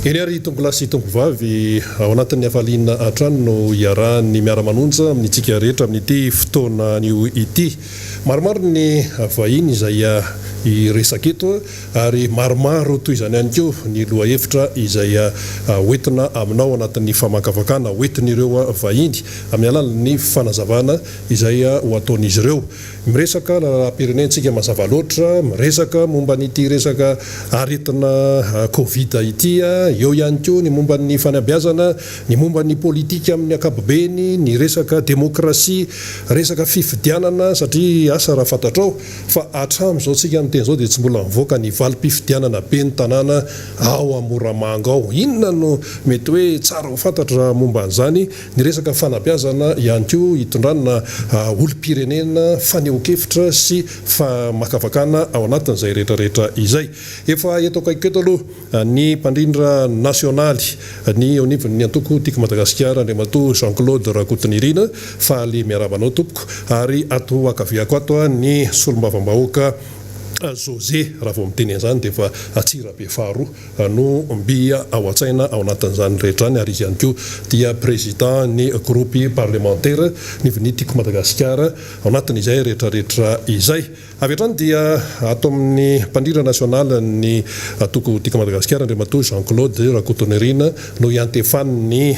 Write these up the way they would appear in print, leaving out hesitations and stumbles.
Eny ary tompokolahy sy tompokovavy, ao anatin'ny hafaliana hatrany no iarahan'ny miara-manonja amintsika rehetra amin'ity fotoana anio ity. Maromaro ny vahiny izay hiresaka eto ary maromaro toy izany ihany koa ny lohahevitra izay hoentina aminao anatin'ny famakafakana hoentin'ireo vahiny amin'ny alalan'ny fanazavana izay ho ataon'izy ireo. Miresaka raharaham-pirenentsika mazava loatra, miresaka momba an'ity resaka aretina Covid ity, eo ihany koa ny momba ny fanabeazana, ny momba ny politika amin'ny ankapobeny, ny resaka demokrasia, resaka fifidianana satria asa raha fantatrao fa hatramin'izao tsika miteny izao dia tsy mbola nivoaka ny valim-pifidianana ben'ny tanàna ao Moramanga ao. Inona no mety hoe tsara ho fantatra momba an'izany? Ny resaka fanabeazana ihany koa hitondrana olom-pirenena fanehoan-kevitra sy famakafakana ao anatin'izay rehetra rehetra izay. Efa eto akaikiko eto aloha ny mpandrindra nasionaly ny eo anivon'ny antoko Tiako Madagasikara Andriamatoa Jean Claude Rakotonirina, faly miarahaba anao tompoko, ary ato ankaviako ato ny solombavambahoaka José, raha vao miteny an'izany dia efa Antsirabe faharoa. no mby ao an-tsaina ao anatin'izany rehetra izany ary izy ihany koa dia président ny groupe parlementaire nivon'ny Tiako Madagasikara ao anatin'izay rehetra rehetra izay. Avy hatrany dia ato amin'ny mpandrindra nasionalin'ny antoko Tiako Madagasikara Andriamatoa Jean Claude Rakotonirina no iantefan'ny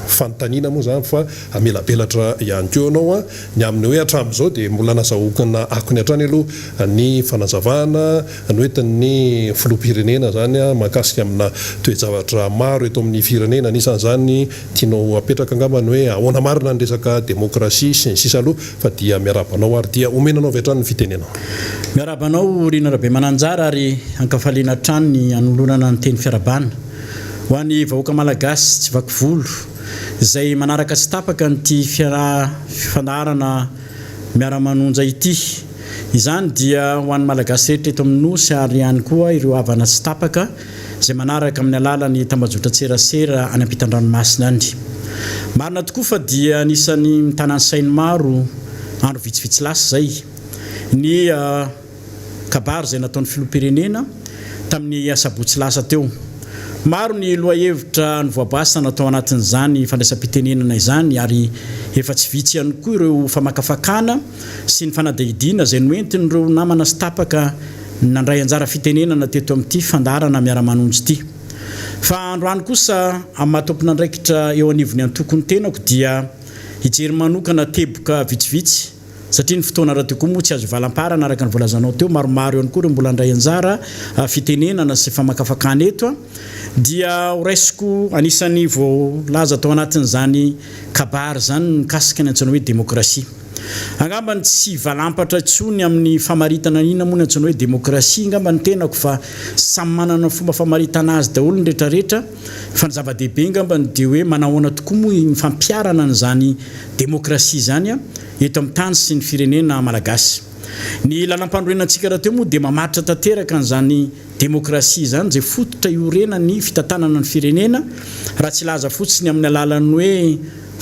fanontaniana moa izany fa hamelabelatra ihany koa ianao ny amin'ny hoe hatramin'izao dia mbola nazahoana akony hatrany aloha ny fanazavana Noentin'ny filoham-pirenena izany mahakasika amina toe-javatra maro eto amin'ny firenena. Anisan'izany tianao apetraka angamba ny hoe ahoana marina ny resaka demokrasia sy ny sisa aloha fa dia miarahaba anao ary dia omena anao avy hatrany ny fitenenana. Miarahaba anao Rina Rabemananjara ary ankafaliana hatrany ny hanolorana ny teny fiarahabana ho an'ny vahoaka Malagasy tsy vaky volo izay manaraka tsy tapaka an'ity fiaraha-fandaharana miara-manonja ity. Izany dia ho an'ny Malagasy rehetra eto amin'ny Nosy ary ihany koa ireo havana tsy tapaka izay manaraka amin'ny alalan'ny tambajotran-tserasera any ampitan-dranomasina any. Marina tokoa fa dia anisan'ny mitana ny sain'ny maro andro vitsivitsy lasa izay ny kabary izay nataon'ny Filoham-pirenena tamin'ny asabotsy lasa teo. Maro ny lohahevitra novoabasana tao anatin'izany fandraisam-pitenenana izany ary efa tsy vitsy ihany koa ireo famakafakana sy ny fanadihadiana izay noentin'ireo namana sy tapaka nandray anjara fitenenana teto amin'ity fandaharana Miara-manonja ity. Fa androany kosa amin'ny maha tompon'andraikitra eo anivon'ny antoko ny tenako dia hijery manokana teboka vitsivitsy satria ny fotoana rahateo koa moa tsy azo ivalamparana araka ny voalazanao teo, maromaro ihany koa ireo mbola handray anjara fitenenana sy famakafakana eto dia horaisiko anisan'ny voalaza tao anatin'izany kabary izany ny mikasika ny antsoina hoe demokrasia. Angamba ny tsy hivalampatra intsony amin'ny famaritana inona moa ny antsoina hoe demokrasia angamba ny tenako fa samy manana ny fomba famaritana azy daholo ny retraretra fa ny zava-dehibe angamba ny dia hoe manahoana tokoa moa ny fampiharana an'izany demokrasia izany eto amin'ny tany sy ny firenena malagasy. Ny lalampanorenantsika rahateo moa dia mamaritra tanteraka an'izany demokrasia izany izay fototra iorenan'ny fitantanana ny firenena raha tsy hilaza fotsiny amin'ny alalan'ny hoe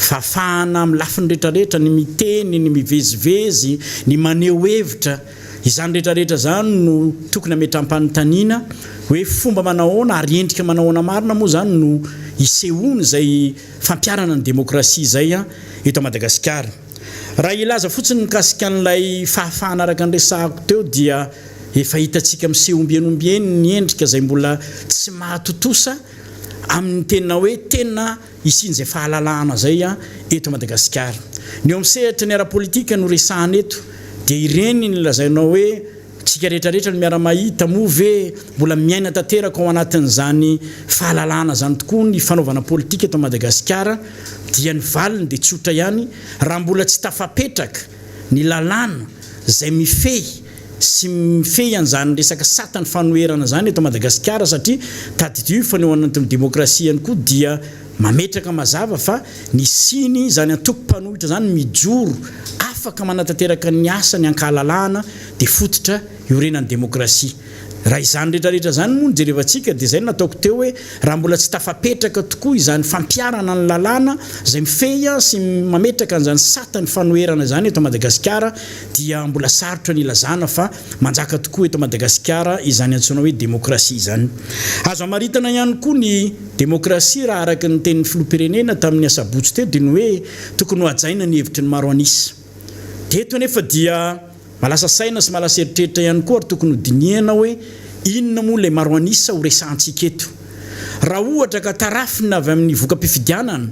fahafahana amin'ny lafiny rehetrarehetra, ny miteny, ny mivezivezy, ny maneho hevitra. Izany rehetrarehetra izany no tokony hametraham-panontaniana hoe fomba manahoana ary endrika manahoana marina moa izany no isehoan'izay fampiharana ny demokrasia izay eto Madagasikara. Raha hilaza fotsiny mikasika an'ilay fahafahana araka ny resahako teo dia efa hitantsika miseho ombieny ombieny ny endrika izay mbola tsy mahatontosa amin'ny tena hoe tena hisian'izay fahalalahana izay eto Madagasikara. Ny eo amin'ny sehatry ny ara-politika no resahana eto dia ireny ny lazainao hoe tsika rehetra rehetra no miara-mahita, moa ve mbola miaina tanteraka ao anatin'izany fahalalahana izany tokoa ny fanaovana politika eto Madagasikara dia ny valiny dia tsotra ihany, raha mbola tsy tafapetraka ny lalàna izay mifehy sy mifehy an'izany resaka sata ny fanoherana izany eto Madagasikara satria tadidio fa ny ao anatin'ny demokrasia ihany koa dia mametraka mazava fa ny hisiany izany antoko mpanohitra izany mijoro afaka manatanteraka ny asany ankahalalahana dia fototra iorenan'ny demokrasia. Raha izany rehetra rehetra izany moa no jerevantsika dia izay no nataoko teo hoe raha mbola tsy tafapetraka tokoa izany fampiharana ny lalàna izay mifehy sy mametraka an'izany sata ny fanoherana izany eto Madagasikara dia mbola sarotra ny ilazana fa manjaka tokoa eto Madagasikara izany antsoina hoe demokrasia izany. Azo hamaritana ihany koa ny demokrasia raha araka ny tenin'ny filoham-pirenena tamin'ny asabotsy teo dia ny hoe tokony hohajaina ny hevitry ny maro an'isa. Dia eto anefa dia Mahalasa saina sy mahalasa eritreritra ihany koa ary tokony ho dinihana hoe inona moa ilay maro an'isa ho resahantsika eto. Raha ohatra ka tarafina avy amin'ny voka-pifidianana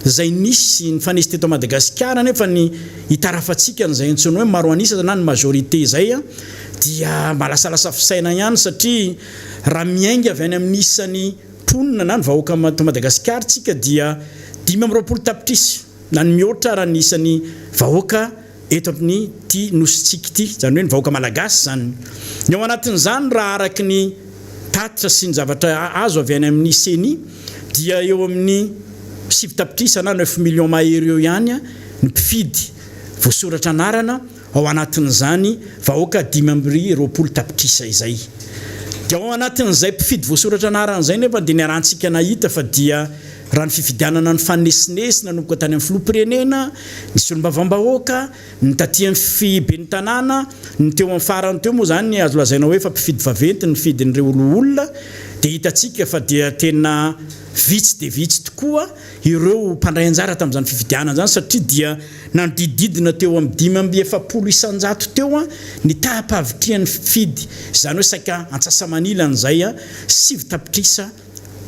izay nisy nifanesy teto Madagasikara anefa ny hitarafantsika an'izay antsoina hoe maro an'isa na ny majorité izay dia mahalasalasa fisaina ihany satria raha miainga avy any amin'ny isan'ny mponina na ny vahoaka eto Madagasikara isika dia 25 tapitrisa na ny mihoatra raha ny isan'ny vahoaka eto amin'ity nosintsika ity, izany hoe ny vahoaka malagasy izany. Ny ao anatin'izany raha araka ny tatitra sy ny zavatra azo avy any amin'ny ceni dia eo amin'ny 9 tapitrisa na neuf millions mahery eo ihany ny mpifidy voasoratra anarana ao anatin'izany vahoaka 25 tapitrisa izay. Dia ao anatin'izay mpifidy voasoratra anarana izay nefa dia niarahantsika nahita fa dia Raha ny fifidianana nifanesinesy nanomboka tany amin'ny filoham-pirenena, ny solombavambahoaka, ny taty amin'ny fi ben'ny tanàna, ny teo amin'ny farany teo moa izany azo lazaina hoe efa mpifidy vaventy nifidy an'ireo loholona dia hitantsika fa dia tena vitsy dia vitsy tokoa ireo mpandray anjara tamin'izany fifidianana izany satria dia nanodidididina teo amin'ny 45% teo ny taham-pahavitrihan'ny mpifidy, izany hoe saika antsasa-manilan'izay 9 tapitrisa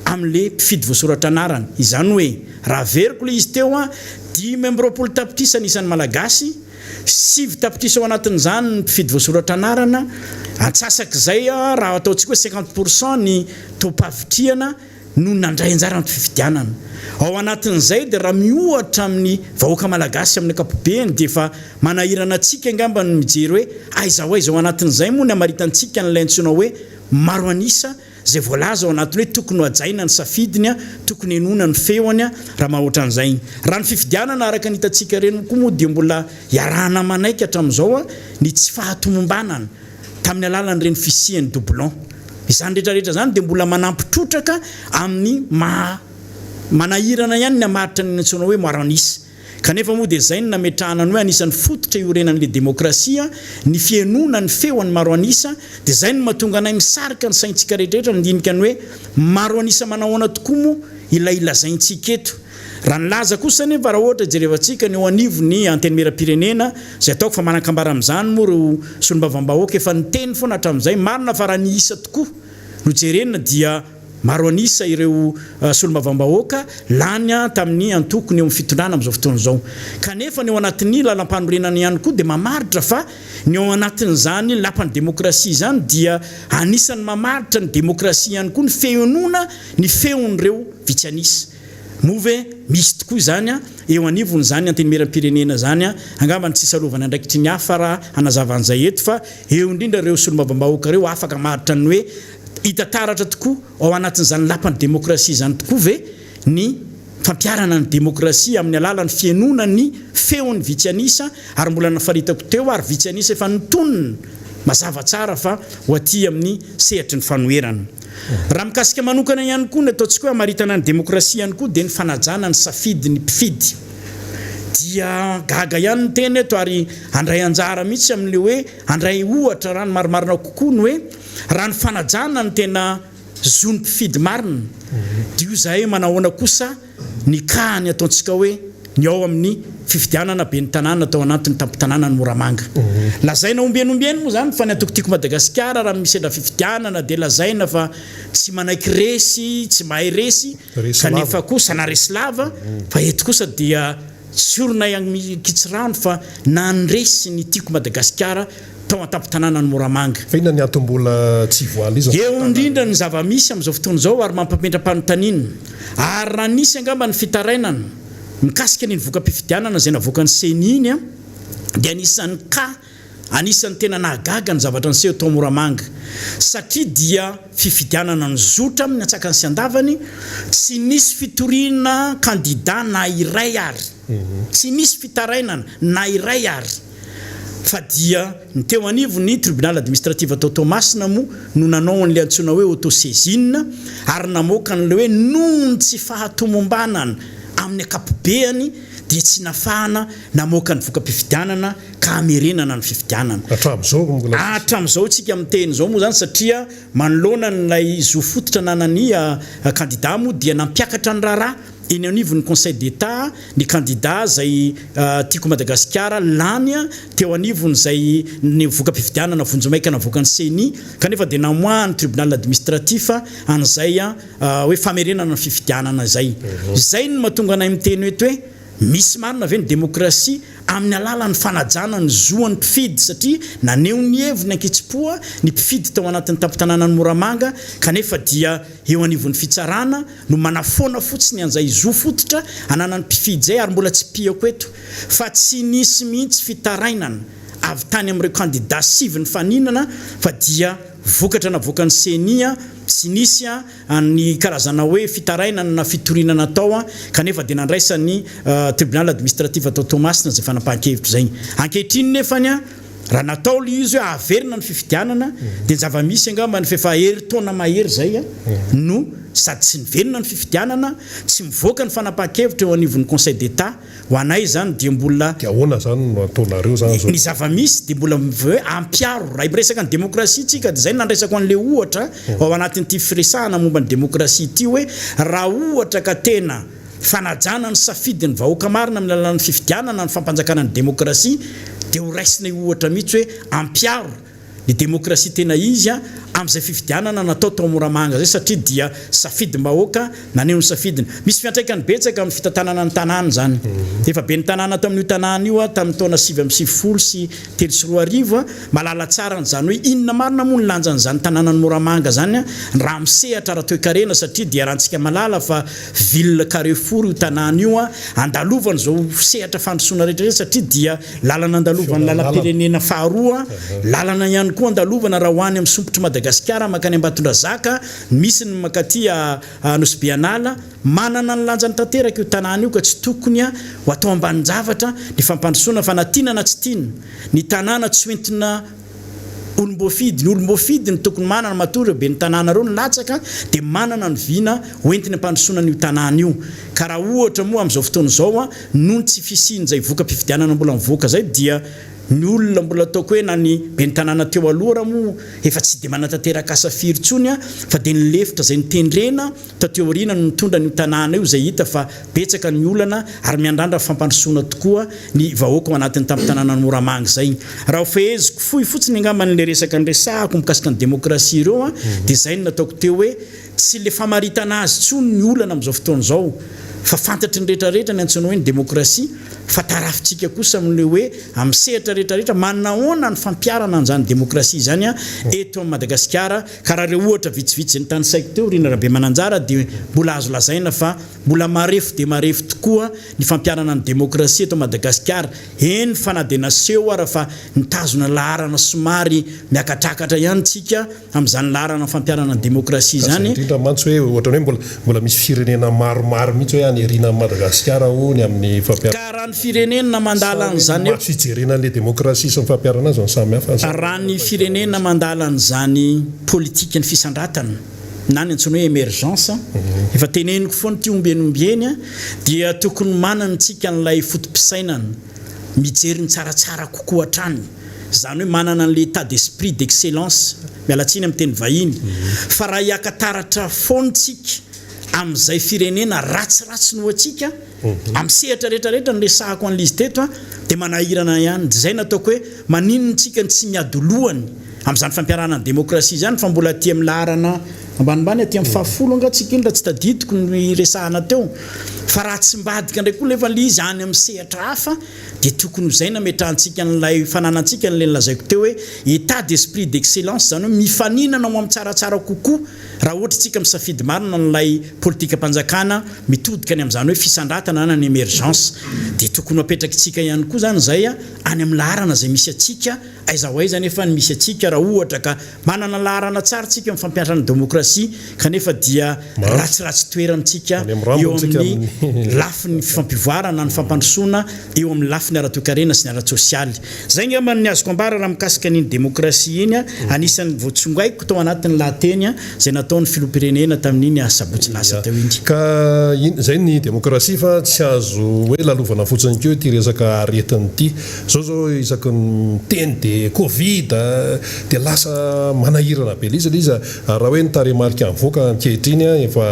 amin'le mpifidy voasoratra anarana. Izany hoe, raha averiko le izy teo an, 25 tapitrisa ny isan'ny Malagasy, 9 tapitrisa ao anatin'izany ny mpifidy voasoratra anarana, antsasak'izay raha ataontsika hoe 50 pour cent ny taom-pahavitrihana no nandray anjara amin'ny fifidianana. Ao anatin'izay dia raha miohatra amin'ny vahoaka Malagasy amin'ny ankapobeny dia efa manahirana antsika angamba ny mijery hoe aiza ho aiza ao anatin'izay moa ny hamaritantsika an'ilay antsoina hoe maro an'isa izay voalaza ao anatin'ny hoe tokony ho hajaina ny safidiny, tokony henoina ny feony, raha maha ohatran'izay. Raha ny fifidianana araka ny hitantsika ireny koa moa dia mbola iarahana manaiky hatramin'izao ny tsy fahatomombanana tamin'ny alalan'ireny fisian'ny doublon. Izany rehetra rehetra izany dia mbola manampy trotraka amin'ny maha manahirana ihany ny hamaritra ny antsoina hoe maro an'isa. Kanefa moa dia izay no nametrahana ny hoe anisan'ny fototra iorenan'ilay demokrasia ny fihenoana ny feon'ny maro an'isa, dia izay no mahatonga anay misarika ny saintsika rehetrarehetra handinika ny hoe maro an'isa manahoana tokoa moa ilay lazaintsika eto. Raha nilaza kosa anefa raha ohatra jerevantsika ny eo anivon'ny Antenimierampirenena izay ataoko fa manan-kambara amin'izany moa ireo solombavambahoaka efa niteny foana hatramin'izay, marina fa raha ny isa tokoa no jerena dia Maro an'isa ireo solombavambahoaka lany tamin'ny antokony eo amin'ny fitondrana amin'izao fotoana izao. Kanefa ny ao anatin'ny lalampanorenana ihany koa dia mamaritra fa ny ao anatin'izany lapan'ny demokrasia izany dia anisan'ny mamaritra ny demokrasia ihany koa ny fehenoana ny feon'ireo vitsy an'isa. Moa ve misy tokoa izany eo anivon'izany antenimierampirenena izany? Angamba ny tsy isalovana andraikitry ny hafa raha hanazava an'izay eto fa eo indrindra ireo solombavambahoaka ireo afaka hamaritra ny hoe Hita taratra tokoa ao anatin'izany lapan'ny demokrasia izany tokoa ve ny fampiharana ny demokrasia amin'ny alalan'ny fihenoana ny feon'ny vitsy an'isa ary mbola nafaritako teo ary vitsy an'isa efa nitonona mazava tsara fa ho aty amin'ny sehatry ny fanoherana. Raha mikasika manokana ihany koa ny ataontsika hoe hamaritana ny demokrasia ihany koa dia ny fanajana ny safidin'ny mpifidy. Dia gaga ihany ny tena eto ary handray anjara mihitsy amin'ilay hoe handray ohatra raha ny marimarina kokoa ny hoe Raha ny fanajana ny tena zon'ny mpifidy marina dia io izahay manahoana kosa ny cas ny ataontsika hoe ny ao amin'ny fifidianana ben'ny tanàna tao anatin'ny tampon-tanànan'i Moramanga. Lazaina ombieny ombieny moa izany fa ny antoko Tiako Madagasikara raha misedra fifidianana dia lazaina fa tsy manaiky resy, tsy mahay resy kanefa kosa na resy lava fa eto kosa dia Tsorinay ankitsirano fa nandresy ny Tiako Madagasikara tao an-tampon-tanànan'i Moramanga. Fa inona ny antony mbola tsy voaleza ny Eo indrindra ny zava-misy amin'izao fotoana izao ary mampametra-panontaniana. Ary raha nisy angamba ny fitarainana mikasika an'iny voka-pifidianana izay navoakan'ny Ceni iny dia anisan'ny cas Anisan'ny tena nahagaga ny zavatra niseho tao Moramanga satria dia fifidianana nizotra amin'ny antsakany sy andavany, tsy nisy fitoriana kandida na iray ary, tsy nisy fitarainana na iray ary. Fa dia ny teo anivon'ny Tribunal administratif tao Toamasina moa no nanao an'ilay antsoina hoe auto-saisine ary namoaka an'ilay hoe noho ny tsy fahatomombanana amin'ny ankapobeany dia tsy nafahana namoaka ny voka-pifidianana ka hamerenana ny fifidianana. Hatramin'izao mbola tsisy. Hatramin'izao tsika miteny izao moa izany satria manoloana an'ilay zo fototra ananan'ny kandida moa dia nampiakatra ny raharaha eny anivon'ny Conseil d'Etat ny kandida izay Tiako Madagasikara lany teo anivon'izay ny voka-pifidianana vonjimaika navoakan'ny Ceni kanefa dia namoahan'ny Tribunal administratif an'izay hoe famerenana ny fifidianana izay. Izay no mahatonga anay miteny eto hoe misy marina ve ny demokrasia amin'ny alalan'ny fanajana ny zo an'ny mpifidy satria naneho ny heviny ankitsipoa ny mpifidy tao anatin'ny tampon-tanànan'i Moramanga kanefa dia eo anivon'ny fitsarana no manafoana fotsiny an'izay zo fototra ananan'ny mpifidy izay ary mbola tsipihako eto fa tsy nisy mihitsy fitarainana avy tany amin'ireo kandida sivy nifaninana fa dia vokatra navoakan'ny ceni tsy nisy ny karazana hoe fitarainana na fitoriana natao kanefa dia nandraisan'ny tribunal administratif tao Toamasina izay fanapahan-kevitra izay. Ankehitriny nefany raha natao ilay izy hoe averina ny fifidianana dia ny zava-misy angamba ny f'efa herintaona mahery izay no sady tsy niverina ny fifidianana, tsy mivoaka ny fanapahan-kevitra eo anivon'ny Conseil d'Etat. Ho anay izany dia mbola. Dia ahoana izany no ataonareo izany izao? Ny zava-misy dia mbola hoe ampiharo. Raha miresaka ny demokrasia tsika dia izay no nandraisako an'ilay ohatra ao anatin'ity firesahana momba ny demokrasia ity hoe raha ohatra ka tena fanajana ny safidin'ny vahoaka marina amin'ny alalan'ny fifidianana ny fampanjakana ny demokrasia dia ho raisina io ohatra mihitsy hoe ampiharo ny demokrasia tena izy amin'izay fifidianana natao tao Moramanga izay satria dia safidim-bahoaka naneho ny safidiny. Misy fiantraikany betsaka amin'ny fitantanana ny tanàna izany. Efa ben'ny tanàna tao amin'io tanàna io aho tamin'ny taona 2099, mahalala tsara an'izany hoe inona marina moa ny lanjan'izany tanànan'i Moramanga izany raha amin'ny sehatra ara-toekarena satria dia iarahantsika mahalala fa ville carrefour io tanàna io andalovana izao sehatra fandrosoana rehetra izao satria dia Lalana andalovan'ny lalam-pirenena faharoa, lalana ihany koa andalovana raha ho any amin'ny sompitr'i Madagasikara mankany Ambatondrazaka, misy ny mankaty Anosibe An'ala. Manana ny lanjany tanteraka io tanàna io ka tsy tokony ho atao ambanin-javatra ny fampandrosoana fa na tiana na tsy tiana, ny tanàna tsy ho entina olom-boafidy. Ny olom-boafidy no tokony manana, matoa ireo ben'ny tanàna ireo nilatsaka dia manana ny vina hoentiny hampandrosoana an'io tanàna io. Ka raha ohatra moa amin'izao fotoana izao noho ny tsy fisian'izay voka-pifidianana mbola mivoaka izay dia ny olona mbola ataoko hoe na ny ben'ny tanàna teo aloha raha moa efa tsy dia manatanteraka asa firy intsony fa dia ny lefitra izay notendrena Taty aoriana no nitondra an'io tanàna io izay hita fa betsaka ny olana ary miandrandra fampandrosoana tokoa ny vahoaka ao anatin'ny tampon-tanànan'i Moramanga izay. Raha ho feheziko fohy fotsiny angamba an'ilay resaka niresahako mikasika ny demokrasia ireo an, dia izay no nataoko teo hoe tsy ilay famaritana azy intsony ny olana amin'izao fotoana izao fa fantatry ny rehetra rehetra ny antsoina hoe ny demokrasia fa tarafintsika kosa amin'ilay hoe amin'ny sehatra rehetra rehetra manahoana ny fampiharana an'izany demokrasia izany eto amin'i Madagasikara. Ka raha ireo ohatra vitsivitsy izay notanisaiko teo, Rina Rabemananjara, dia mbola azo lazaina fa mbola marefo dia marefo tokoa ny fampiharana ny demokrasia eto Madagasikara, eny fa na dia naseho ara fa nitazona laharana somary miakatrakatra ihany tsika amin'izany laharana fampiharana ny demokrasia Ka izay izany. indrindra mantsy hoe ohatran'ny hoe mbola mbola misy firenena maromaro mihitsy hoe any aorianan'i Madagasikara hono amin'ny fampiharana. Ka raha ny firenena mandala Sa hoe ny an'izany maso hijerena an'ilay demokrasia sy ny fampiharana azy no samy hafa sa Raha ny firenena mandala an'izany politikan'ny fisandratana na ny antsoina hoe emergence, efa teneniko foana ity ombieny ombieny, dia tokony manana isika an'ilay foto-pisainana mijery ny tsaratsara kokoa hatrany, izany hoe manana an'ilay état d'esprit d'excellence, miala tsiny amin'ny teny vahiny, fa raha hiaka-taratra foana isika amin'izay firenena ratsiratsy noho antsika, Amin'ny sehatra rehetra rehetra niresahako an'ilay izy teto dia manahirana ihany. Dia izay no ataoko hoe maninona isika no tsy miady lohany amin'izany fampiharana ny demokrasia izany fa mbola aty amin'ny laharana ambanimbany aty amin'ny fahafolo angaha tsika iny raha tsy tadidiko ny niresahana teo. Fa raha tsy mbadika indray koa nefa ilay izy any amin'ny sehatra hafa dia tokony ho izay nametrahantsika an'ilay fananantsika an'ilay nolazaiko teo hoe état d'esprit d'excellence izany hoe mifaninana ho amin'ny tsaratsara kokoa Raha ohatra isika misafidy marina an'ilay politikam-panjakana mitodika any amin'izany hoe fisandratana na ny emergence dia tokony ho apetrakitsika ihany koa izany izay any amin'ny laharana izay misy antsika, aiza ho aiza anefa ny misy antsika raha ohatra ka manana laharana tsara isika amin'ny fampiharana ny demokrasia. demokrasia kanefa dia ratsiratsy toerana tsika eo amin'ny lafiny fifampivoarana, ny fampandrosoana eo amin'ny lafiny ara-toekarena sy ny ara-tsosialy. Izay angamba ny azoko ambara raha mikasika an'iny demokrasia iny, anisan'ny voatsongaiko tao anatin'ny lahateny izay nataon'ny filoham-pirenena tamin'iny asabotsy lasa teo iny. Ka izay ny demokrasia fa tsy azo hoe lalovana fotsiny koa ity resaka aretina ity. Izao izao isaky ny miteny dia covid dia lasa manahirana be ilay izy ilay izy ary raha hoe ny tarehimarika mivoaka ankehitriny efa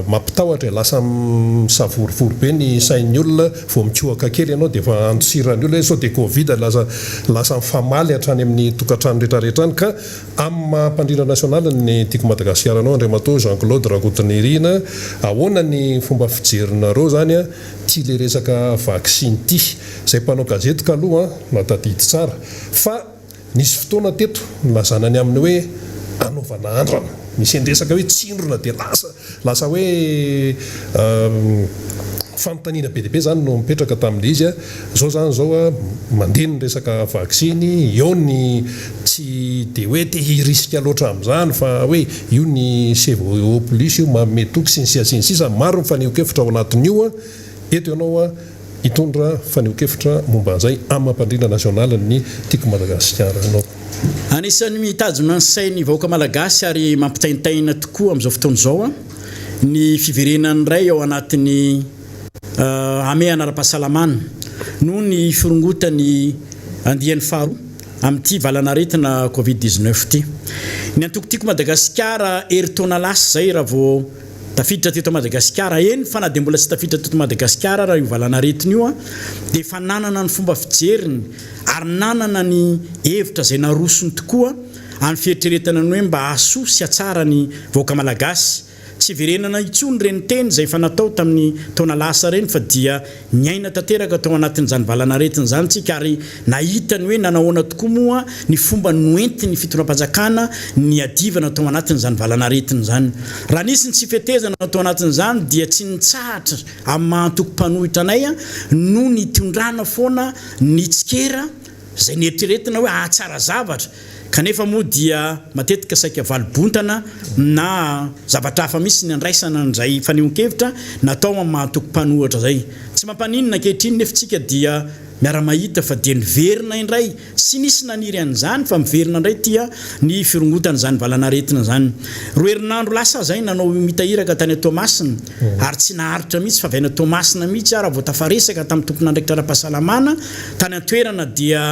mampitahotra e, lasa misavorovoro be ny sain'ny olona, vao mikohaka kely ianao dia efa andosiran'ny olona hoe sao dia covid, lasa lasa mifamaly hatrany amin'ny tokantrano rehetra rehetra any ka amin'ny maha mpandrindra nasionaly ny Tiako Madagasikara anao Andriamatoa Jean Claude Rakotonirina, ahoana ny fomba fijerinareo izany ity le resaka vaksiny ity? Izay mpanao gazety kaloha an, nahatadidy tsara fa. Nisy fotoana teto nilazana ny amin'ny hoe anaovana andrana. Nisy resaka hoe tsindrona dia lasa lasa hoe fanontaniana be dia be izany no mipetraka tamin'ilay izy. Izao izany izao mandeha ny resaka vaksiny, eo ny tsy dia hoe te hirisika loatra amin'izany fa hoe io ny CVO plus io manome toky sy ny sisa sy ny sisa. Maro ny fanehoan-kevitra ao anatin'io. Eto ianao Hitondra fanehoan-kevitra momba an'izay amin'ny maha mpandrindra nasionalin'ny Tiako Madagasikara anao. Anisan'ny mitazona ny sain'ny vahoaka malagasy ary mampitaintaina tokoa amin'izao fotoana izao ny fiverenan'ny ray ao anatin'ny hamehana ara-pahasalamana noho ny firongotan'ny andiany faharoa amin'ity valan'aretina Covid 19 ity. Ny antoko Tiako Madagasikara herintaona lasa izay raha vao Tafiditra teto Madagasikara, eny fa na dia mbola tsy tafiditra teto Madagasikara ara io valan'aretina io dia efa nanana ny fomba fijeriny ary nanana ny hevitra izay narosony tokoa amin'ny fieritreretana ny hoe mba hahasoa sy hatsara ny vahoaka Malagasy. Tsy hiverenana intsony ireny teny izay efa natao tamin'ny taona lasa ireny fa dia Niaina tanteraka tao anatin'izany valan'aretina izany isika ary nahita ny hoe nanahoana tokoa moa ny fomba noentin'ny fitondram-panjakana niadivana tao anatin'izany valan'aretina izany. Raha nisy ny tsy fetezana tao anatin'izany dia tsy nitsahatra amin'ny maha antoko mpanohitra anay no nitondrana foana ny tsikera izay neritreretina hoe hahatsara zavatra Kanefa moa dia matetika saika valibontana na zavatra hafa mihitsy ny andraisana an'izay fanehoan-kevitra natao amin'ny maha antoko mpanohatra izay. Tsy mampaninona ankehitriny nefa isika dia miara-mahita fa dia niverina indray, tsy nisy naniry an'izany fa miverina indray ity ny firongotan'izany valan'aretina izany. Roa herinandro lasa aho izay nanao mitahiraka tany Toamasina ary tsy naharitra mihitsy fa avy any Toamasina mihitsy aho raha vao tafaresaka tamin'ny tompon'andraikitra ara-pahasalamana tany an-toerana dia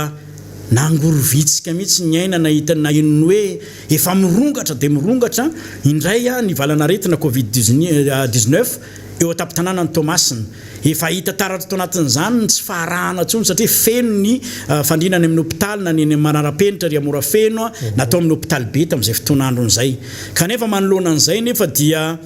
Nangorovitsika mihitsy ny aina nahita naheno ny hoe efa mirongatra dia mirongatra indray ny valan'aretina covid 19 eo an-tampon-tanànan'i Toamasina. Efa hita taratra tao anatin'izany ny tsy faharahana intsony satria feno ny fandriana any amin'ny hopitaly na ny eny amin'ny manara-penitra ry Morafeno na tao amin'ny hopitaly be tamin'izay fotoana androny izay. Kanefa manoloana an'izay nefa dia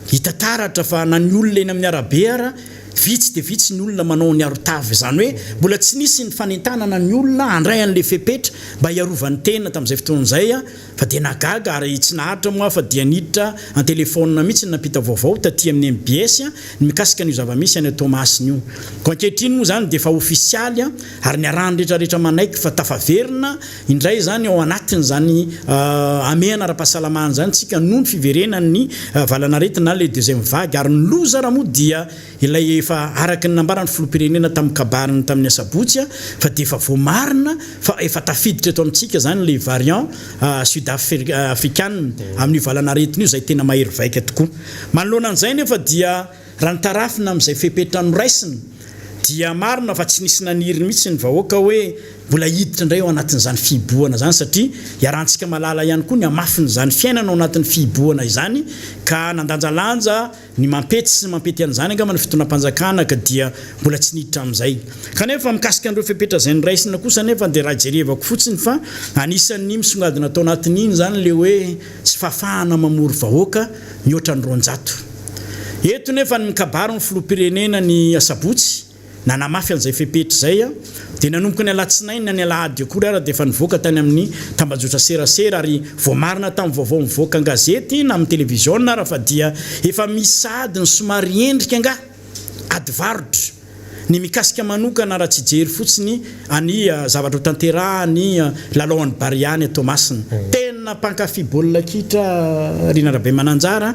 Hita taratra fa na ny olona eny amin'ny arabe ara, vitsy dia vitsy ny olona manao ny arotava. Izany hoe mbola tsy nisy ny fanentanana ny olona handray an'ilay fepetra mba hiarovany tena tamin'izay fotoana izay fa dia nahagaga ary tsy naharitra moa aho fa dia niditra an-telefaonina mihitsy ny nampita vaovao taty amin'ny mbs ny mikasika an'io zava-misy any Toamasina io. Koa ankehitriny moa izany dia efa ofisialy ary niarahan'ny rehetra rehetra manaiky fa tafaverina Indray izany ao anatin'izany hamehana ara-pahasalamana izany isika noho ny fiverenan'ny valan'aretina na ilay deuxième vague ary ny loza ara moa dia ilay efa araka ny nambaran'ny filoham-pirenena tamin'ny kabariny tamin'ny asabotsy fa dia efa voamarina fa efa tafiditra eto amintsika izany ilay variant sud afrikana amin'io valan'aretina io izay tena mahery vaika tokoa. Manoloana an'izay nefa dia Raha ny tarafina amin'izay fepetra noraisina dia marina fa tsy nisy naniry mihitsy ny vahoaka hoe mbola hiditra indray ao anatin'izany fihibohana izany satria iarahantsika mahalala ihany koa ny hamafin'izany fiainana ao anatin'ny fihibohana izany ka nandanjalanja ny mampety sy ny mampety an'izany angamba ny fitondram-panjakana ka dia mbola tsy niditra amin'izay. Kanefa mikasika an'ireo fepetra izay noraisina kosa anefa dia raha jerevako fotsiny fa anisan'ny misongadina tao anatin'iny izany ilay hoe tsy fahafahana mamory vahoaka mihoatra ny 200. Eto nefa ny mikabary ny filoham-pirenena ny asabotsy, nanamafy an'izay fepetra izay, dia nanomboka ny alatsinainy na ny alahady akory ara dia efa nivoaka tany amin'ny tambajotra serasera ary voamarina tamin'ny vaovao mivoaka an-gazety na amin'ny televiziona ara fa dia efa misy sahady ny somary endrika angaha ady varotra Ny mikasika manokana raha tsy hijery fotsiny any zavatra ho tanterahan'ny lalao an'i Barea any Toamasina. Tena. Tena mpankafy baolina kitra Rina Rabemananjara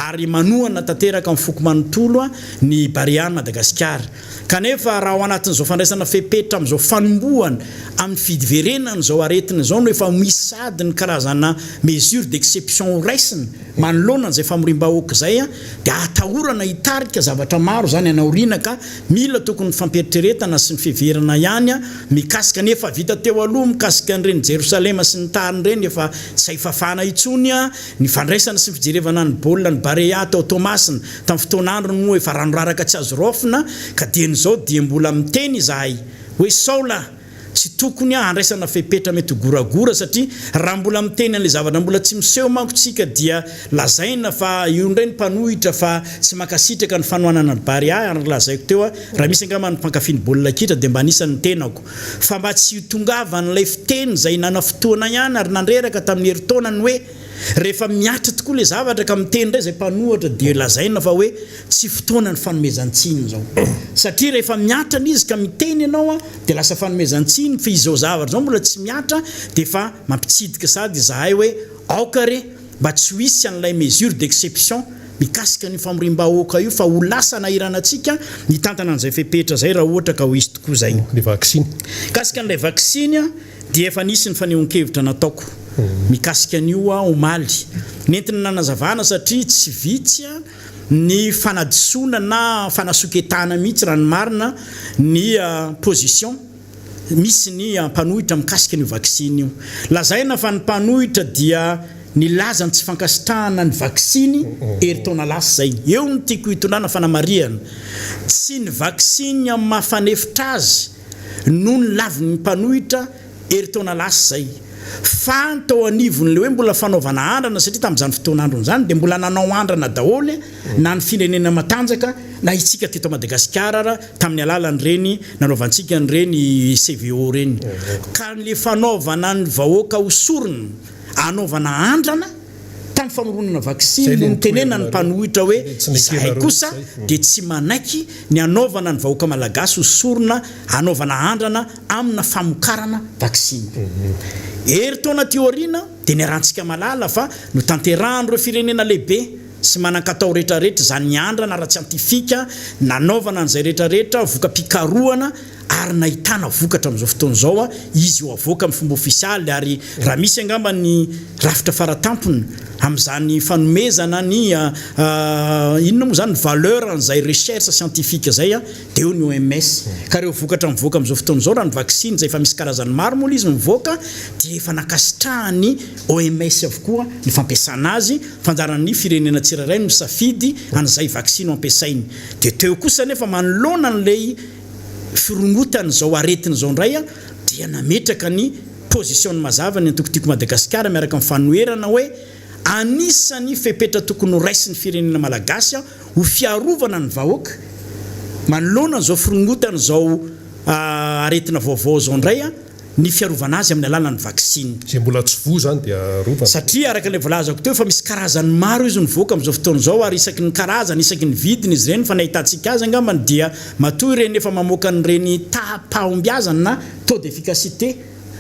ary manohana tanteraka amin'ny foko manontolo ny Barea an'i Madagasikara. Kanefa raha ao anatin'izao fandraisana fepetra amin'izao fanombohana amin'ny fiverenan'izao aretina izao no efa misy sahady ny karazana mesure d'exception ho raisina manoloana an'izay famoriam-bahoaka izay dia atahorana hitarika zavatra maro izany any aoriana ka mila tokony fampieritreretana sy ny fiheverana ihany mikasika ny efa vita teo aloha mikasika an'ireny Jerosalema sy ny tariny ireny efa tsy hay fafana intsony ny fandraisana sy ny fijerevana ny baolina ny Barea tao Toamasina tamin'ny fotoan'androny moa efa rano raraka tsy azo raofina ka dieny izao dia mbola miteny izahay hoe sao lahy Tsy tokony handraisana fepetra mety ho goragora satria raha mbola miteny an'ilay zavatra mbola tsy miseho manko tsika dia lazaina fa io indray ny mpanohitra fa tsy mankasitraka ny fanohanana ny Barea ary lazaiko teo raha misy angamba ny mpankafy ny baolina kitra dia mba anisan'ny ny tenako fa mba tsy hitongavan'ilay fiteny izay nanafotoana ihany ary nandreraka tamin'ny herintaona ny hoe rehefa mihatra tokoa ilay zavatra ka miteny indray izay mpanohatra dia lazaina fa hoe tsy fotoana ny fanomezan-tsiny izao satria rehefa mihatra ny izy ka miteny ianao dia lasa fanomezan-tsiny fa izao zavatra izao mbola tsy mihatra dia efa mampitsidika sady izahay hoe aoka re mba tsy ho hisy an'ilay mesure d'exception mikasika an'io famoriam-bahoaka io fa ho lasa hanahirana antsika ny hitantana an'izay fepetra izay raha ohatra ka ho hisy tokoa izay. Ny vaksiny. Mikasika an'ilay vaksiny dia efa nisy ny fanehoan-kevitra nataoko mikasika an'io omaly. Nentina nanazavana satria tsy vitsy ny fanadisoana na fanasoketana mihitsy raha ny marina ny position misy ny mpanohitra mikasika an'io vaksiny io. Lazaina fa ny mpanohitra dia nilaza ny tsy fankasitrahana ny vaksiny herintaona lasa izay. Eo no tiako hitondrana fanamarihana. Tsy ny vaksiny amin'ny maha fanefitra azy no nolavin'ny mpanohitra herintaona lasa izay, fa ny tao anivon'ilay hoe mbola fanaovana andrana, satria tamin'izany fotoan'androny izany dia mbola nanao andrana daholo na ny firenena matanjaka na isika teto Madagasikara ara tamin'ny alalan'ireny nanaovantsika an'ireny CVO ireny. Ka ilay fanaovana ny vahoaka ho sorona hanaovana andrana tamin'ny famoronana vaksiny no nitenenan'ny mpanohitra hoe izahay kosa dia tsy manaiky ny hanaovana ny vahoaka malagasy ho sorona hanaovana andrana amina famokarana vaksiny. Herintaona aty aoriana dia niarahantsika mahalala fa notanterahan'ireo firenena lehibe sy manan-katao rehetrarehetra izany andrana ara-tsiantifika nanaovana an'izay rehetrarehetra voka-pikarohana ary nahitana vokatra amin'izao fotoana izao izy io avoaka amin'ny fomba ofisialy ary raha misy angamba ny rafitra faratampony amin'izany fanomezana ny inona moa izany valeur an'izay recherche scientifique izay dia eo ny OMS ka ireo vokatra mivoaka amin'izao fotoana izao raha ny vaksiny izay efa misy karazany maro moa ilay izy mivoaka dia efa nankasitrahan'ny OMS avokoa ny fampiasana azy fa anjaran'ny firenena tsirairay no misafidy an'izay vaksiny ho ampiasainy dia teo kosa anefa manoloana an'ilay firongotan'izao aretina izao indray dia nametraka ny position-ny mazava ny antoko Tiako Madagasikara miaraka amin'ny fanoherana hoe anisan'ny fepetra tokony ho raisin'ny firenena malagasy ho fiarovana ny vahoaka manoloana an'izao firongotan'izao aretina vaovao izao indray ny fiarovana azy amin'ny alalan'ny vaksiny. Izay mbola tsy voa izany dia arovana. Satria araka ilay voalazako teo fa misy karazany maro izy mivoaka amin'izao fotoana izao ary isaky ny karazany, isaky ny vidiny izy ireny fa ny ahitantsika azy angambany dia matoa ireny efa mamoaka an'ireny taham-pahombiazana na taux d'efficacité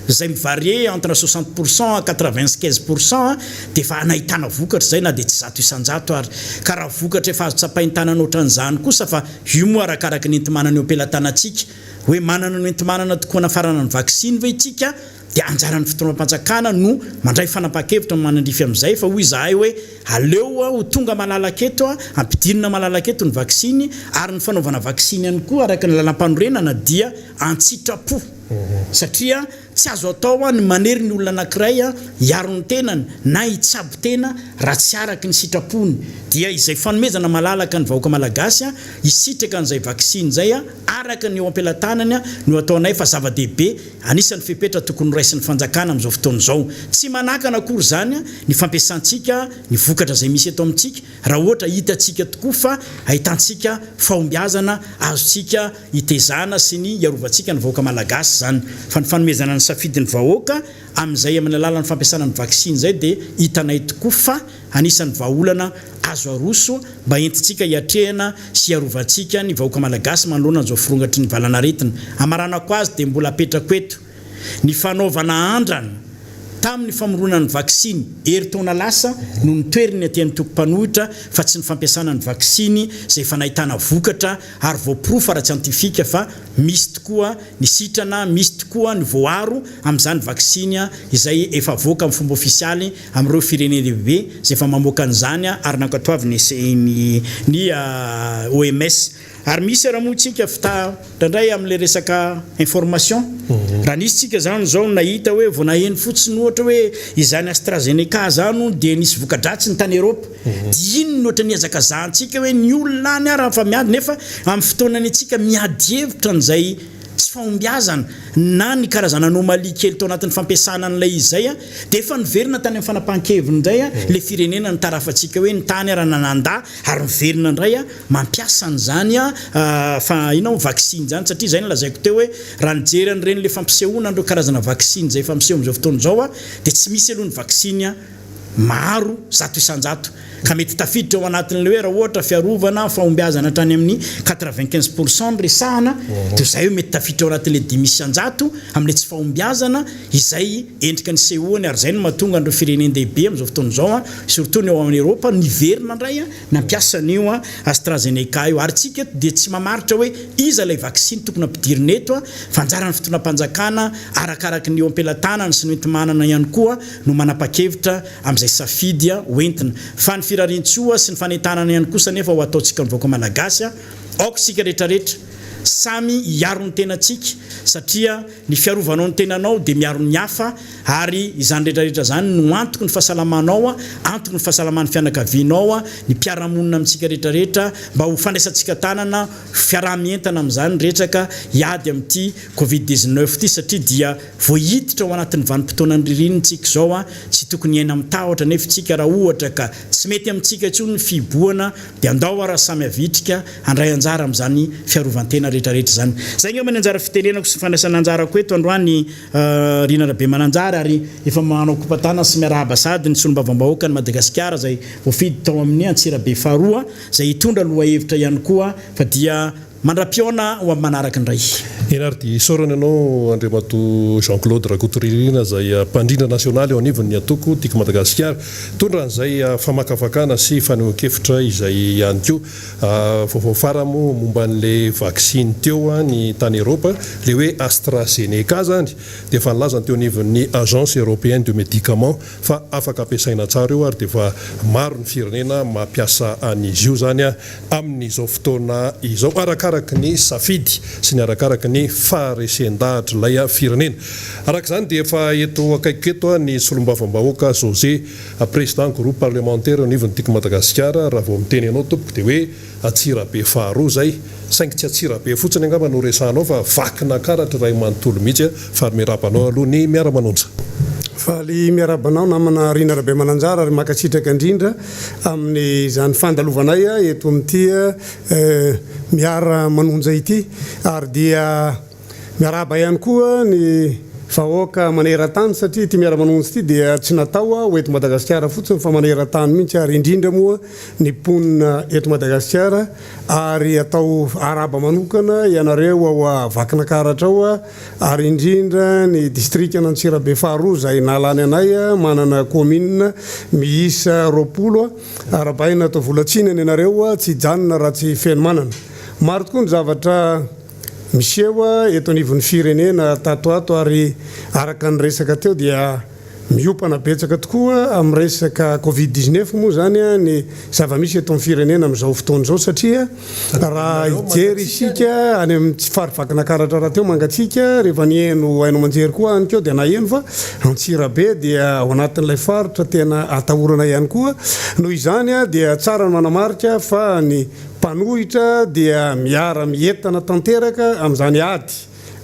izay mi-varier entre 60 pourcent à 95 pourcent dia efa nahitana vokatra izay na dia tsy 100% ary. Ka raha vokatra efa azo tsapain-tanana ohatran'izany kosa fa io moa arakaraka ny enti-manana eo am-pelatanantsika Hoe manana ny hoenti-manana tokoa hanafarana ny vaksiny ve isika dia anjaran'ny fitondram-panjakana no mandray fanapahan-kevitra manandrify amin'izay fa hoy izahay hoe aleo ho tonga malalaka eto, ampidirina malalaka eto ny vaksiny ary ny fanaovana vaksiny ihany koa araka ny lalampanorenana dia an-tsitrapo satria Tsy azo atao ny manery ny olona anankiray hiaro ny tenany na hitsabo tena raha tsy araka ny sitrapony. Dia izay fanomezana malalaka ny vahoaka malagasy hisitraka an'izay vaksiny izay araka ny eo am-pelatanany no ataonay fa zava-dehibe, anisan'ny fepetra tokony horaisin'ny fanjakana amin'izao fotoana izao. Tsy manakana akory izany ny fampiasantsika ny vokatra izay misy eto amintsika raha ohatra hitantsika tokoa fa ahitantsika fahombiazana azontsika hitezana sy ny hiarovantsika ny vahoaka malagasy izany fa ny fanomezana ny safidy ny vahoaka amin'izay amin'ny alalan'ny fampiasana ny vaksiny izay dia hitanay tokoa fa anisan'ny vahaolana azo aroso mba entintsika hiatrehana sy hiarovantsika ny vahoaka malagasy manoloana an'izao firongatry ny valanaretina. Hamaranako azy dia mbola apetrako eto ny fanaovana andrana. Tamin'ny famoronana ny vaksiny herintaona lasa no notoheriny aty amin'ny toko mpanohitra fa tsy ny fampiasana ny vaksiny izay efa nahitana vokatra ary voaporofo ara-tsiantifika fa misy tokoa ny sitrana, misy tokoa ny voaaro amin'izany vaksiny izay efa avoaka amin'ny fomba ofisialy amin'ireo firenena lehibe izay efa mamoaka an'izany ary nankatoavin'ny ny OMS. Ary misy ara moa tsika fita indraindray amin'ilay resaka information, raha nisy tsika zany zao nahita hoe vao naheno fotsiny ohatra hoe izany AstraZeneca zany hono dia nisy voka-dratsiny tany Europe, dia iny no ohatra nihazakazahantsika hoe ny olona any ara fa miady nefa amin'ny fotoanany antsika miady hevitra an'izay tsy fahombiazana na ny karazana anomalie kely tao anatin'ny fampiasana an'ilay izy izay dia efa niverina tany amin'ny fanapahan-keviny indray ilay firenena nitarafantsika hoe ny tany ara nandà ary miverina indray mampiasa an'izany fa inona moa vaksiny izany satria izay no lazaiko teo hoe raha nijery an'ireny ilay fampisehoana an'ireo karazana vaksiny izay efa miseho amin'izao fotoana izao dia tsy misy aloha ny vaksiny maro 100% ka mety tafiditra ao anatin'ilay hoe raha ohatra fiarovana fahombiazana hatrany amin'ny 95 pour cent no resahana dia izay hoe mety tafiditra ao anatin'ilay 5% amin'ilay tsy fahombiazana izay endrika nisehoany ary izay no mahatonga an'ireo firenen-dehibe amin'izao fotoana izao surtout ny ao amin'ny Eropa niverina indray nampiasa an'io AstraZeneca io ary tsika eto dia tsy mamaritra hoe iza ilay vaksiny tokony ampidirina eto fa anjaran'ny fitondram-panjakana arakaraky ny eo am-pelatanany sy ny hoenti-manana ihany koa no manapa-kevitra amin'izay safidy hoentina fa ny firarian-tsoa sy ny fanentanana ihany kosa anefa ho ataontsika ny vahoaka malagasy aoka isika rehetrarehetra samy hiaro ny tenantsika satria Ny fiarovanao ny tenanao dia miaro ny hafa ary izany rehetra rehetra izany no antoky ny fahasalamanao, antoky ny fahasalaman'ny fianakavianao, ny mpiara-monina amintsika rehetra rehetra mba ho fandraisantsika tanana, fiaraha-mientana amin'izany rehetraka hiady amin'ity covid 19 ity satria dia vao hiditra ao anatin'ny vanim-potoanan'ny ririnina tsika izao, tsy tokony hiaina amin'ny tahotra anefa isika raha ohatra ka tsy mety amintsika intsony ny fihibohana dia andao ara samy havitrika handray anjara amin'izany fiarovan-tena rehetrarehetra izany. Izay angamba ny anjara fitenenako sy fandraisana anjarako eto androany Rina Rabemananjara ary efa manao kopa-tanana sy miarahaba sahady ny solombavambahoakan'i Madagasikara izay voafidy tao amin'ny Antsirabe faharoa izay hitondra lohahevitra ihany koa fa dia mandra-pihaona ho amin'ny manaraka indray. Eny ary dia isaorana ianao Andriamatoa Jean Claude Rakotoririna izay mpandrindra nasionaly eo anivon'ny antoko Tiako Madagasikara. Nitondra an'izay famakafakana sy fanehoan-kevitra izay ihany koa. Vaovao farany moa momba an'ilay vaksiny teo ny tany Eropa, ilay hoe AstraZeneca izany dia efa nilaza ny teo anivon'ny Agence Européenne du Médicament fa afaka ampiasaina tsara io ary dia efa maro ny firenena mampiasa an'izy io izany amin'izao fotoana izao arakaraky ny safidy sy ny arakaraky ny faharesen-dahatr'ilay firenena. Araka izany dia efa eto akaikiko eto ny solombavambahoaka José Président groupe parlementaire eo anivon'ny Tiako Madagasikara, raha vao miteny ianao tompoko dia hoe Antsirabe faharoa izay, saingy tsy Antsirabe fotsiny angamba no resahanao fa Vakinankaratra iray manontolo mihitsy, faly miarahaba anao aloha ny miara-manonja. Faly miarahaba anao namana Rina Rabemananjara ary mankasitraka indrindra amin'izany fandalovanay eto amin'ity miara-manonja ity ary dia Miarahaba ihany koa ny vahoaka maneran-tany satria ity miara-manonja ity dia tsy natao ho eto Madagasikara fotsiny fa maneran-tany mihitsy ary indrindra moa ny mponina eto Madagasikara ary atao arahaba manokana ianareo ao Vakinakaratra ao ary indrindra ny distrikan'Antsirabe faharoa izay nahalany anay manana kaominina miisa 20 arahabaina atao volatsinana ianareo tsy hijanona raha tsy fenomanana. Maro tokoa ny zavatra Miseho eto anivon'ny firenena tato ato ary araka ny resaka teo dia miompana betsaka tokoa amin'ny resaka covid 19 moa izany ny zava-misy eto amin'ny firenena amin'izao fotoana izao satria raha hijery isika any amin'ny fary Vakinakaratra rahateo mangatsiaka rehefa nihaino haino aman-jery koa any koa dia naheno fa Antsirabe dia ao anatin'ilay faritra tena atahorana ihany koa noho izany dia tsara ny manamarika fa ny Mpanohitra dia miara mientana tanteraka amin'izany ady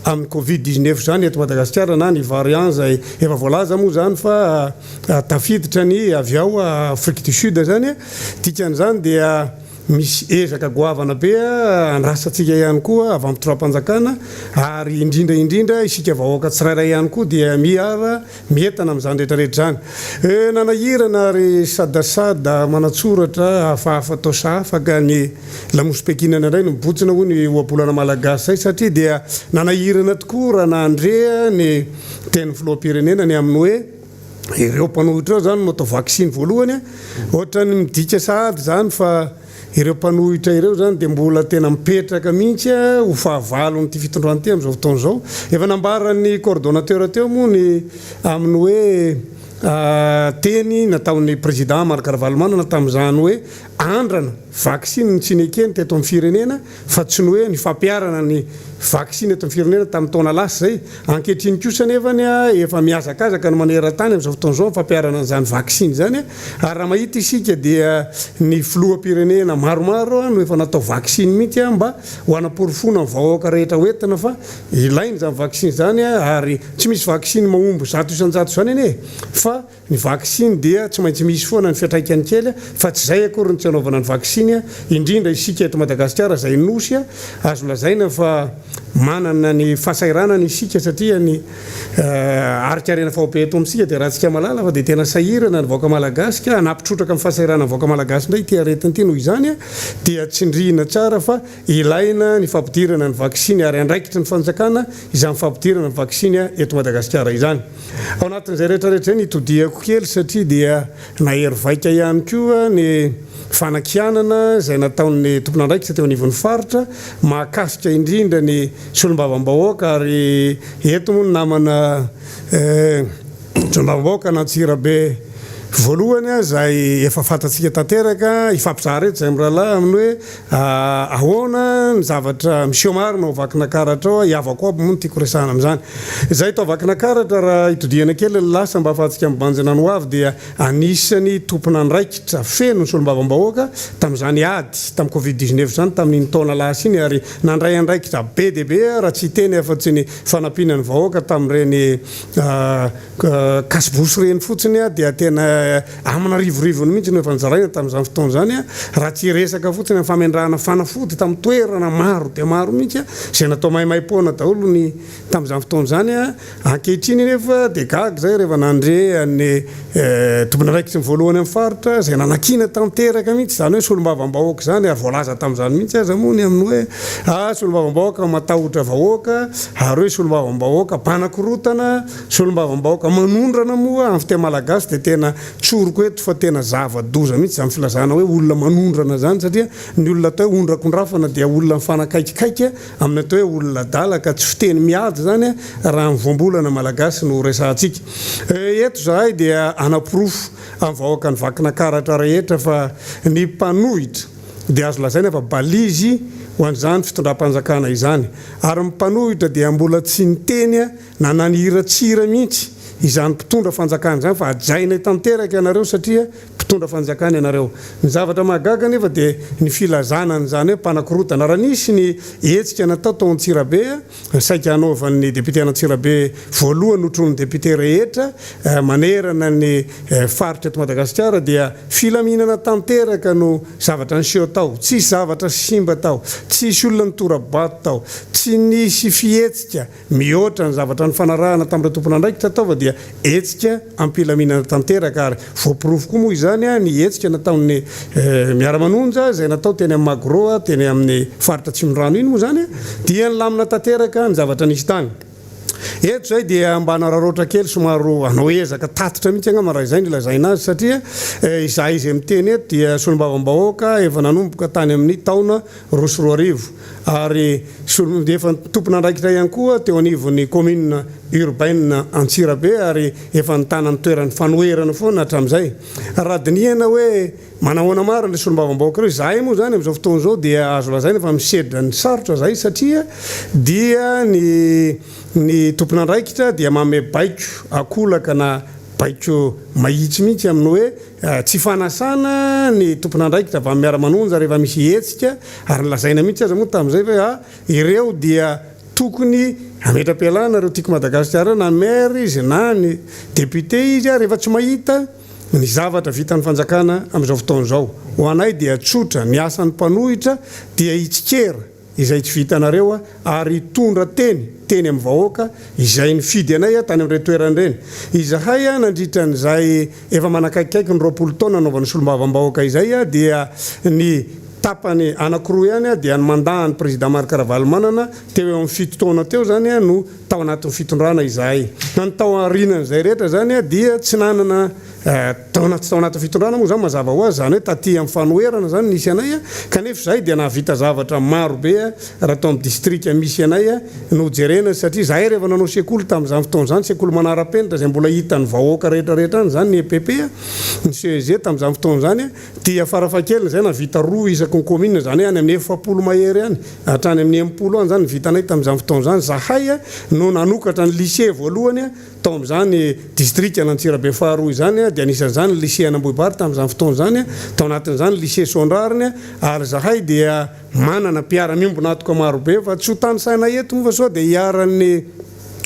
amin'ny covid 19 izany eto Madagasikara na ny variant izay efa voalaza moa izany fa tafiditra ny avy ao Afrique du Sud izany. Dikan'izany dia misy ezaka goavana be andrasantsika ihany koa avy amin'ny fitondram-panjakana ary indrindra indrindra isika vahoaka tsirairay ihany koa dia miara Mientana amin'izany rehetra rehetra izany. Eh, nanahirana ary sadasada manatsoratra hafahafa tao sahafa ka ny lamosim-pekinana indray no mibotsina hoy ny ohabolana malagasy izay satria dia nanahirana tokoa raha nandre ny tenin'ny filoham-pirenena ny amin'ny hoe. Ireo mpanohitra ireo izany no atao vaksiny voalohany. Ohatran'ny midika sahady izany fa ireo mpanohitra ireo izany dia mbola tena mipetraka mihitsy ho fahavalon'ity fitondrana ity amin'izao fotoana izao. Efa nambaran'ny coordonnateur teo moa ny amin'ny hoe teny nataon'ny président Marc Ravalomanana tamin'izany hoe andrana vaksiny no tsy nekeny teto amin'ny firenena fa tsy ny hoe ny fampiharana ny vaksiny eto amin'ny firenena tamin'ny taona lasa izay. Ankehitriny kosa anefany efa mihazakazaka ny maneran-tany amin'izao fotoana izao ny fampiharana an'izany vaksiny izany ary raha mahita isika dia ny filoham-pirenena maromaro no efa natao vaksiny mihitsy mba ho hanaporofoana ny vahoaka rehetra hoentina fa ilaina izany vaksiny izany ary tsy misy vaksiny mahomby 100% izany anie fa Ny vaksiny dia tsy maintsy misy foana ny fiantraikany kely fa tsy izay akory no tsy anaovana ny vaksiny, indrindra isika eto Madagasikara izay nosy, azo lazaina fa manana ny fahasahiranana isika satria ny harinkarena faobe eto amintsika dia ratsika malala fa dia tena sahirana ny vahoaka malagasy ka hanampy trotraka amin'ny fahasahiranan'ny vahoaka malagasy indray ity aretina ity noho izany dia tsindriana tsara fa ilaina ny fampidirana ny vaksiny ary andraikitry ny fanjakana izany fampidirana ny vaksiny eto Madagasikara izany. Ao anatin'izay rehetra rehetra izay no itodihako kely satria dia nahery vaika ihany koa ny fanakianana izay nataon'ny tompon'andraikitra teo anivon'ny faritra mahakasika indrindra ny solombavambahoaka ary eto moa ny namana solombavambahoaka an'Antsirabe voalohany izay efa fantatsika tanteraka hifampizara eto izay mirahalahy amin'ny hoe Ahoana ny zavatra miseho marina ao Vakinakaratra ao? Iavako aby moa no tiako resahana amin'izany. Izay tao Vakinakaratra raha itodihana kely ny lasa mba ahafahantsika mibanjina ny ho avy dia anisan'ny tompon'andraikitra feno ny solombavambahoaka tamin'izany ady tamin'ny covid 19 izany tamin'iny taona lasa iny ary nandray andraikitra be dia be raha tsy hiteny afa-tsy ny fanampiana ny vahoaka tamin'ireny cache-bouche ireny fotsiny dia tena Aman'arivorivony mihitsy no efa nozaraina tamin'izany fotoana izany, raha tsy hiresaka fotsiny amin'ny famendrahana fanafody tamin'ny toerana maro dia maro mihitsy, izay natao maimaim-poana daholo ny tamin'izany fotoana izany. Ankehitriny anefa dia gaga izahay rehefa nandre an'ny tompon'andraikitry ny voalohany amin'ny faritra izay nanakiana tanteraka mihitsy izany hoe solombavambahoaka izany ary voalaza tamin'izany mihitsy aza moa ny amin'ny hoe ah solombavambahoaka matahotra vahoaka ary hoe solombavambahoaka mpanakorotana Solombavambahoaka manondrana moa amin'ny fiteny malagasy dia tena tsoriko eto fa tena zava-doza mihitsy izany filazana hoe olona manondrana izany satria ny olona atao hoe ondrakondrafana dia olona mifanakaikikaika amin'ny atao hoe olona adala ka tsy fiteny miady izany raha ny voambolana malagasy no resahantsika. Eto izahay dia hanaporofo amin'ny vahoakan'i Vakinakaratra rehetra fa ny mpanohitra dia azo lazaina fa balizy ho an'izany fitondram-panjakana izany ary ny mpanohitra dia mbola tsy niteny na naniratsira mihitsy izany mpitondra fanjakana izany fa hajainay tanteraka ianareo satria mpitondra fanjakana ianareo. Ny zavatra mahagaga anefa dia ny filazana an'izany hoe mpanakorotana. Raha nisy ny hetsika natao tao Antsirabe, saika hanaovan'ny député an'Antsirabe voalohany notronin'ny député rehetra manerana ny faritra eto Madagasikara dia filaminana tanteraka no zavatra niseho tao. Tsisy zavatra simba tao, tsisy olona nitora-bato tao, tsy nisy fihetsika Mihoatra ny zavatra nifanarahana tamin'ireo tompon'andraikitra tao fa dia hetsika am-pilaminana tanteraka ary voaporofo koa moa izany ny hetsika nataon'ny Miara-manonja izay natao teny amin'ny Magro teny amin'ny faritra Atsimondrano iny moa izany dia nilamina tanteraka ny zavatra nisy tany. Eto izay dia mba hanararaotra kely somary hanao ezaka tatitra mihitsy angamba raha izay no ilazaina azy satria izahay izay miteny eto dia solombavambahoaka efa nanomboka tany amin'ny taona 2002 ary efa tompon'andraikitra ihany koa teo anivon'ny commune urbaine Antsirabe ary efa nitana ny toeran'ny fanoherana foana hatramin'izay. Raha dinihana hoe manahoana marina ilay solombavambahoaka ireo, izahay moa izany amin'izao fotoana izao dia azo lazaina fa misedra ny sarotra izahay satria dia ny ny tompon'andraikitra dia manome baiko akolaka na baiko mahitsy mihitsy amin'ny hoe Tsy fanasana ny tompon'andraikitra avy amin'ny miara-manonja rehefa misy hetsika ary nolazaina mihitsy aza moa tamin'izay hoe a ireo dia tokony hametra-pialana ireo Tiako Madagasikara ireo na maire izy na ny député izy rehefa tsy mahita ny zavatra vitan'ny fanjakana amin'izao fotoana izao. Ho anay dia tsotra, ny asan'ny mpanohitra dia hitsikera. izay tsy vitanareo ary hitondra teny teny amin'ny vahoaka izay nifidy anay tany amin'ireny toerana ireny. Izahay nandritra an'izay efa manakaikikaiky ny 20 taona nanaovana solombavambahoaka izay dia ny. tapany anankiroa ihany dia ny mandat an'ny Président Marc Ravalomanana teo eo amin'ny fito taona teo izany no tao anatin'ny fitondrana izahay. Na ny tao aorianan'izay rehetra izany dia tsy nanana tao tsy tao anatin'ny fitondrana moa izany mazava ho azy, izany hoe taty amin'ny fanoherana izany nisy anay kanefa izahay dia nahavita zavatra maro be raha tao amin'ny distrika misy anay no jerena satria izahay rehefa nanao sekoly tamin'izany fotoana izany, sekoly manara-penitra izay mbola hitan'ny vahoaka rehetra rehetra any izany ny EPP, ny CEG tamin'izany fotoana izany. Dia farafahakeliny izay nahavita roa isaky ny kaominina, izany hoe any amin'ny 40 mahery any, hatrany amin'ny 60 any izany ny vitanay tamin'izany fotoana izany. Izahay no nanokatra ny lycée voalohany tao amin'izany distrikan'Antsirabe faharoa izany, dia anisan'izany ny lycée an'Ambohibary tamin'izany fotoana izany, tao anatin'izany ny lycée Soandrariny, ary izahay dia manana mpiara-miombon'antoka marobe fa tsy ho tanisaina eto moa fa sao dia iharan'ny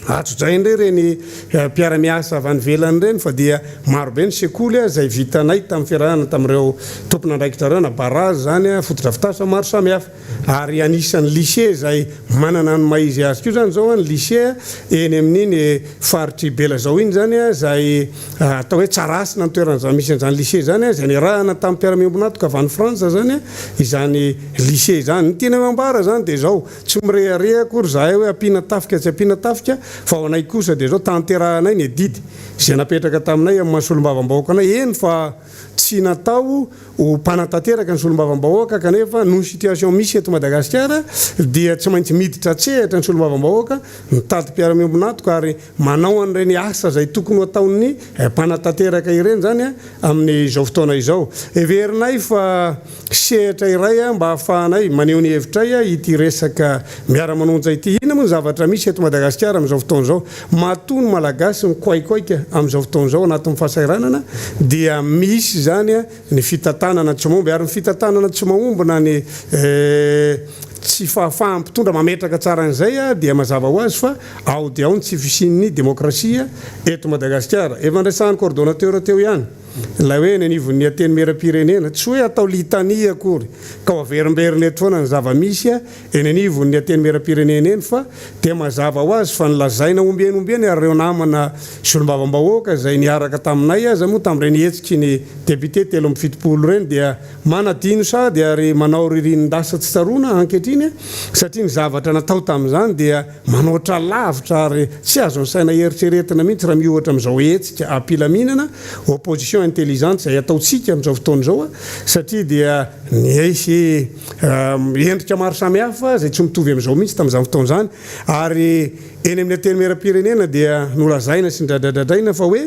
Atsojay indray ireny mpiara-miasa avy any ivelany ireny fa dia marobe ny sekoly izay vitanay tamin'ny fiarahana tamin'ireo tompon'andraikitra ireo na barrage izany, fotodrafitrasa maro samihafa. Ary anisan'ny lycée izay manana ny maha izy azy koa izany izao ny lycée eny amin'iny faritr'i Belazao iny izany izay atao hoe Tsarahasina ny toerana izany misy an'izany lycée izany izay niarahana tamin'ny mpiara-miombon'antoka avy any Frantsa izany izany lycée izany. Ny tiana ho ambara izany dia izao, Tsy mirehareha akory izahay hoe ampiana tafika tsy ampiana tafika fa ho anay kosa dia izao tanterahanay ny adidy izay napetraka taminay amin'ny maha solombavambahoaka anay, eny fa tsy natao ho mpanatanteraka ny solombavambahoaka kanefa noho ny situation misy eto Madagasikara dia tsy maintsy miditra an-tsehatra ny solombavambahoaka, mitady mpiara-miombon'antoka ary manao an'ireny asa izay tokony ho ataon'ny mpanatanteraka ireny izany amin'izao fotoana izao. Heverinay fa sehatra iray mba hahafahanay maneho ny hevitray ity resaka miara-manonja ity. Inona moa ny zavatra misy eto Madagasikara amin'izao fotoana izao? Matoa ny Malagasy mikoaikoaika amin'izao fotoana izao anatin'ny fahasahiranana dia misy izany ny fitantanana tsy mahomby ary ny fitantanana tsy mahomby na ny tsy fahafahan'ny mpitondra mametraka tsara an'izay dia mazava ho azy fa ao dia ao ny tsy fisian'ny demokrasia eto Madagasikara. Efa niresahan'ny coordonnateur teo ihany ilay hoe eny anivon'ny Antenimierampirenena, tsy hoe atao litanie akory ka ho averimberina eto foana ny zava-misy eny anivon'ny Antenimierampirenena eny fa dia mazava ho azy fa ny lazaina ombieny ombieny ary ireo namana solombavambahoaka izay niaraka taminay aza moa tamin'ireny hetsiky ny député 73 ireny dia manadino sady ary manao ririnin-dasa tsy tsaroana ankehitriny satria ny zavatra natao tamin'izany dia manoatra lavitra ary tsy azon'ny saina eritreretina mihitsy raha miohatra amin'izao hetsika am-pilaminana opposition intelligente izay ataontsika amin'izao fotoana izao satria dia nisy Endrika maro samihafa izay tsy mitovy amin'izao mihitsy tamin'izany fotoana izany ary eny amin'ny Antenimierampirenena dia nolazaina sy ndradradradraina fa hoe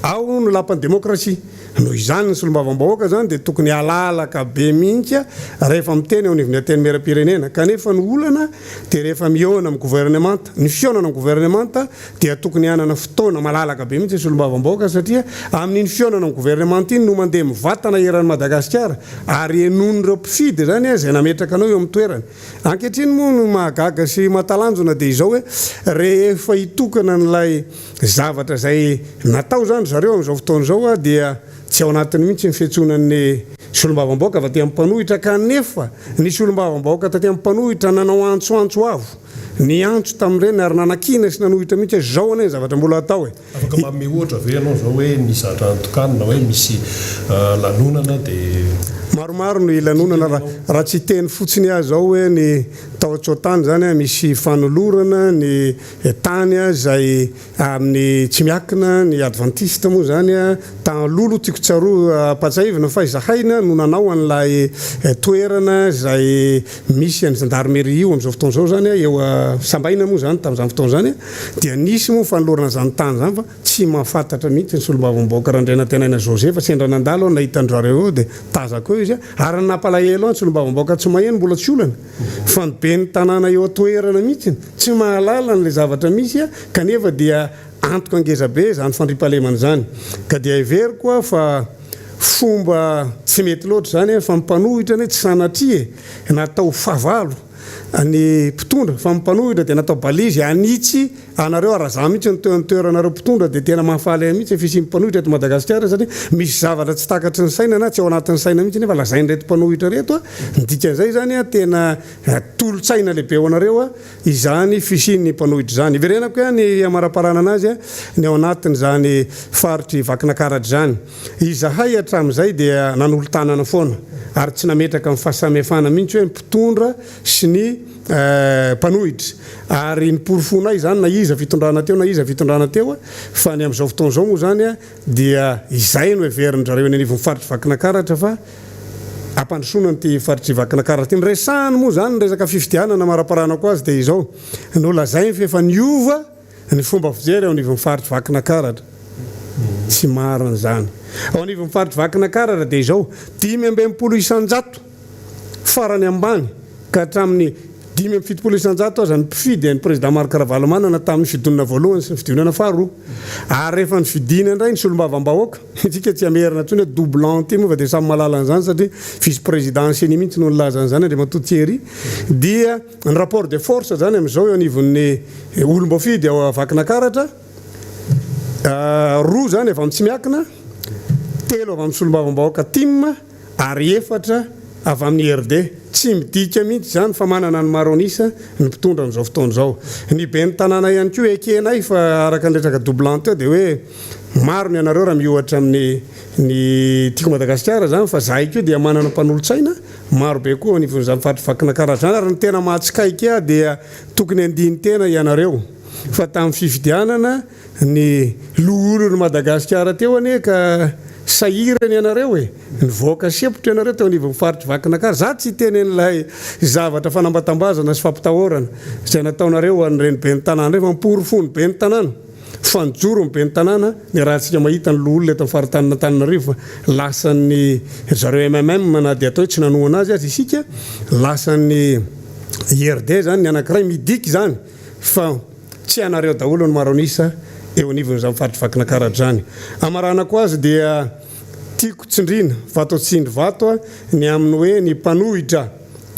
ao no lapan'ny demokrasia. Noho izany ny solombavambahoaka izany dia tokony halalaka be mihitsy rehefa miteny eo anivon'ny Antenimierampirenena. Kanefa ny olana dia rehefa mihaona amin'ny governemanta, ny fihaonana amin'ny governemanta dia tokony hanana fotoana malalaka be mihitsy ny solombavambahoaka satria amin'iny fihaonana amin'ny governemanta iny no mandeha mivatana eran'i Madagasikara ary henoin'ireo mpifidy izany izay nametraka anao eo amin'ny toerany. Ankehitriny moa ny mahagaga sy mahatalanjona dia izao hoe rehefa hitokana an'ilay zavatra izay natao izany ry zareo amin'izao fotoana izao dia tsy ao anatiny mihitsy ny fiantsoana ny solombavambahoaka avy aty amin'ny mpanohitra kanefa ny solombavambahoaka taty amin'ny mpanohitra nanao antsoantso avo Niantso tamin'ireny ary nanakiana sy nanohitra mihitsy hoe zao anie ny zavatra mbola atao e! Afaka manome ohatra ve ianao zao hoe misy zavatra notokanina hoe misy lanonana dia. Maromaro ny lanonana raha raha tsy hiteny fotsiny aho zao hoe ny tao Antsoatany zany misy fanolorana ny tany izay Amin'ny tsy miakina ny advantiste moa izany taloha aloha tiako tsaroa ampatsahivina fa izahay no nanao an'ilay toerana izay misy an'ny gendarmerie io amin'izao fotoana izao izany eo Sambaina moa izany tamin'izany fotoana izany dia nisy moa fanolorana izany tany izany fa tsy mahafantatra mihitsy ny solombavambahoaka Randrianantenaina José fa sendra nandalo aho nahita an-dry zareo eo dia tazako eo izy ary ny nampalahelo ahy ny solombavambahoaka tsy maheno mbola tsy olana fa ny ben'ny tanàna eo an-toerana mihitsy tsy mahalala an'ilay zavatra misy kanefa dia antoka ngeza be izany fandriampahalemana izany ka dia heveriko aho fa fomba tsy mety loatra izany fa ny mpanohitra anie tsy sanatria e natao fahavalo. Ny mpitondra fa ny mpanohitra dia natao balise hanitsy anareo ary raha za mihitsy no teo amin'ny toeranareo mpitondra dia tena mahafaly ahy mihitsy ny fisian'ny mpanohitra eto Madagasikara satria misy zavatra tsy takatry ny saina na tsy ao anatin'ny saina mihitsy nefa lazain'ireto mpanohitra ireto a, ny dikan'izay izany a tena tolo-tsaina lehibe ho anareo a izany fisian'ny mpanohitra izany. Iverenako ihany hamaraparanana azy a ny ao anatin'izany faritr'i Vakinakaratra izany. Izahay hatramin'izay dia nanolo-tanana foana ary tsy nametraka ny fahasamihafana mihitsy hoe mpitondra sy ny mpanohitra ary ny porofonay izany na iza fitondrana teo na iza fitondrana teo fa ny amin'izao fotoana izao moa izany dia izay no heverin-dry zareo eny anivon'ny faritr'i Vakinakaratra fa hampandrosoana an'ity faritr'i Vakinakaratra ity. Ny resahany moa izany ny resaka fifidianana amaraparanako azy dia izao, nolazainy fa efa niova Ny fomba fijery ao anivon'ny faritr'i Vakinakaratra. Tsy marina izany. Ao anivon'ny faritr'i Vakinakaratra dia izao, 65% farany ambany ka hatramin'ny 75% aza ny mpifidy an'i Président Marc Ravalomanana tamin'ny fidonana voalohany sy ny fidonana faharoa. Ary rehefa nifidina indray ny solombavambahoaka, isika tsy hamerina intsony hoe doublon ity moa fa dia samy mahalala an'izany satria vice président ny ceni mihitsy no nilaza an'izany Andriamatoa Thierry, dia Ny rapport de force zany amin'izao eo anivon'ny olom-boafidy ao Vakinakaratra, roa zany avy amin'ny tsy miakina, telo avy amin'ny solombavambahoaka tim ary efatra avy amin'ny IRD. Tsy midika mihitsy izany fa manana ny maro an'isa ny mpitondra amin'izao fotoana izao. Ny ben'ny tanàna ihany koa ekenay fa araka ny resaka doublant teo dia hoe maro ny anareo raha miohatra amin'ny ny Tiako Madagasikara izany fa zahay koa dia manana mpanolotsaina Maro be koa anivon'izany faritry Vakinakaratra izany ary ny tena mahatsikaiky ahy dia tokony handini-tena ianareo fa tamin'ny fifidianana ny loholon'i Madagasikara teo anie ka sahirana ianareo e! Nivoaka sempotra ianareo teo anivon'ny faritry Vakinakaratra. Za tsy hiteny an'ilay zavatra fanambatambazana sy fampitahorana izay nataonareo ho an'ireny ben'ny tanàna ireny fa ny porofon'ny ben'ny tanàna fa nijoro ny ben'ny tanàna, niarahantsika mahita ny loholona eto amin'ny faritanin'Antananarivo fa lasan'ny ry zareo mmm na dia atao hoe tsy nanohana azy aza isika, lasan'ny IRD izany ny anankiray, midika izany fa tsy anareo daholo ny maro an'isa eo anivon'izany faritry Vakinakaratra izany. Hamaranako azy dia tiako tsindriana, vato tsindry vato, ny amin'ny hoe ny mpanohitra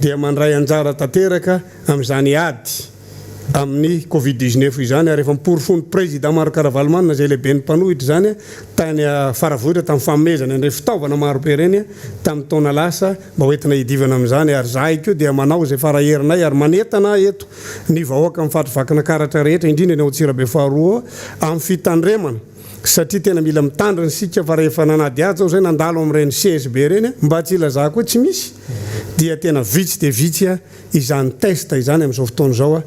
dia mandray anjara tanteraka amin'izany ady amin'ny Covid 19 izany ary efa noporofoin'ny Président Marc Ravalomanana izay lehiben'ny mpanohitra izany tany Faravohitra tamin'ny fanomezana an'ireny fitaovana marobe ireny tamin'ny taona lasa mba ho entina hidivana amin'izany ary izahay koa dia manao izay fara-herinay ary manentana eto ny vahoaka amin'ny faritry Vakinakaratra rehetra indrindra ny ao Antsirabe faharoa amin'ny fitandremana satria tena mila mitandrina isika fa rehefa nanadihady izao izay nandalo amin'ireny CSB ireny mba tsy hilazako hoe tsy misy dia tena vitsy dia vitsy izany test izany amin'izao fotoana izao a!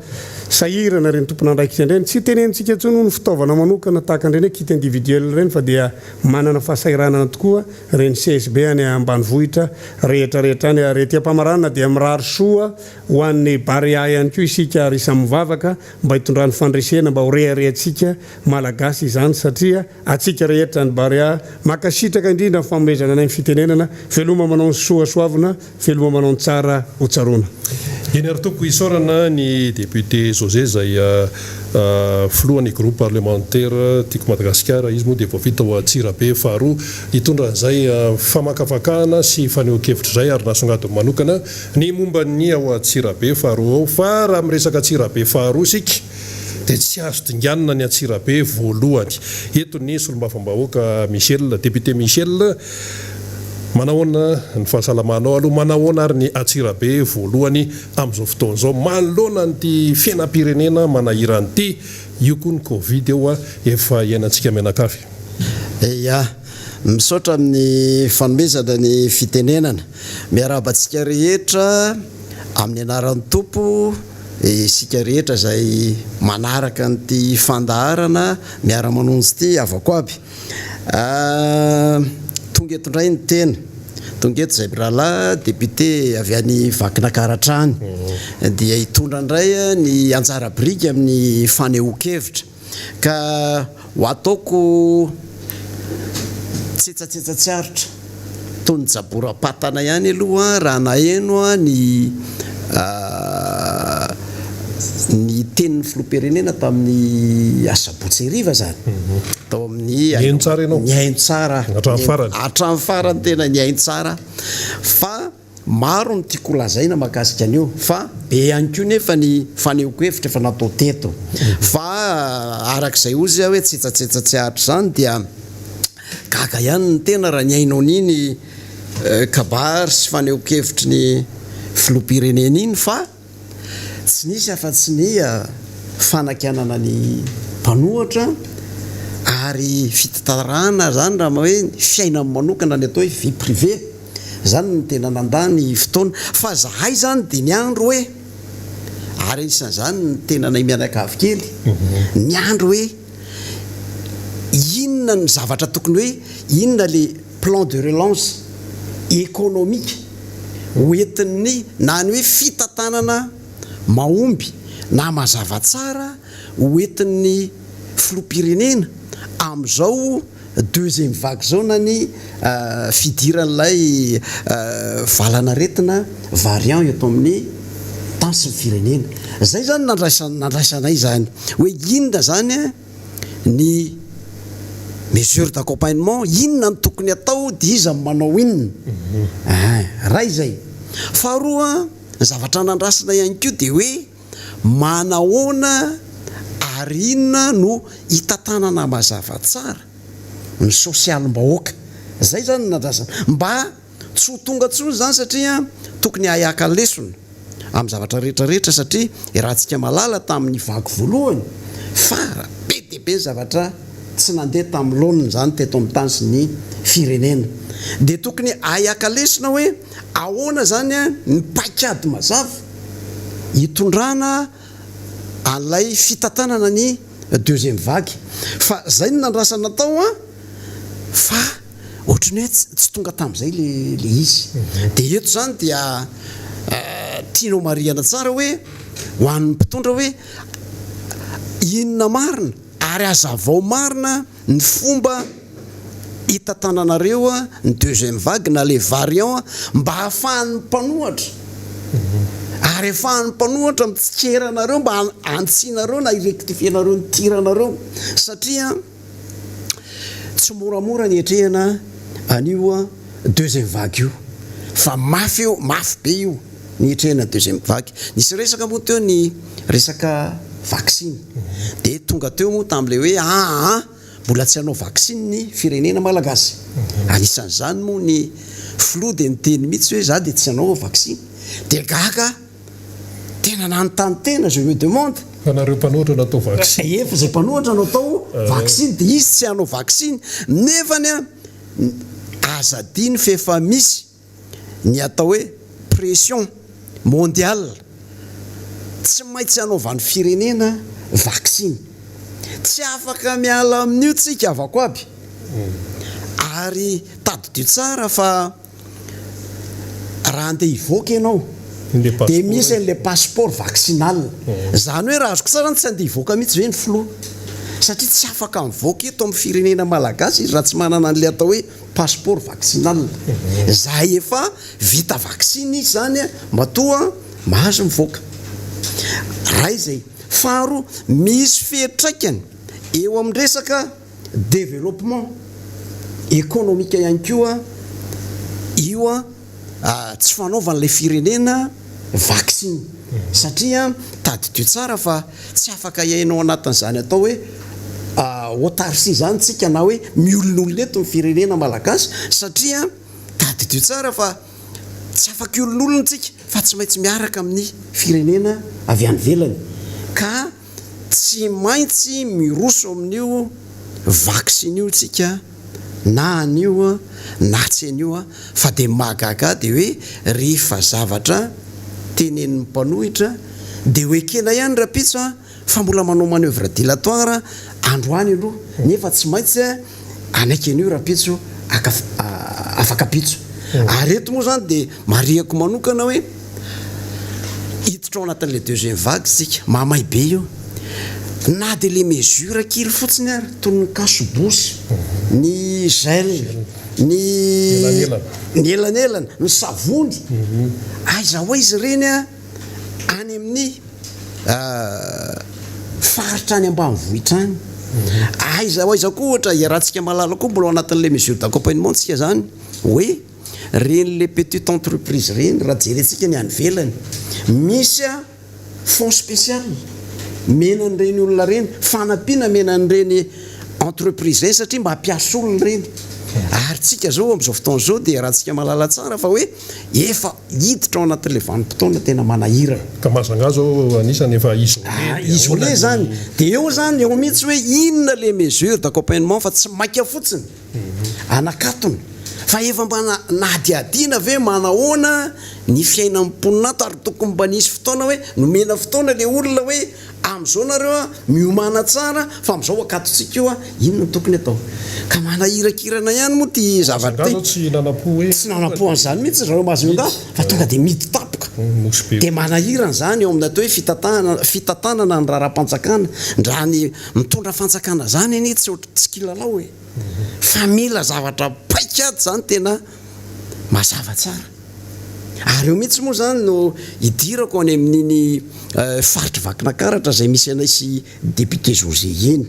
Sahirana ireny tompon'andraikitra ireny, tsy tenenintsika intsony hono fitaovana manokana tahaka an'ireny hoe kit individuel ireny fa dia manana fahasahiranana tokoa ireny CSB any ambanivohitra rehetra rehetra any ary ety am-pamaranana dia mirary soa ho an'ny Barea ihany koa isika ary samy mivavaka mba hitondrany fandresena mba ho reharehantsika Malagasy izany satria antsika rehetra ny Barea. Mankasitraka indrindra ny fanomezana anay ny fitenenana, veloma manao ny soa soavina. Veloma manao ny tsara ho tsaroana. Eny ary tompoko isaorana ny député José izay filohan'ny groupe parlementaire Tiako Madagasikara, izy moa dia voafidy tao Antsirabe faharoa hitondra an'izay famakafakana sy fanehoan-kevitra izay ary nasongadiny manokana ny momba ny ao Antsirabe faharoa ao fa raha miresaka Antsirabe faharoa isika dia tsy azo dinganina ny Antsirabe voalohany. Eto ny solombavambahoaka Michel, député Michel. Manahoana ny fahasalamanao aloha? Manahoana ary ny Antsirabe voalohany amin'izao fotoana izao manoloana an'ity fiainam-pirenena manahirana ity? Io koa ny Covid eo a, efa iainantsika mianakavy. Ya, misaotra amin'ny fanomezana ny fitenenana. Miarahaba antsika rehetra amin'ny anaran'ny Tompo isika rehetra izay manaraka an'ity fandaharana miara-manonjy ity havako aby. Ah, tonga eto indray ny tena. Tonga eto izay mirahalahy député avy any Vakinakaratra any. Dia hitondra indray ny anjara biriky amin'ny fanehoan-kevitra. Ka ho ataoko tsetsatsetsa tsy aritra. Toy ny jaboram-patana ihany aloha raha naheno ny ny tenin'ny filoham-pirenena tamin'ny asabotsy hariva izany tao amin'ny Nihaino tsara ianao? Nihaino tsara Hatramin'ny farany? Hatramin'ny farany tena nihaino tsara fa. Maro ny tiako ho lazaina mahakasika an'io fa be ihany koa nefa ny fanehoako hevitra efa natao teto. Fa araka izay hozy aho hoe tsetsatsetsa tsy haharitra izany dia gaga ihany ny tena raha nihaino an'iny kabary sy fanehoan-kevitry ny filoham-pirenena iny fa Tsy nisy afa-tsy ny fanakianana ny mpanohitra ary fitantarana izany raha hoe ny fiainany manokana ny atao hoe vie privée izany no tena nandany fotoana fa zahay izany dia niandry hoe ary anisan'izany ny tenanay mianakavy kely niandry hoe inona ny zavatra tokony hoe inona le plan de relance économique ho entin'ny na ny hoe fitantanana mahomby na mazava tsara ho entin'ny filoham-pirenena amin'izao deuxième vague izao na ny fidiran'ilay valan'aretina variant eto amin'ny tany sy ny firenena. Izay izany nandraisanay izany hoe inona izany ny mesure d'accompagnement, inona no tokony atao dia iza no manao inona. Ein, iray izay. Faharoa, ny zavatra nandrasana ihany koa dia hoe manahoana ary inona no hitantanana mazava tsara ny sosialim-bahoaka. Izay izany no nandrasana. Mba Tsy ho tonga intsony izany satria tokony hahay haka lesona amin'ny zavatra rehetra rehetra satria iarahantsika mahalala tamin'ny vague voalohany fa be dia be ny zavatra tsy nandeha tamin'ny laoniny izany teto amin'ny tany sy ny firenena. Dia tokony hahay haka lesona hoe ahoana izany ny paikady mazava hitondrana an'ilay fitantanana ny deuxième vague fa izay no nandrasana tao an fa Ohatran'ny hoe tsy tonga tamin'izay le izy. Dia eto izany dia tiana ho marihana tsara hoe ho an'ny mpitondra hoe inona marina ary hazavao marina ny fomba hitantananareo ny deuxième vague na le variant mba hahafahan'ny mpanohatra ary ahafahan'ny mpanohatra mitsikera anareo mba hanitsianareo na hi-rectifier-nareo ny tiranareo satria Tsy moramora ny hiatrehana an'io deuxième vague io fa mafy io, mafy be io ny hiatrehana deuxième vague. Nisy resaka moa teo ny resaka vaksiny dia tonga teo moa tamin'ilay hoe aa mbola tsy hanao vaksiny ny firenena malagasy. Anisan'izany moa ny filoha dia niteny mihitsy hoe za dia tsy hanao vaksiny. Dia gaga Tena nanontany tena, je me demande. Fa nareo mpanohitra no atao vaksiny. Efa izay mpanohitra no atao vaksiny dia izy tsy hanao vaksiny nefany an aza adino f'efa misy ny atao hoe pression mondiale tsy maintsy hanaovan'ny firenena vaksiny. Tsy afaka miala amin'io tsika havako aby. Ary tadidio tsara fa. Raha andeha hivoaka ianao dia misy an'ilay passeport vaccinal. Izany hoe raha azoko tsara tsy andeha hivoaka mihitsy ve ny filoha? Satria tsy afaka mivoaka eto amin'ny firenena malagasy izy raha tsy manana an'ilay atao hoe passeport vaccinal. Izay efa vita vaksiny izy izany matoa mahazo mivoaka. Iray izay. Faharoa, misy fiantraikany eo amin'ny resaka. Développement économique ihany koa io tsy fanaovan'ilay firenena vaksiny satria tadidio tsara fa tsy afaka hiaina ao anatin'izany atao hoe autarcie izany tsika na hoe miolonolona eto ny firenena malagasy satria tadidio tsara fa tsy afaka hiolonolona tsika fa tsy maintsy miaraka amin'ny firenena avy any ivelany ka Tsy maintsy miroso amin'io vaksiny io tsika na anio na tsy anio fa dia mahagaga ahy dia hoe rehefa zavatra tenenin'ny mpanohitra dia ho ekena ihany rahampitso fa mbola manao manoeuvre dilatoire androany aloha nefa tsy maintsy hanaiky an'io rahampitso afak'ampitso. Ary eto moa izany dia marihako manokana hoe hiditra ao anatin'ilay deuxième vague isika, mahamay be io. Na dia ilay mesure kely fotsiny ary toy ny cache-bouche, ny gel, ny ny elanelana, ny savony, aiza ho aiza ireny an, any amin'ny faritra any ambanivohitra any. Aiza ho aiza koa ohatra iarahantsika mahalala koa mbola ao anatin'ilay mesure d'accompagnement tsika izany hoe. Ireny le petite entreprise ireny raha jerentsika ny any ivelany, misy fonds spécial mena an'ireny olona ireny, fanampiana mena an'ireny entreprise ireny satria mba hampiasa olona ireny. Ary tsika izao amin'izao fotoana izao dia raha-tsika mahalala tsara fa hoe efa hiditra ao anatin'ilay vanim-potoana tena manahirana. Ka Mahajanga zao anisany efa isolé dia ahoana ny. Isolé izany, dia eo izany, eo mihitsy hoe inona le mesure d'accompagnement fa tsy maika fotsiny anakatona fa efa mba nahadihadiana ve manahoana ny fiainan'ny mponina ato ary tokony mba nisy fotoana hoe nomena fotoana le olona hoe Amin'izao nareo a, miomàna tsara fa amin'izao akatontsika io a, inona no tokony atao? Ka manahirakirana ihany moa ity zavatra ity. Zao tsy nanam-po hoe. Tsy nanam-po an'izany mihitsy ry zareo Majunga fa tonga dia midy tampoka. Dia manahirana izany eo amin'ny atao hoe fitantanana fitantanana ny raharaham-panjakana. Ndra ny mitondra fanjakana izany anie tsy ohatry tsy kilalao e. Fa mila zavatra paik'ady izany tena mazava tsara. Ary eo mihitsy moa izany no idirako any amin'iny faritr'i Vakinakaratra izay misy anay sy député José iny.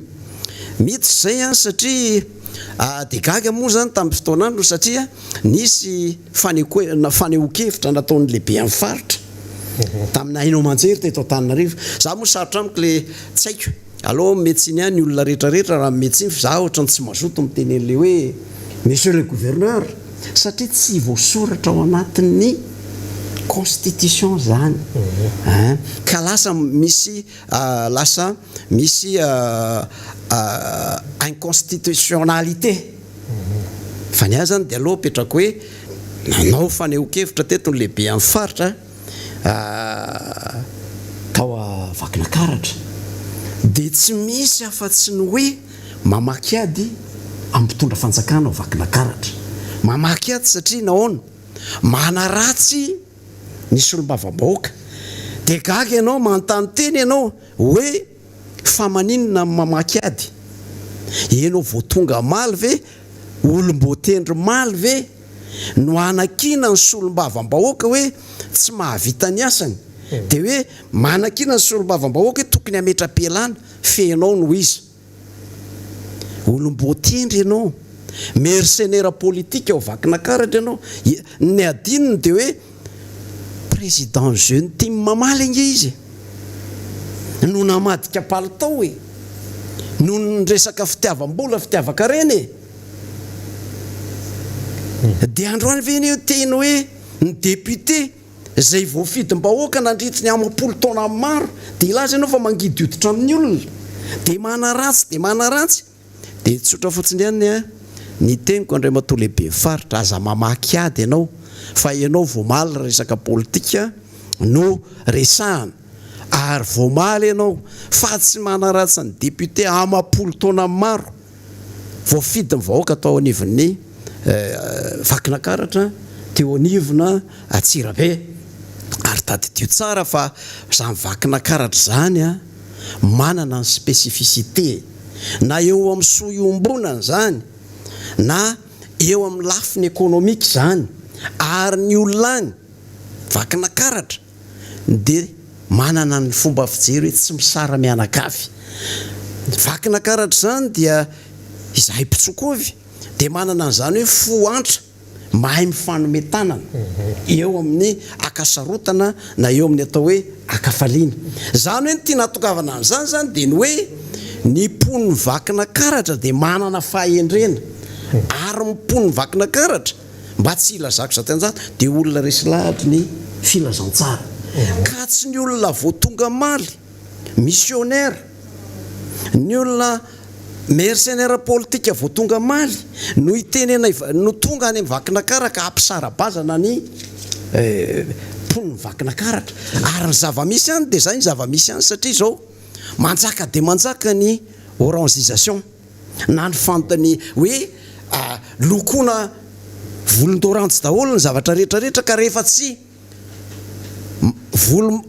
Mihitsy izay an, satria dia gaga moa izany tamin'ny fotoan'andro satria nisy fanehoan-kevitra nataon'ny lehiben'ny faritra tamina haino aman-jery teto Antananarivo. Izaho moa sarotra amiko ilay tsy haiko. Aleo hanome tsiny ahy ny olona rehetra rehetra raha hanome tsiny fa za ohatran'ny tsy mazoto miteny an'ilay hoe Monsieur le gouverneur satria tsy voasoratra ao anatin'ny constitution zany ein! Ka lasa misy lasa misy inconstitutionnalité fa ny ahy zany dia aleo apetrako hoe nanao fanehoan-kevitra teto ny lehibe amin'ny faritra Tao Vakinakaratra dia tsy misy afa-tsy ny hoe mamaky ady amin'ny mpitondra fanjakana ao Vakinakaratra. Mamaky ady satria nahoana? Manaratsy ny solombavambahoaka. Dia gaga ianao, manontany tena ianao hoe fa maninona no mamaky ady? Ianao vao tonga omaly ve? Olom-boatendry omaly ve? no hanakiana ny solombavambahoaka hoe tsy mahavita ny asany, dia hoe manakiana ny solombavambahoaka hoe tokony hametra-pialana, f'enao no iza? Olom-boatendry ianao, mercenaire politique ao Vakinakaratra ianao, ny adinony dia hoe président jeune team mamaly ange izy e, no namadika palitao e, noho ny resaka fitiavam-bola, fitiavan-karena e. Dia androany ve anie teny hoe ny député izay voafidim-bahoaka nandritry ny amam-polo taona maro dia hilaza ianao fa mangidy hoditra amin'ny olona? Dia manaratsy dia manaratsy. Dia tsotra fotsiny ihany an, ny teniko Andriamatoa Lehiben'ny Faritra, aza mamaky ady ianao fa ianao vao omaly resaka politika no resahana ary vao omaly ianao fa tsy manaratsy ny député amam-polo taona maro. Voafidy ny vahoaka tao anivon'ny Vakinakaratra, teo anivona Antsirabe. Ary tadidio tsara fa izany Vakinakaratra izany manana ny spécificité na eo amin'ny soa iombonana izany na eo amin'ny lafiny économique izany ary ny olona any Vakinakaratra dia manana ny fomba fijery hoe tsy misara mianakavy. Ny Vakinakaratra izany dia izahay mpitsokovy dia manana an'izany hoe fo antra, mahay mifanome tanana eo amin'ny akasarotana na eo amin'ny atao hoe akafaliana. Izany hoe ny tiana hahatongavana an'izany izany dia ny hoe ny mponin'i Vakinakaratra dia manana fahendrena ary ny mponin'i Vakinakaratra Mba tsy hilazako 100% dia olona resy lahatry ny filazantsara. Ka tsy ny olona vao tonga omaly, missionnaire, ny olona mercenaire politique vao tonga omaly no hiteny anay no tonga any amin'ny Vakinankaratra ka hampisara-bazana ny mponin'i Vakinankaratra. Ary ny zava-misy any dia izay ny zava-misy any satria izao manjaka dia manjaka ny orangisation. na ny fantany hoe lokoina volondoranjy daholo ny zavatra rehetra rehetra ka rehefa tsy volo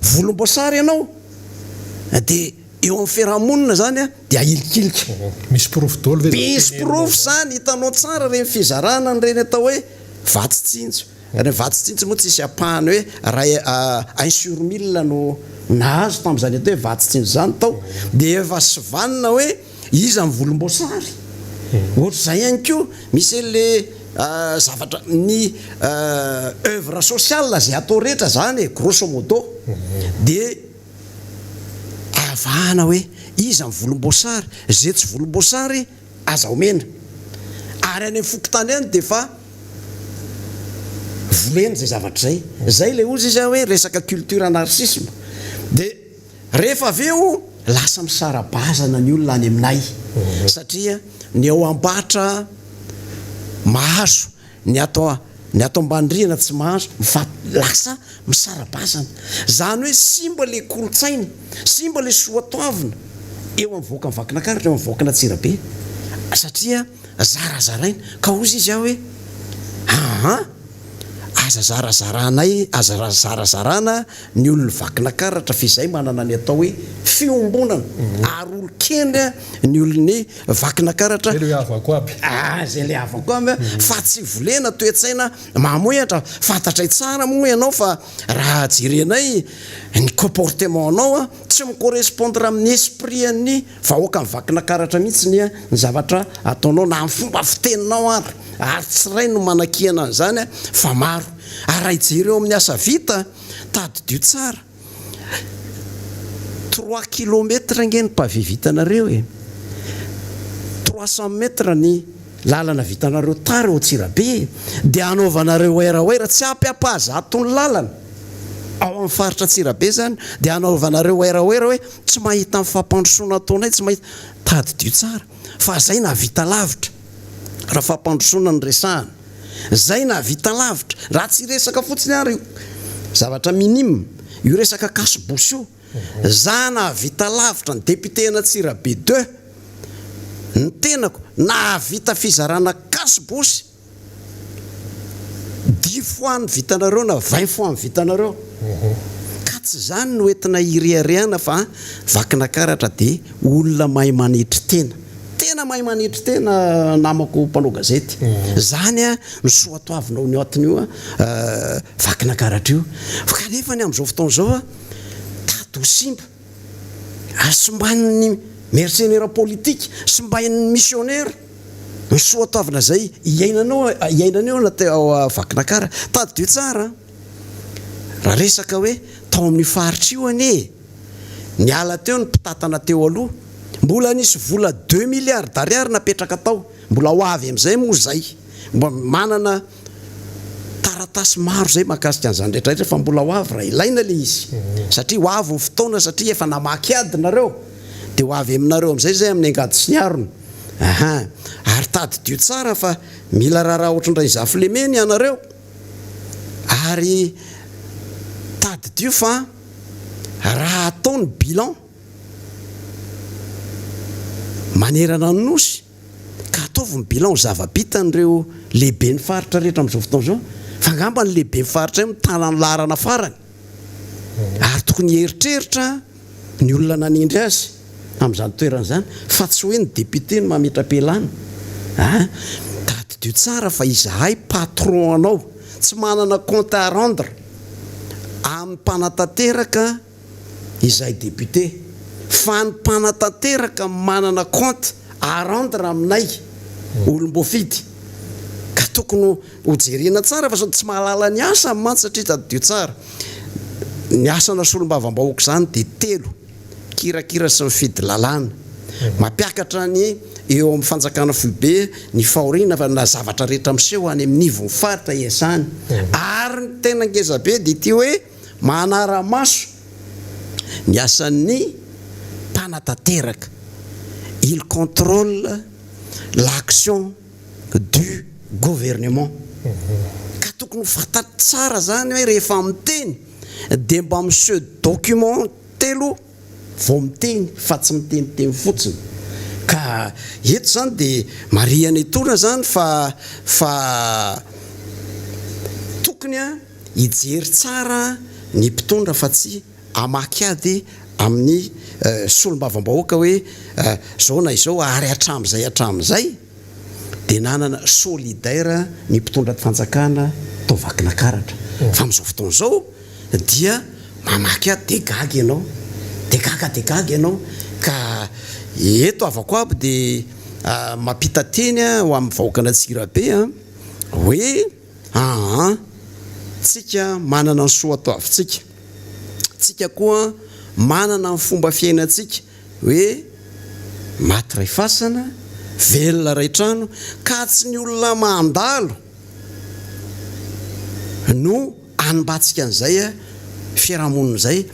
volomboasary ianao dia eo amin'ny fiarahamonina zany a dia ahilikilika. Misy porofo daholo ve zany Misy porofo zany, hitanao tsara ireny fizarana an'ireny atao hoe vatsy tsinjo. Ny vatsy tsinjo moa tsisy ampahany hoe ray un sur mille no nahazo tamin'izany atao hoe vatsy tsinjo izany tao dia efa sivanina hoe iza ny volomboasary. Ohatr'izay ihany koa misy an'le zavatra, ny oeuvre sociale izay atao rehetra izany e, grosso modo, dia avahana hoe iza ny volomboasary, izay tsy volomboasary aza omena. Ary any amin'ny fokontany any dia efa volena izay zavatra izay. Izay ilay hozy izy hoe resaka culture narcissme. Dia rehefa avy eo lasa misara-bazana ny olona any aminay satria ny ao Ambatra mahazo, ny ato ny ato ambany rihana tsy mahazo, mifa lasa misara-bazana. Izany hoe simba ilay kolontsaina, simba ilay soatoavina eo amin'ny vahoakan'i Vakinankaratra, eo amin'ny vahoakan'Antsirabe satria zarazaraina. Ka hozy izy aho hoe aa aza zarazaranay, aza zarazarana ny olon'i Vakinakaratra fa izay manana ny atao hoe fiombonana ary olon-kendry ny olon'i Vakinakaratra. Zay le havako aby. Ah, zay le havako aby fa tsy volena toe-tsaina mamohehatra. Fantatray tsara moa ianao fa raha jerenay ny comportement-nao tsy mi-correspondre amin'ny esprit an'ny vahoakan'i Vakinakaratra mihitsy ny ny zavatra ataonao na amin'ny fomba fiteninao ary. Ary tsy iray no manakihana an'izany fa maro. Ary raha hijery eo amin'ny asa vita, tadidio tsara, trois kilomètres ange ny pavé vitanareo e! 300 mètres ny lalana vitanareo tara eo Antsirabe e! Dia hanaovanareo RER tsy ampy ampahazato ny lalana ao amin'ny faritra Antsirabe izany, dia hanaovanareo RER hoe tsy mahita ny fampandrosoana ataonay, tsy mahita, tadidio tsara fa zay nahavita lavitra raha fampandrosoana no resahana. Zay nahavita lavitra, raha tsy hiresaka fotsiny ary io zavatra minime io resaka cache bouche io, za nahavita lavitra ny député an'Antsirabe deux, ny tenako nahavita fizarana cache bouche dix fois ny vitanareo na vingt fois ny vitanareo, ka tsy zany no entina hireharehana fa Vakinakaratra dia olona mahay manetry tena. Tena mahay manetry tena namako mpanao gazety. Zany a ny soatoavinao ny atin'io Vakinakaratra io. Fa kanefa ny amin'izao fotoana izao a tady ho simba. Ary simbain'ny mercenaires politique, simbain'ny missionnaires ny soatoavina izay iainanao iainana eo anaty ao Vakinakara. Tadidio tsara an! Raha resaka hoe tao amin'io faritra io anie e! Niala teo ny mpitantana teo aloha. Mbola nisy vola deux milliards d'ariary napetraka tao. Mbola ho avy amin'izay moa izay. Mba manana taratasy maro izay mahakasika an'izany rehetra rehetra fa mbola ho avy raha ilaina ilay izy. Satria ho avy ny fotoana satria efa namaky ady nareo. Dia ho avy aminareo amin'izay izay amin'ny angady sy ny harona. Aha. Ary tadidio tsara fa mila raharaha ohatran-dRainizafy ianareo. Ary tadidio fa raha atao ny bilan manerana ny Nosy, ka ataovy ny bilan zava-bitan'ireo lehiben'ny faritra rehetra amin'izao fotoana izao, fa angamba ny lehiben'ny faritra io mitana ny laharana farany, ary tokony hieritreritra ny olona nanendry azy amin'izany toerana izany, fa tsy hoe ny député no mametra-pialana a! Tadidio tsara fa izahay patron anao, tsy manana compte à rendre amin'ny mpanatanteraka izahay député, fa ny mpanatanteraka manana compte à rendre aminay olom-boafidy, ka tokony ho jerena tsara fa sao tsy mahalala ny asany mantsy satria tadidio tsara ny asana solombavambahoaka izany dia telo, mikirakira sy mifidy lalàna, mampiakatra ny eo amin'ny fanjakana foibe ny fahoriana fa na zavatra rehetra miseho any amin'ny ivon'ny faritra iasany ary ny tena ngezabe dia ity hoe manara-maso ny asan'ny mpanatanteraka, il contrôle l'action du gouvernement. Ka tokony ho fantatry tsara zany hoe rehefa miteny dia mba mi-se documenter aloha vao miteny fa tsy miteniteny fotsiny. Ka eto zany dia marihana etoana zany fa fa tokony hijery tsara ny mpitondra fa tsy hamaky ady amin'ny solombavambahoaka hoe zao na izao ary hatramin'izay hatramin'izay dia nanana solidaire ny mpitondra fanjakana tao Vakinakaratra fa amin'izao fotoana izao dia mamaky ady dia gaga ianao dia gaga dia gaga ianao ka eto havako aby dia mampita teny ho amin'ny vahoakan'Antsirabe an. Hoe aa tsika manana ny soatoavintsika, tsika koa manana ny fomba fiainantsika hoe maty ray fasana, velona ray trano, ka tsy ny olona mandalo no hanimbantsika an'izay fiarahamonina izay,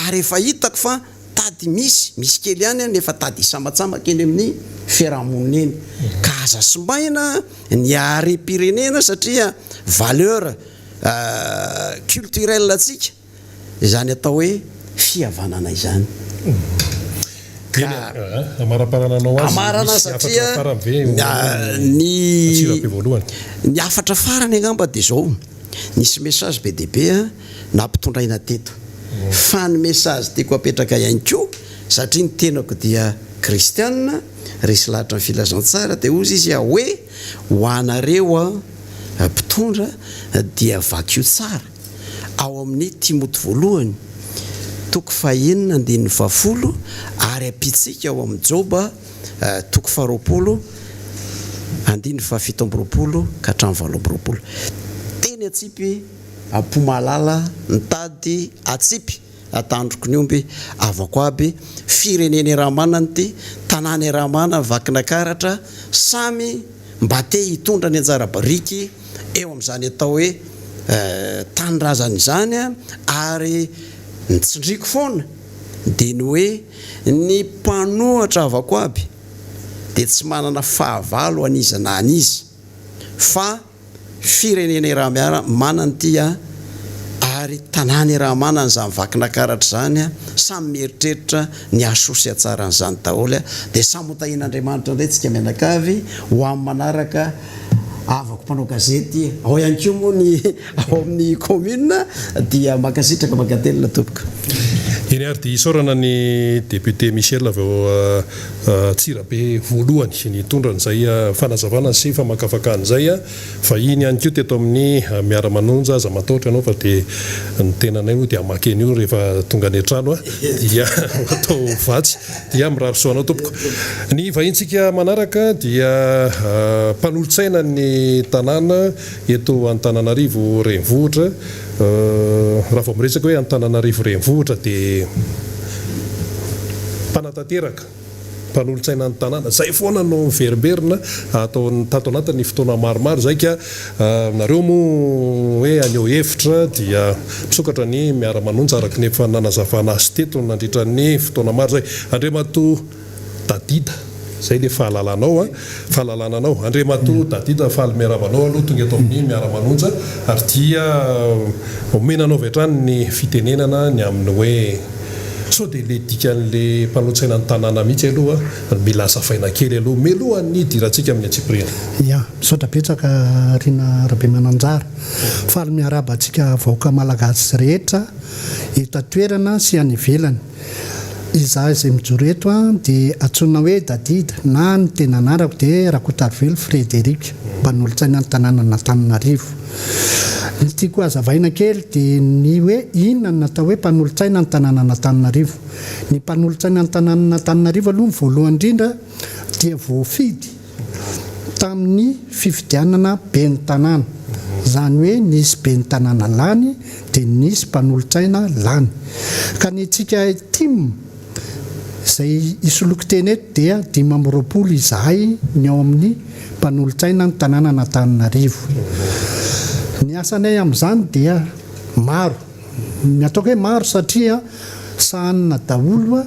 ary efa hitako fa Tady misy, misy kely ihany nefa tady hisamatsamaka eny amin'ny fiarahamonina eny. Ka aza simbaina ny harem-pirenena satria valeur culturelle antsika izany atao hoe fihavanana izany. Ka amaraparananao azy, Amarana misy hafatra satria farany ve eo ny Antsirabe voalohany? Ny hafatra farany angamba dia izao, nisy message be dia be nampitondraina teto. Fa ny message tiako apetraka ihany koa, satria ny tenako dia kristiana, resy lahatra ny filazantsara, dia hozy izy hoe, ho anareo mpitondra dia vakio tsara ao amin'ny Timoty voalohany toko fahenina andininy fahafolo ary ampitsika ao amin'ny Joba toko faharoapolo andininy fahafito amby roapolo ka hatramin'ny 28. Teny atsipy Am-po mahalala nitady atsipy atandroky ny omby avako aby firenena iaraha-manana ity tanàna iaraha-manana Vakinakaratra samy mba te hitondra ny anjara biriky eo amin'izany atao hoe tanindrazana izany ary ny tsindriako foana dia ny hoe ny mpanohatra avako aby dia tsy manana fahavalo an'iza na an'iza fa Firenena iaraha-miara manana ity a, ary tanàna iaraha-manana izany Vakinakaratra izany a, samy mieritreritra ny hahasoa sy hahatsara an'izany daholo a, dia samy ho tahian'Andriamanitra indray tsika mianakavy ho amin'ny manaraka, havako mpanao gazety, ao ihany koa moa ny ao amin'ny commune, dia mankasitraka mankatelina tompoko. Eny ary dia isaorana ny député Michel avy ao Antsirabe voalohany nitondra an'izay fanazavana sy famakafakana izay. Vahiny ihany koa teto amin'ny Miara-manonja, aza matahotra ianao fa dia ny tenanay moa dia hamaky an'io rehefa tonga any an-trano dia ho atao vatsy. Dia mirary soa anao tompoko. Ny vahintsika manaraka dia mpanolotsaina ny tanàna eto Antananarivo renivohitra. Raha vao miresaka hoe Antananarivo renivohitra dia mpanatanteraka, mpanolotsaina ny tanàna, izay foana no miverimberina ato tato anatin'ny fotoana maromaro izay ka nareo moa hoe haneho hevitra dia misokatra ny miara-manonja araka ny efa nanazavana azy teto nandritra ny fotoana maro izay. Andriamatoa Dadida, izay ilay fahalalanao an, fahalalana anao. Andriamatoa Dadida, faly miarahaba anao aloha tonga eto amin'ny Miara-manonja ary dia omena anao avy hatrany ny fitenenana ny amin'ny hoe sao dia ilay dikan'ilay mpanolotsaina ny tanàna mihitsy aloha no mila hazavaina kely aloha mialohan'ny hidirantsika amin'ny antsipiriany. Ya, misaotra betsaka Rina Rabemananjara. Faly miarahaba antsika vahoaka Malagasy rehetra eto an-toerana sy any ivelany. Izaho izay mijoro eto dia antsoina hoe Dadida na ny tena anarako dia Rakotarivelo Frédéric, mpanolotsaina ny tanànan'Antananarivo. Ny tiako hazavaina kely dia ny hoe inona no atao hoe mpanolotsaina ny tanànan'Antananarivo. Ny mpanolotsaina ny tanànan'Antananarivo aloha ny voalohany indrindra dia voafidy tamin'ny fifidianana ben'ny tanàna. Izany hoe nisy ben'ny tanàna lany dia nisy mpanolotsaina lany. Ka ny antsika tim izay hisoloky teny eto dia 25 izahay ny ao amin'ny mpanolotsaina ny tanànan'Antananarivo. Ny asanay amin'izany dia maro. Ny ataoko hoe maro satria sahanina daholo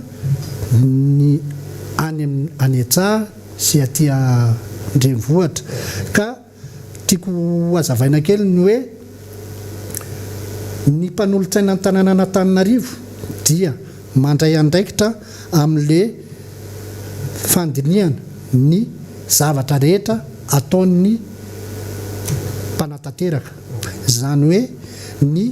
ny any any an-tsaha sy aty an-drenivohitra. Ka tiako ho hazavaina kely ny hoe ny mpanolotsaina ny tanànan'Antananarivo dia mandray andraikitra amin'le fandinihana ny zavatra rehetra ataon'ny mpanatanteraka. Izany hoe ny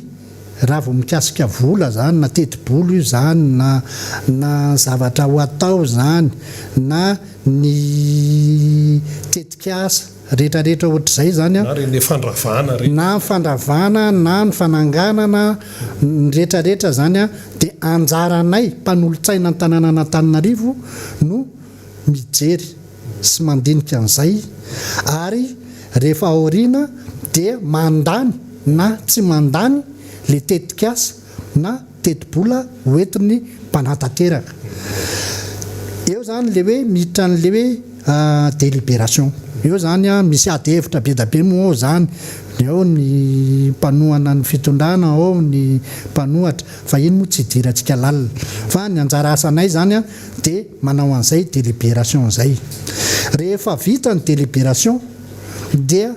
Raha vao mikasika vola zany na tetibola io zany na na zavatra ho atao zany na ny tetikasa retraretra ohatr'izay zany an. Na reny fandravana reny. Na ny fandravana na ny fananganana ny retraretra zany an dia anjaranay mpanolotsaina ny tanànan'Antananarivo no mijery sy mandinika an'izay ary rehefa aoriana. dia mandany na tsy mandany le tetikasa na tetibola hoentin'ny mpanatanteraka. Eo zany le hoe miditra an'le hoe délibération. Eo zany misy ady hevitra be da be moa ao zany, ao ny mpanohana ny fitondrana, ao ny mpanohatra, fa iny moa tsy idirantsika lalina. Fa ny anjara asanay zany dia manao an'izay délibération zay. Rehefa vita ny délibération dia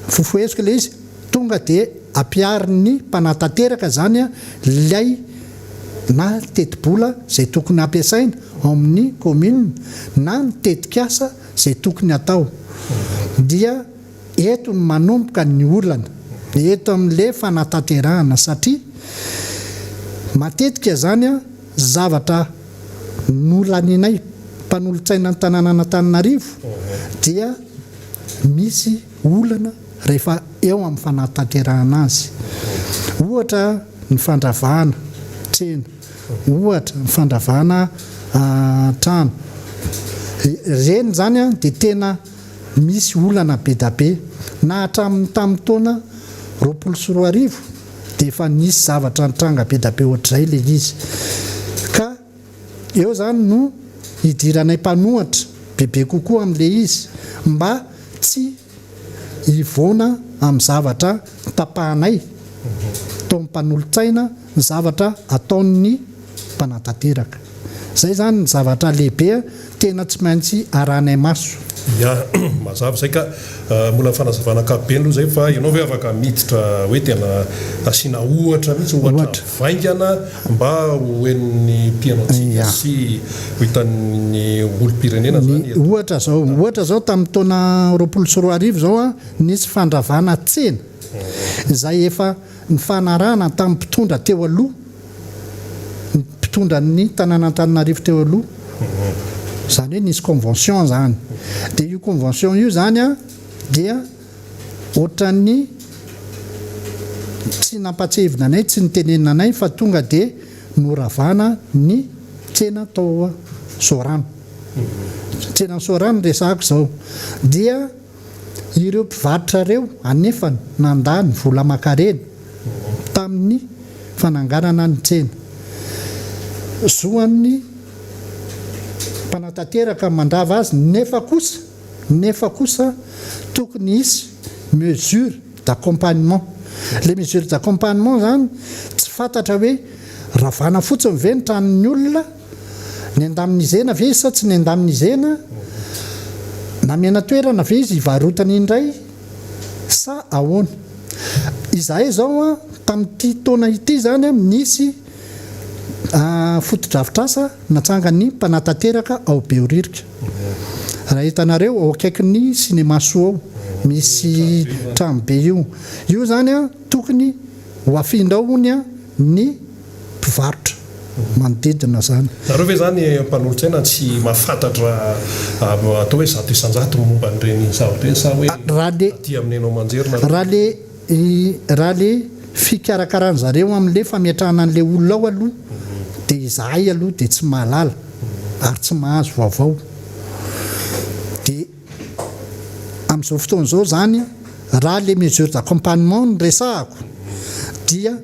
fofoheziko ilay izy, tonga dia ampiharin'ny mpanatanteraka izany ilay na tetibola izay tokony hampiasaina ao amin'ny commune na ny tetikasa izay tokony hatao. Dia eto no manomboka ny olana, eto amin'ilay fanatanterahana satria matetika izany zavatra nolanianay mpanolotsaina ny tanànan'Antananarivo dia misy olana rehefa eo amin'ny fanatanterahana azy. Ohatra ny fandravana tsena, ohatra ny fandravana trano. Ireny izany dia tena misy olana be da be. Na hatramin'ny tamin'ny taona 2020 dia efa nisy zavatra nitranga be da be ohatr'izay ilay izy. Ka Eo izany no hidiranay mpanohatra bebe kokoa amin'ilay izy mba tsy hivoana amin'ny zavatra tapahanay ataon'ny mpanolotsaina ny zavatra ataon'ny mpanatanteraka. Izay izany ny zavatra lehibe tena tsy maintsy arahanay maso. Ya, mazava izay ka. Mbola fanazavana ankapobeny aloha izay fa ianao ve afaka miditra hoe tena asiana ohatra mihitsy, ohatra vaingana mba ho henon'ny mpihaino antsika sy ho hitan'ny olom-pirenena izany eto. Ohatra izao, ohatra izao tamin'ny taona 2020 izao nisy fandravana tsena izay efa nifanarahana tamin'ny mpitondra teo aloha, ny mpitondra ny tanàn'Antananarivo teo aloha, izany hoe nisy convention izany, dia io convention io izany an dia ohatran'ny tsy nampatsiahivina anay, tsy nitenenina anay fa tonga dia noravana ny tsena tao Soarano, tsenan'i Soarano no resahako izao, dia Ireo mpivarotra ireo anefa nandà ny vola aman-karena tamin'ny fananganana ny tsena. Zo an'ny mpanatanteraka ny mandrava azy nefa kosa nefa kosa tokony hisy mesure d'accompagnement. Ilay mesure d'accompagnement izany tsy fantatra hoe ravana fotsiny ve ny tranon'ny olona Nendamnizena ve izy sa tsy nendamnizena? Namena toerana ve izy hivarotany indray sa ahoana? Izahay izao an, tamin'ity taona ity izany an, nisy fotodrafitrasa natsangan'ny mpanatanteraka ao Behoririka. Raha hitanareo ao akaikin'ny Cinéma Soa ao, misy tranobe io. Io izany an, tokony ho afindra ao hono an ny mpivarotra manodidina zany. Nareo ve zany mpanolotsaina tsy mahafantatra atao hoe 100% momba an'ireny zavatra ireny sa hoe aty amin'ny haino aman-jery nareo? Raha le raha le fikarakaran zareo amin'le fametrahana an'le olona ao aloha dia izahay aloha dia tsy mahalala ary tsy mahazo vaovao dia amin'izao fotoana izao zany raha le mesure d'accompagnement no resahako dia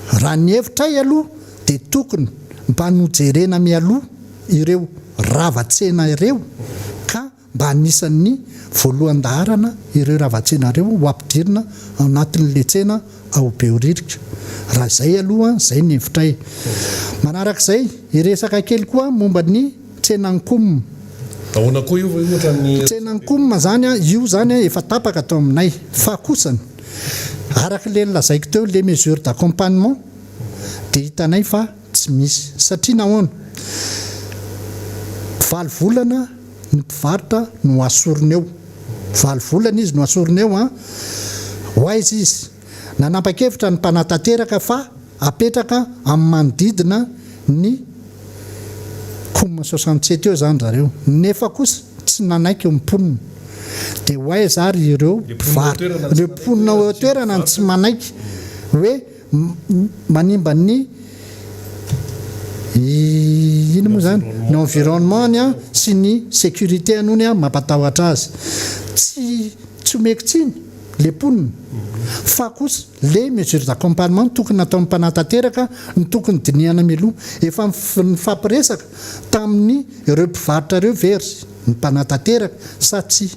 Raha ny hevitray aloha dia tokony mba nojerena mialoha ireo rava tsena ireo ka mba anisan'ny voalohan-daharana ireo rava tsena ireo ho ampidirina ao anatin'ilay tsena ao Behoririka. Raha izay aloha izay ny hevitray. Manarak'izay, hiresaka kely koa momba ny tsenan'i Koum. Ahoana koa io ohatran'ny. Tsenan'i Koum zany io zany efa tapaka tao aminay fa kosany araka le nolazaiko teo le mesure d'accompagnement dia hitanay fa tsy misy satria nahoana valo volana ny mpivarotra no asorina eo valo volana izy no asorina eo an ho aiza izy nanapa-kevitra ny mpanatanteraka fa Apetraka amin'ny manodidina ny Com 67 eo izany zareo. Nefa kosa tsy nanaiky ny mponina. Dia ho aiza ary ireo mpivarotra? Ireo mponina ao an-toerana no tsy manaiky hoe manimba ny inona moa izany? Ny environnement-ny sy ny sécurité-ny hono mampatahotra azy. Tsy tsy omeko tsiny. le mponina fa kosa le mesures d'accompagnement tokony nataon'ny mpanatanteraka no tokony dinihana mialoha. Efa nifampiresaka tamin'ny ireo mpivarotra ireo ve ry ny mpanatanteraka sa tsia?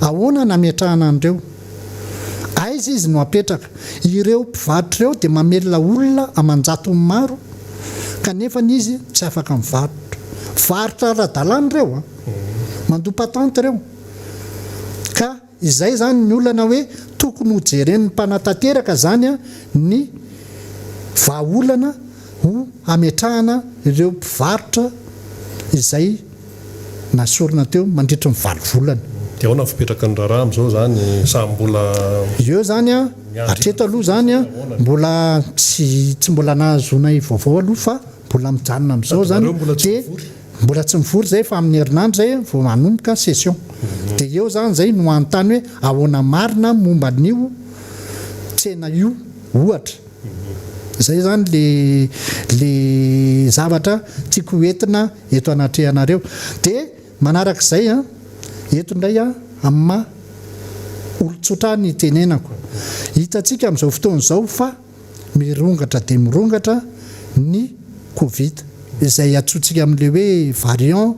Ahoana nametrahana an'ireo? Aiza izy no apetraka? Ireo mpivarotra ireo dia mamelona olona aman-jatony maro kanefany izy tsy afaka mivarotra. Varotra ara-dalàna ireo an! Mandoa patente ireo. Ka izay izany ny olana hoe tokony ho jeren'ny mpanatanteraka izany ny vahaolana ho hametrahana ireo mpivarotra izay nasorina teo mandritry ny valo volana. Dia ahoana ny fipetraky ny raharaha amin'izao izany? Samy mbola Eo izany an, hatreto aloha izany an, mbola tsy tsy mbola nahazoanay vaovao aloha fa mbola mijanona amin'izao izany dia mbola tsy mivory izay fa amin'ny herinandro izay vao hanomboka session. Dia eo izany izay no hanontany hoe ahoana marina momba an'io tsena io ohatra. Izay izany le le zavatra tiako ho entina eto anatrehanareo. Dia manarak'izay an, eto indray aho amin'ny maha olon-tsotra ahy ny itenenako. Hitantsika amin'izao fotoana izao fa mirongatra dia mirongatra ny covid, izay antsointsika amin'ilay hoe variant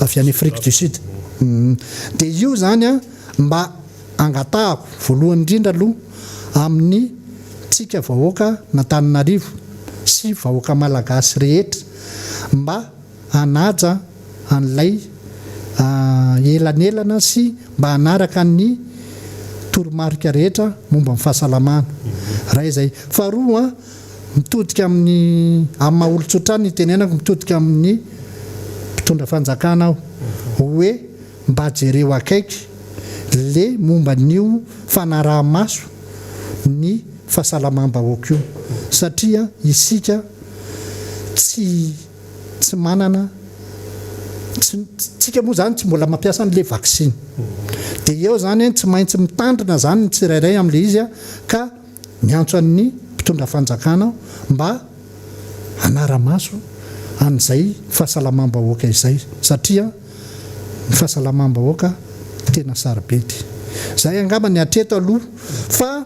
avy any Afrique du Sud. Dia io izany an, mba angatahako voalohany indrindra aloha amin'ny tsika vahoaka n'Antananarivo sy vahoaka Malagasy rehetra mba hanaja an'ilay elanelana sy mba hanaraka ny toromarika rehetra momba ny fahasalamana. Iray izay. Faharoa, mitodika amin'ny amin'ny maha olon-tsotra ahy ny itenenako, mitodika amin'ny mpitondra fanjakana aho hoe Mba jereo akaiky le momba an'io fanaraha-maso ny fahasalamam-bahoaka io satria isika tsy tsy manana tsy tsika moa zany tsy mbola mampiasa an'le vaksiny de eo zany tsy maintsy mitandrina zany ny tsirairay am'le izy a ka Miantso an'ny mpitondra fanjakana aho mba hanara-maso an'izay fahasalamam-bahoaka izay satria ny fahasalamam-bahoaka tena sarobidy. Izay angamba ny hatreto aloha fa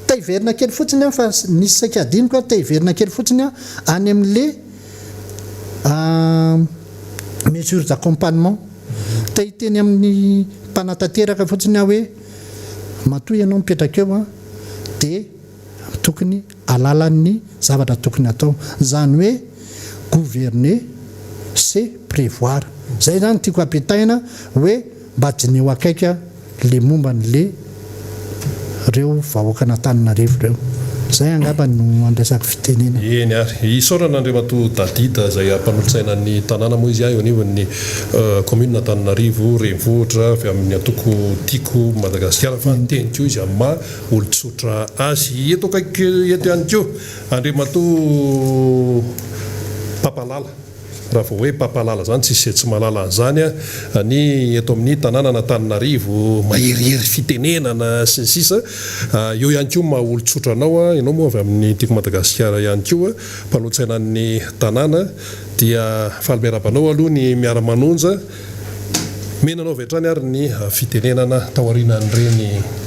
te hiverina kely fotsiny aho fa nisy saika hadinoko aho, te hiverina kely fotsiny aho any amin'le mesures d'accompagnement. Te hiteny amin'ny mpanatanteraka fotsiny aho hoe matoa ianao mipetraka eo an, dia tokony alalan'ny zavatra tokony atao. Izany hoe gouverner c'est prévoir. Izay izany tiako ampitaina hoe mba diniho akaiky le momba an'le reo vahoakan'Antananarivo reo. Izay angamba no andraisako fitenenana. Eny ary. Isaorana Andriamatoa Dadida izay mpanolotsainan'ny tanàna moa izy eo anivon'ny Commune Antananarivo Renivohitra avy amin'ny antoko Tiako Madagasikara fa niteny koa izy amin'ny maha olon-tsotra azy. Eto akaiky eto ihany koa Andriamatoa Papalala. Raha vao hoe Papalala izany tsisy izay tsy mahalala an'izany ny eto amin'ny tanànan'Antananarivo, maherihery fitenenana sy ny sisa. Eo ihany koa ny maha olon-tsotra anao, ianao moa avy amin'ny Tiako Madagasikara ihany koa, mpanolotsainan'ny tanàna. Dia faly miarahaba anao aloha ny miara-manonja. Mena anao avy hatrany ary ny fitenenana taorianan'ireny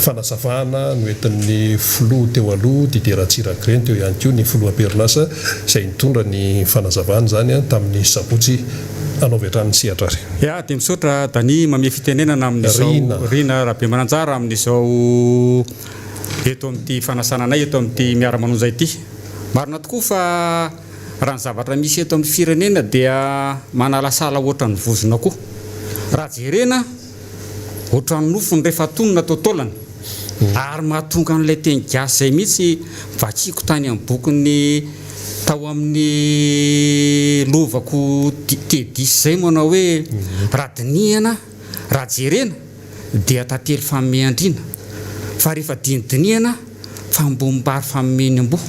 fanazavana noentin'ny filoha teo aloha Didier Ratsiraka ireny, teo ihany koa ny filoha am-perinasa izay nitondra ny fanazavana izany tamin'ny sabotsy. Anao avy hatrany ny sehatra ary. Ya, dia misaotra Dany mamehy fitenenana amin'izao Rina Rabemananjara amin'izao eto amin'ity fanasana anay eto amin'ity miara-manonja ity. Marina tokoa fa Raha ny zavatra misy eto amin'ny firenena dia manalasala ohatran'ny vozon'akoho. Raha jerena, ohatran'ny nofony rehefa tonona atao taolana. Ary mahatonga an'ilay teny gasy izay mihitsy vakiko tany amin'ny bokin'ny tao amin'ny lovako T10 izay manao hoe raha dinihana, raha jerena dia tantely fanome andriana fa rehefa dinidinihana fambombary fanome ny amboa.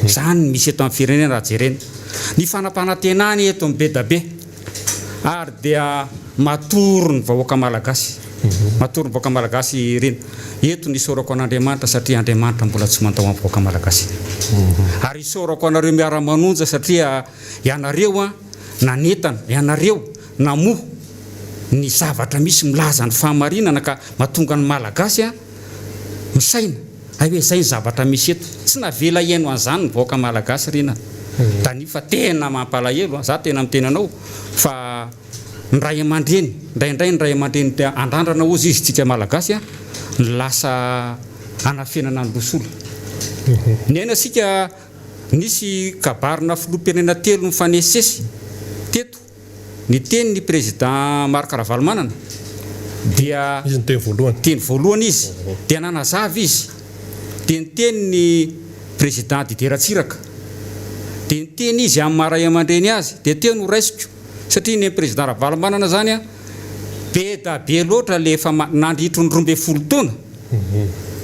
Izany no misy eto amin'ny firenena raha jerena. Ny fanampanantenana eto amin'ny bedabe ary dia matory ny vahoaka malagasy. Matory ny vahoaka malagasy ireny. Eto no isaorako an'Andriamanitra satria Andriamanitra mbola tsy mandao ny vahoaka malagasy. Ary isaorako anareo miara-manonja satria ianareo nanentana, ianareo namoha. ny zavatra misy milaza ny fahamarinana ka mahatonga ny Malagasy misaina hay hoe izay ny zavatra misy eto. Tsy navela hihaino an'izany ny vahoaka Malagasy ry na Dania fa tena mampalahelo an, za tena miteny anao fa ny ray aman-dreny, indraindray ny ray aman-dreny te handrandrana hozy izy tsika Malagasy an, no lasa anafenana ny losola. Niaina isika nisy kabarina filoham-pirenena telo nifanesisesy teto. Niteny ny Président Marc Ravalomanana dia Izy niteny voalohany. Niteny voalohany izy dia nanazava izy dia niteny ny Président Didier Ratsiraka dia niteny izy amin'ny maha ray aman-dreny azy dia teo no raisiko satria ny Président Ravalomanana zany an be da be loatra le efa nandritry ny 12 taona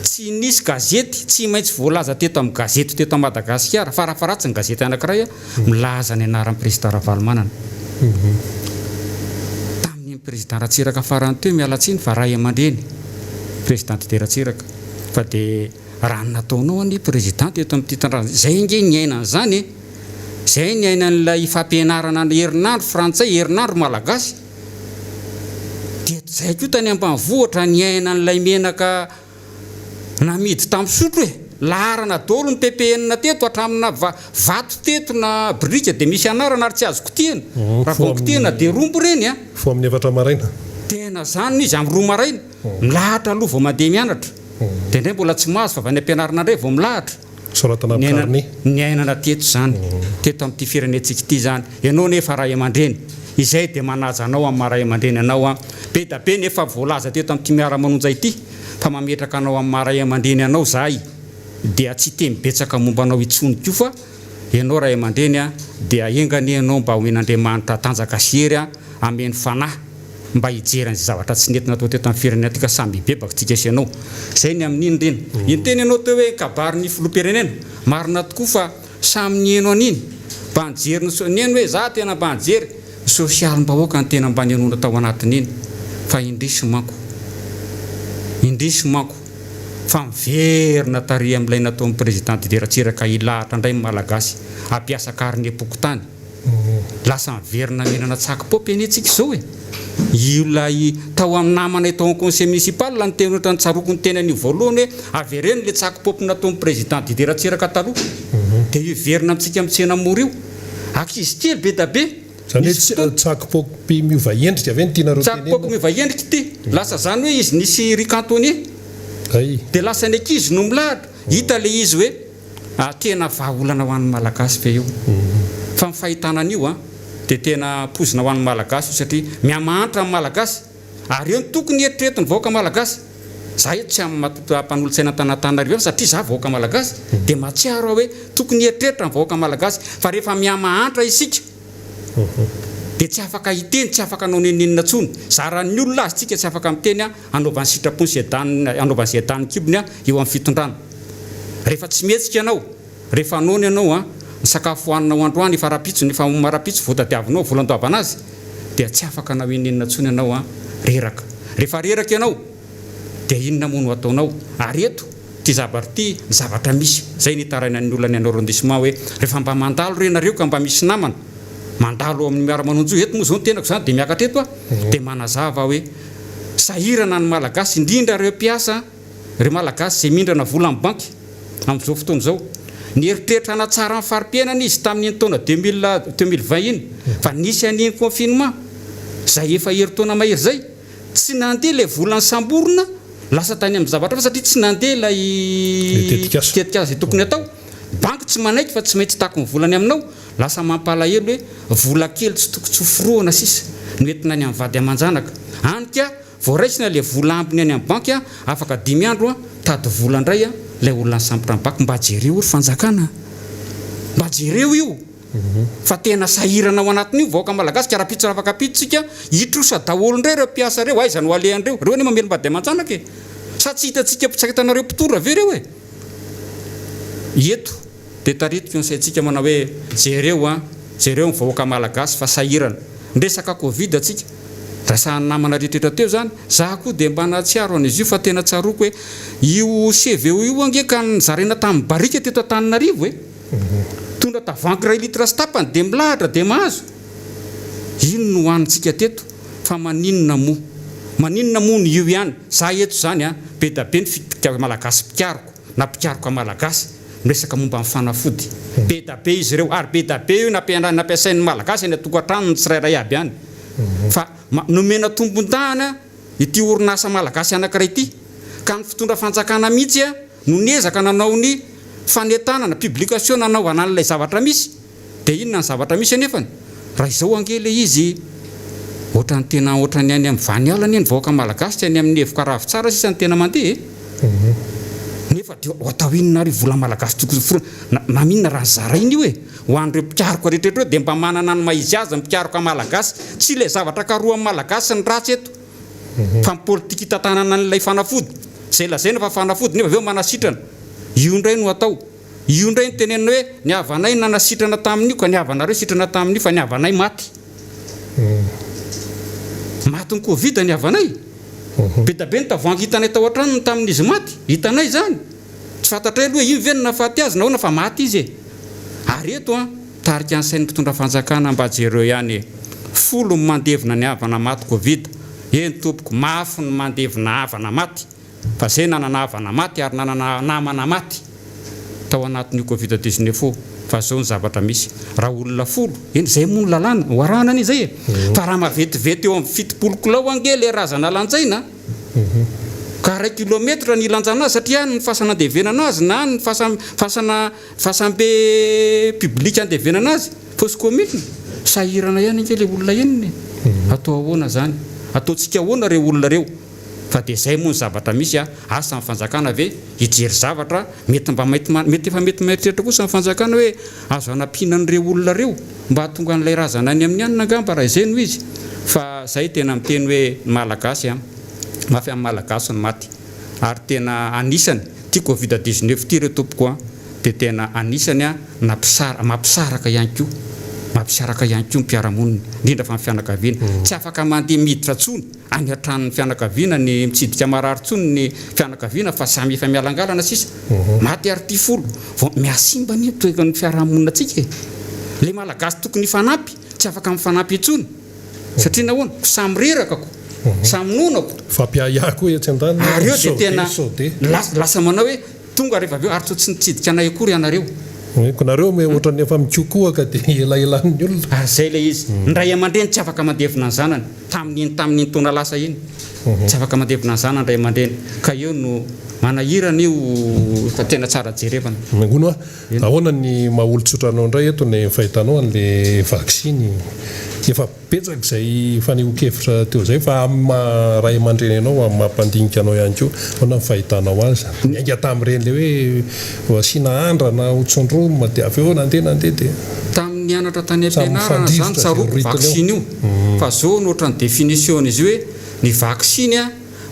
tsy nisy gazety tsy maintsy voalaza teto amin'ny gazety teto Madagasikara farafaharatsiny gazety anankiray milaza ny anaran'ny Président Ravalomanana. Tamin'iny Président Ratsiraka farany teo, miala tsiny fa ray aman-dreny Président Didier Ratsiraka fa dia raha ny nataonao anie Président teto amin'ity tanindrazana, izay ange niaina an'izany e! Izay niaina an'ilay fampianarana herinandro frantsay, herinandro malagasy, dia izay koa tany ambanivohitra niaina an'ilay menaka Namidy tamin'ny sotro e! Laharana daholo ny ppn teto hatramina vato teto na biriky dia misy anarana ary tsy azo kitihina. Raha vao kitihina dia rombo ireny a! Vao amin'ny efatra maraina. Tena zany no izy, amin'ny roa maraina. Milahatra aloha vao mandeha mianatra. Dia indray mbola tsy mahazo fa avy any am-pianarana indray vao milahatra. Soratana amin'ny carnet. Niainana teto izany, teto amin'ity firenentsika ity izany. Ianao nefa ray aman-dreny, izay dia manaja anao amin'ny maha ray aman-dreny anao an. Be da be ny efa voalaza teto amin'ity miara-manonja ity fa mametraka anao amin'ny maha ray aman-dreny anao izahay dia tsy hiteny betsaka momba anao intsony koa fa ianao ray aman-dreny an dia enga anie ianao mba omen'Andriamanitra tanjaka sy hery an, ameno fanahy. mba hijery an'izay zavatra tsy nety natao teto amin'ny firenena ity ka samy hibebaka tsika sy ianao. Izay ny amin'iny reny. Niteny ianao teo hoe kabarin'ny filoham-pirenena. Marina tokoa fa samy niheno an'iny. Mba nijery ny so, niheno hoe za tena mba nijery ny sosialim-bahoaka no tena mba nihenoana tao anatin'iny. Fa indrisy manko. Indrisy manko fa miverina tary amin'ilay nataon'ny Président Didier Ratsiraka hilahatra indray ny Malagasy hampiasa karinem-pokontany. Lasa miverina mihinana tsaky paopy anie tsika izao e! Io ilay tao amin'ny namanay tao amin'ny conseil municipal niteny ohatran'ny tsaroako niteny an'io voalohany hoe avereno ilay tsaky paopy nataon'ny président Didier Ratsiraka taloha dia io hiverina amintsika amin'ny tsena mora io. Ankizy kely be da be. Izany hoe tsaky paopy miova endrika ve no tianareo tenenina? Tsaky paopy miova endrika ity. Lasa izany hoe izy nisy riz cantonais dia lasa ny ankizy no milahatra. Hita ilay izy hoe. Ah tena vahaolana ho an'ny Malagasy ve io? Fa ny fahitana an'io an, dia tena poizina ho an'ny Malagasy io satria mihamahantra ny Malagasy ary eo no tokony eritreretin'ny vahoaka Malagasy. Za eto tsy amin'ny maha mpanolotsaina an'Antananarivo ahy satria za vahoaka Malagasy dia mahatsiaro aho hoe tokony hieritreritra ny vahoaka Malagasy fa rehefa mihamahantra isika dia tsy afaka hiteny, tsy afaka hanao n'inon'inona intsony. Zaran'ny olona azy tsika tsy afaka miteny an. hanaovany sitrapony sy adaniny hanaovany izay adanin'ny kibony eo amin'ny fitondrana. Rehefa tsy mihetsika ianao, rehefa noana ianao an, ny sakafo hohaninao androany efa rahampitso, nefa rahampitso vao tadiavinao vola andoavana azy, dia tsy afaka hanao inon'inona intsony ianao an, reraka. Rehefa reraka ianao, dia inona moa no ataonao? Ary eto, ity zavatra ity, ny zavatra misy, izay no itarainan'ny olona ny any arrondissement hoe, rehefa mba mandalo re nareo ka mba misy namana, mandalo ao amin'ny miara-manonjohy, eto moa izao ny tenako izany dia miakatra eto aho, dia manazava hoe, Sahirana ny Malagasy, indrindra ireo mpiasa, ireo Malagasy izay mindrana vola amin'ny banky amin'izao fotoana izao. Nieritreritra hanatsara ny fari-piainana izy tamin'iny taona 2020 iny, fa nisy an'iny confinement izay efa herintaona mahery izay. Tsy nandeha ilay vola nisamborina, lasa tany amin'ny zavatra hafa satria tsy nandeha ilay tetikasa izay tokony hatao. Banky tsy manaiky fa tsy maintsy takon'ny volany aminao. Lasa mampalahelo hoe vola kely tsy toko tsy ho forohana sisa no entina any amin'ny vady aman-janaka. Any ka vao raisina ilay vola ambiny any amin'ny banky afaka dimy andro mitady vola indray ilay olona nisambotra ny banky. Mba jereo ry fanjakana a! Mba jereo io fa tena sahirana ao anatin'io vahoaka malagasy ka rahampitso raha afaka ampitso tsika hitrosa daholo indray ireo mpiasa ireo. Aiza no alehan'ireo? Ireo anie mamelom-bady aman-janaka e! Sa tsy hitantsika tsy hitanareo mpitondra ve ireo e? Eto. Dia taritiko ny saintsika manao hoe jereo an, jereo ny vahoaka malagasy fa sahirana. Niresaka covid tsika, resahan'ny namana rehetrretra teo izany, za koa dia mba nahatsiaro an'izy io fa tena tsaroako hoe io CVO io ange ka nozaraina tamin'ny barika teto Antananarivo e! Mitondra tavoahangy iray litre sy tapany dia milahatra dia mahazo. Ino no hohanintsika teto? Fa maninona moa? Maninona moa no io ihany? Za eto izany an, be da be ny fi-, Malagasy mpikaroka na mpikaroka Malagasy miresaka momba ny fanafody. Be da be izy ireo ary be da be io nampiana- nampiasain'ny Malagasy any an-tokantranony tsirairay aby any. Fa ma-, nomena tombon-dahana ity orinasa Malagasy anankiray ity ka ny fitondra fanjakana mihitsy no niezaka nanao ny fanentanana, publication, nanaovana an'ilay zavatra misy. Dia inona ny zavatra misy anefany? Raha izao ange ilay izy, ohatran'ny tena ohatran'ny any amin'ny vaniala anie ny vahoaka malagasy, tsy any amin'ny hevoka ravintsara sisa no tena mandeha e! Nefa dia ho atao inona ary io vola malagasy tokony forona, na maninona raha zaraina io e! Ho an'ireo mpikaroka rehetra ireo dia mba manana ny maha izy azy ny mpikaroka malagasy, tsy ilay zavatra karohan'ny malagasy ny ratsy eto, fa ny politika hitantanana an'ilay fanafody, izay lazaina fa fanafody nefa avy eo manasitrana, io indray no atao. Io indray no tenenina hoe ny havanay nanasitrana tamin'io ka ny havanareo sitrana tamin'io fa ny havanay maty. Matin'ny covid ny havanay. Be da be ny tavoahangy hitanay tao an-tranony tamin'izy maty. Hitanay izany. Tsy fantatray aloha hoe iny ve no nahafaty azy na ahoana fa maty izy e. Ary eto an, tarika ny sain'ny mpitondra fanjakana mba jereo ihany e. Folo ny mandevina ny havana maty covid. Eny tompoko, mafy ny mandevina havana maty. Fa zay nanana havana maty ary nanana namana maty tao anatin'io covid 19 io fa zao ny zavatra misy raha olona folo, eny zay moa ny lalàna ho arahana anie zay e, fa raha maventiventy eo amin'ny 70 kilao ange le razana lanjaina ka iray kilometre ny ilanjana azy satria any ny fasana andevenana azy na ny fasana fasana fasambe public andevenana azy, fosse commune, sahirana ihany ange le olona enina e, atao ahoana zany, ataontsika ahoana reo olona reo. Fa dia izay moa ny zavatra misy a! Asa ny fanjakana ve hijery zavatra mety mba mety mety efa mety mieritreritra kosa ny fanjakana hoe azo hanampiana an'ireo olona ireo mba hahatonga an'ilay razana any amin'ny anona angamba raha izay no izy fa izay tena miteny hoe ny malagasy a! Mafy amin'ny malagasy ny maty ary tena anisany ity covid 19 ity re tompoko a! dia tena anisany a nampisara mampisaraka ihany koa mampisaraka ihany koa ny mpiara-monina indrindra fa ny fianakaviana tsy afaka mandeha miditra intsony any an-tranon'ny fianakaviana ny mitsidika marary intsony ny fianakaviana fa samy efa mialangalana sisa. Maty ary ity folo. Vao mihasimba anie ny toeran'ny fiarahamonina antsika e. Ilay Malagasy tokony hifanampy tsy afaka mifanampy intsony. Satria nahoana? Samy reraka ko. Samy noana ko. Fampiahiahy koa etsy andaniny. Ary eo dia tena lasa manao hoe Tonga rehefa avy eo ary toa tsy nitsidika anay akory ianareo. Ko nareo me ohatran'ny efa mikokoaka dia elaelan'ny olona. Ary izay ilay izy. Ny ray aman-dreny tsy afaka mandevina ny zanany. Tamin'iny tamin'iny taona lasa iny. Tsy afaka mandevina ny zanany ny ray aman-dreny. Ka eo no manahirana io fa tena tsara jerevana. Hono hoa, ahoana ny maha olon-tsotra anao indray eto ny fahitanao an'le vaksiny? Efa Betsaka izay fanehoan-kevitra teo izay fa amin'ny maha ray aman-dreny anao, amin'ny maha mpandinika anao ihany koa, ahoana ny fahitanao azy? Niainga tamin'ireny ilay hoe asiana andrana ho tsindromina dia avy eo nandeha nandeha dia. Tamin'ny nianatra tany Samy am-pianarana izany mifandrifotra izay tsaroako horitiny eo. vaksiny io fa zao no ohatran'ny définition-n'izy io hoe ny vaksiny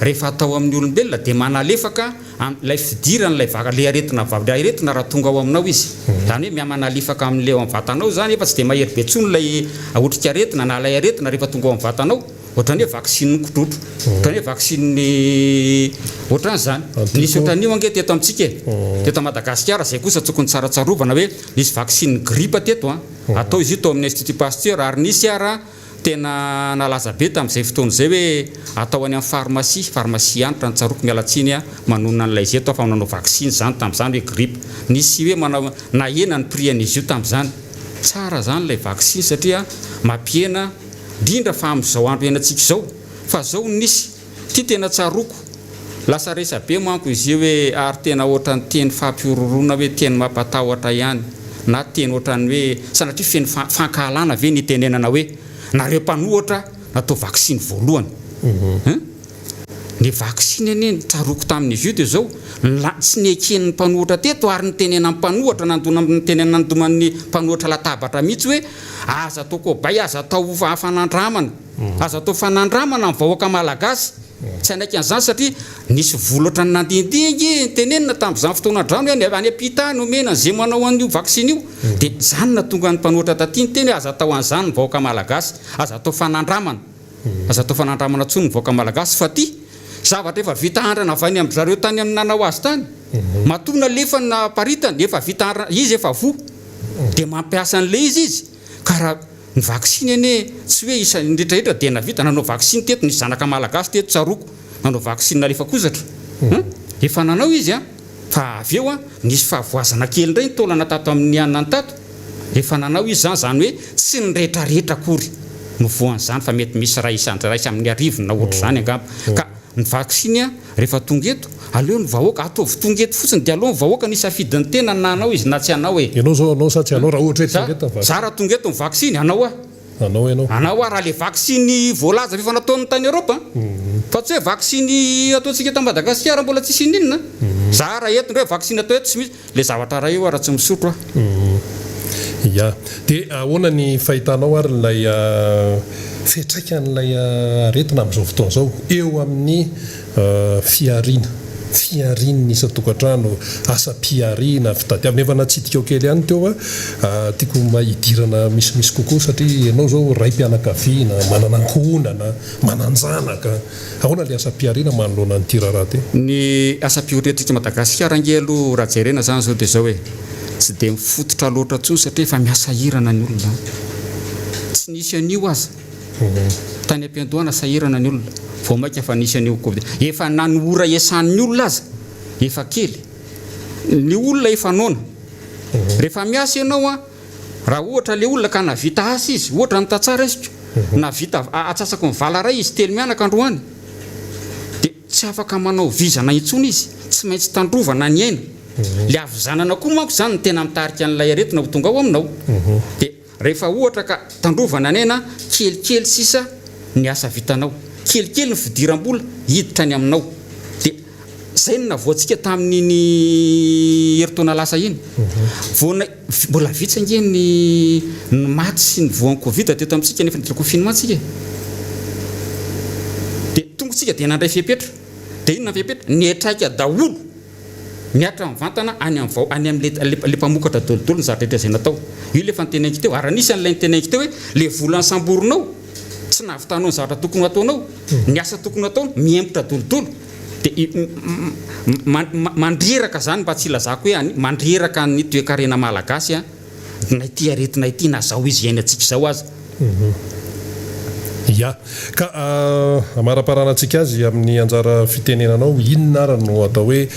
rehefa atao amin'ny olombelona dia manalefaka Am ilay fidiran ilay va le aretina va le aretina raha tonga ao aminao izy. Zany hoe mihamanalefaka amin le ao am vatanao zany efa tsy de mahery be tsony ilay otrikaretina na ilay aretina rehefa tonga ao am vatanao. Ohatrany hoe vaksiny ny kitrotro. Ohatrany hoe vaksiny ny ohatrany zany. Nisy ohatran'io ange teto amintsika e. Teto Madagasikara zay kosa tokony tsara tsarovana hoe nisy vaksiny ny gripa teto an. Atao izy io tao amin'ny Institut Pasteur ary nisy ara Tena nalaza be tamin'izay fotoana izay hoe atao any amin'ny pharmacie, pharmacie ihany raha ny tsaroako, miala tsiny aho manonona an'ilay izy eto aho fa nanao vaksiny izany tamin'izany hoe grippe. Nisy hoe manao, nahena ny prix an'izy io tamin'izany. Tsara izany ilay vaksiny satria mampihena, indrindra fa amin'izao andro iainantsika izao. Fa izao no nisy. Ty tena tsaroako. Lasa resabe manko izy io hoe ary tena ohatran'ny teny fampihorohoroana hoe teny mampatahotra ihany na teny ohatran'ny hoe sanatria feno fankahalana ve ny itenenana hoe nareo mpanohatra natao vaksiny voalohany hein? Ny vaksiny anie ny tsaroako tamin'izy io dia izao la tsy neken'ny mpanohatra teto ary nitenenan'ny mpanohatra nandona nitenenan'ny mpanohatra latabatra mihitsy hoe aza atao cobaye aza atao fanandramana Aza atao fanandramana ny vahoaka malagasy tsy hanaiky an'izany satria nisy vola ohatran'ny nandehandeha ange nitenenina tamin'izany fotoana drano hoe any ampita any omena an'izay manao an'io vaksiny io dia izany nahatonga ny mpanohitra taty niteny hoe aza atao an'izany ny vahoaka malagasy, aza atao fanandramana, aza atao fanandramana intsony ny vahoaka malagasy fa ity zavatra efa vita andrana avy any amin-dry zareo tany amin'ny nanao azy tany matoa nalefany naparitany efa vita andrana izy efa voa dia mampiasa an'ilay izy izy ka raha. Ny vaksiny anie tsy hoe isan'ny rehetra rehetra dia navita nanao vaksiny teto, nisy zanaka malagasy teto tsaroako nanao vaksiny nalefa kozatra an! Efa nanao izy an! Fa avy eo an, nisy fahavoazana kely indray ny taolana tato amin'ny anona tato, efa nanao izy izany, izany hoe tsy ny rehetra rehetra akory no voan'izany fa mety misy iray isan-dray amin'ny arivony na ohatr'izany angamba. Ka ny vaksiny an, rehefa tonga eto, aleo ny vahoaka, ataovy tonga eto fotsiny dia aleo ny vahoaka no hisafidy ny tenany na hanao izy na tsy hanao e. Ianao izao hanao sa tsy hanao raha ohatra hoe tonga eto ny vaksiny? Za raha tonga eto ny vaksiny, hanao aho. Hanao ianao. Hanao aho raha le vaksiny voalaza fa efa nataon'ny tany Europe an! Fa tsy hoe vaksiny ataontsika eto Madagasikara mbola tsisy ininona an! Za raha eto indray vaksiny atao eto tsy misy, le zavatra iray io aho raha tsy misotro aho. Ya. Dia ahoana ny fahitanao ary ilay fiantraikan'ilay aretina amin'izao fotoana izao eo amin'ny fihariana, fiharian'ny isan-tokantrano, asam-pihariana, fitadiavana, efa natsidikao kely ihany teo fa tiako mba hidirana misimisy kokoa satria ianao izao raim-pianakaviana, manana ankohonana, manan-janaka, ahoana ilay asam-pihariana manoloana an'ity raharaha ity? Ny asam-pihoriana eto Madagasikara ange aloha raha jerena izany izao dia izao e, tsy dia mifototra loatra intsony satria efa mihasahirana ny olona, tsy nisy an'io aza. Tany am-piandohana sahirana ny olona, vao mainka fa nisy an'io covid. Efa na ny ora iasan'ny olona aza efa kely. Ny olona efa noana. Rehefa miasa ianao an, raha ohatra ilay olona ka nahavita asa izy, ohatra ny tantsaha raisiko, nahavita atsasaky ny vala iray izy telo mianaka androany, dia tsy afaka manao vizana intsony izy, tsy maintsy tandrovana ny aina. Ilay havizanana koa manko izany no tena mitarika an'ilay aretina ho tonga ao aminao. Dia. Rehefa ohatra ka tandrovana ny aina, kelikely sisa ny asa vitanao, kelikely ny fidiram-bola hiditra any aminao. Dia izay no navoantsika tamin'iny herintaona lasa iny. Vao na, mbola vitsy ange ny ny maty sy ny voan'ny covid teto amintsika nefa niditra confinement tsika e. Dia tonga tsika dia nandray fepetra. Dia inona ny fepetra? Niatraika daholo. Mihatra mivantana any amin'ny vao any amin'ilay ilay mpamokatra dolidoly ny zavatra rehetra izay natao. Io ilay efa noteneniko teo. Ary anisan'ilay noteneniko teo hoe ilay vola nosamborinao tsy nahavitanao ny zavatra tokony ho ataonao, ny asa tokony ho atao mihemotra dolidoly. Dia mandreraka izany mba tsy hilazako hoe any mandreraka ny toekarena malagasy an. Na ity aretina ity na zao izy iainantsika izao aza. Ya. Ka amaraparanantsika azy amin'ny anjara fitenenanao, inona ary no atao hoe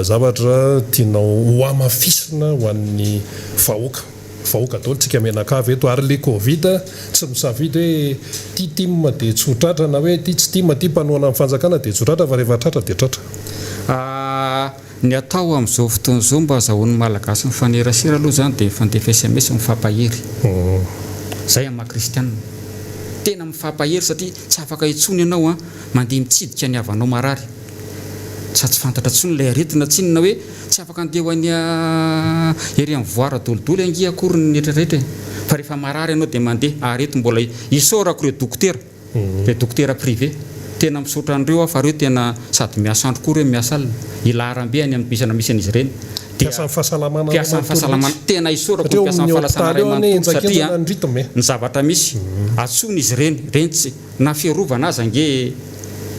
zavatra tianao hohamafisina ho an'ny vahoaka? Vahoaka daholo tsika mianakavy eto ary le covid tsy misafidy hoe ty tim dia tsy ho tratra na hoe ty tsy tim, ty mpanohana ny fanjakana dia tsy ho tratra fa rehefa tratra dia tratra. Ny atao amin'izao fotoana izao mba azahoan'ny Malagasy mifanerasera aloha izany dia mifandefa sms mifampahery. Izay amin'ny maha kristianina. Tena mifampahery satria tsy afaka intsony ianao an, mandeha mitsidika ny havanao marary. Sady tsy fantatra intsony ilay aretina tsinona hoe tsy afaka andeha ho any ery amin'ny voara dolidoly ange akory ny rehetra rehetra e. Fa rehefa marary ianao dia mandeha ary eto mbola isaorako ireo dokotera. Ireo dokotera privé. Tena misaotra an'ireo aho fa ireo tena sady miasa andro koa ireo no miasa alina. Ilaharam-be any amin'ny bisana misy an'izy ireny. Dia Mpiasan'ny fahasalamana iray mpiasan'ny manontolo fahasalamana. mihitsy. Tena isaorako ny Satria ao mpiasan'ny amin'ny fahalasana hopitaly iray ao anie manontolo satria henjakenjana ny rythme e. ny zavatra misy, antsoina izy ireny, ireny tsy, na fiarovana aza ange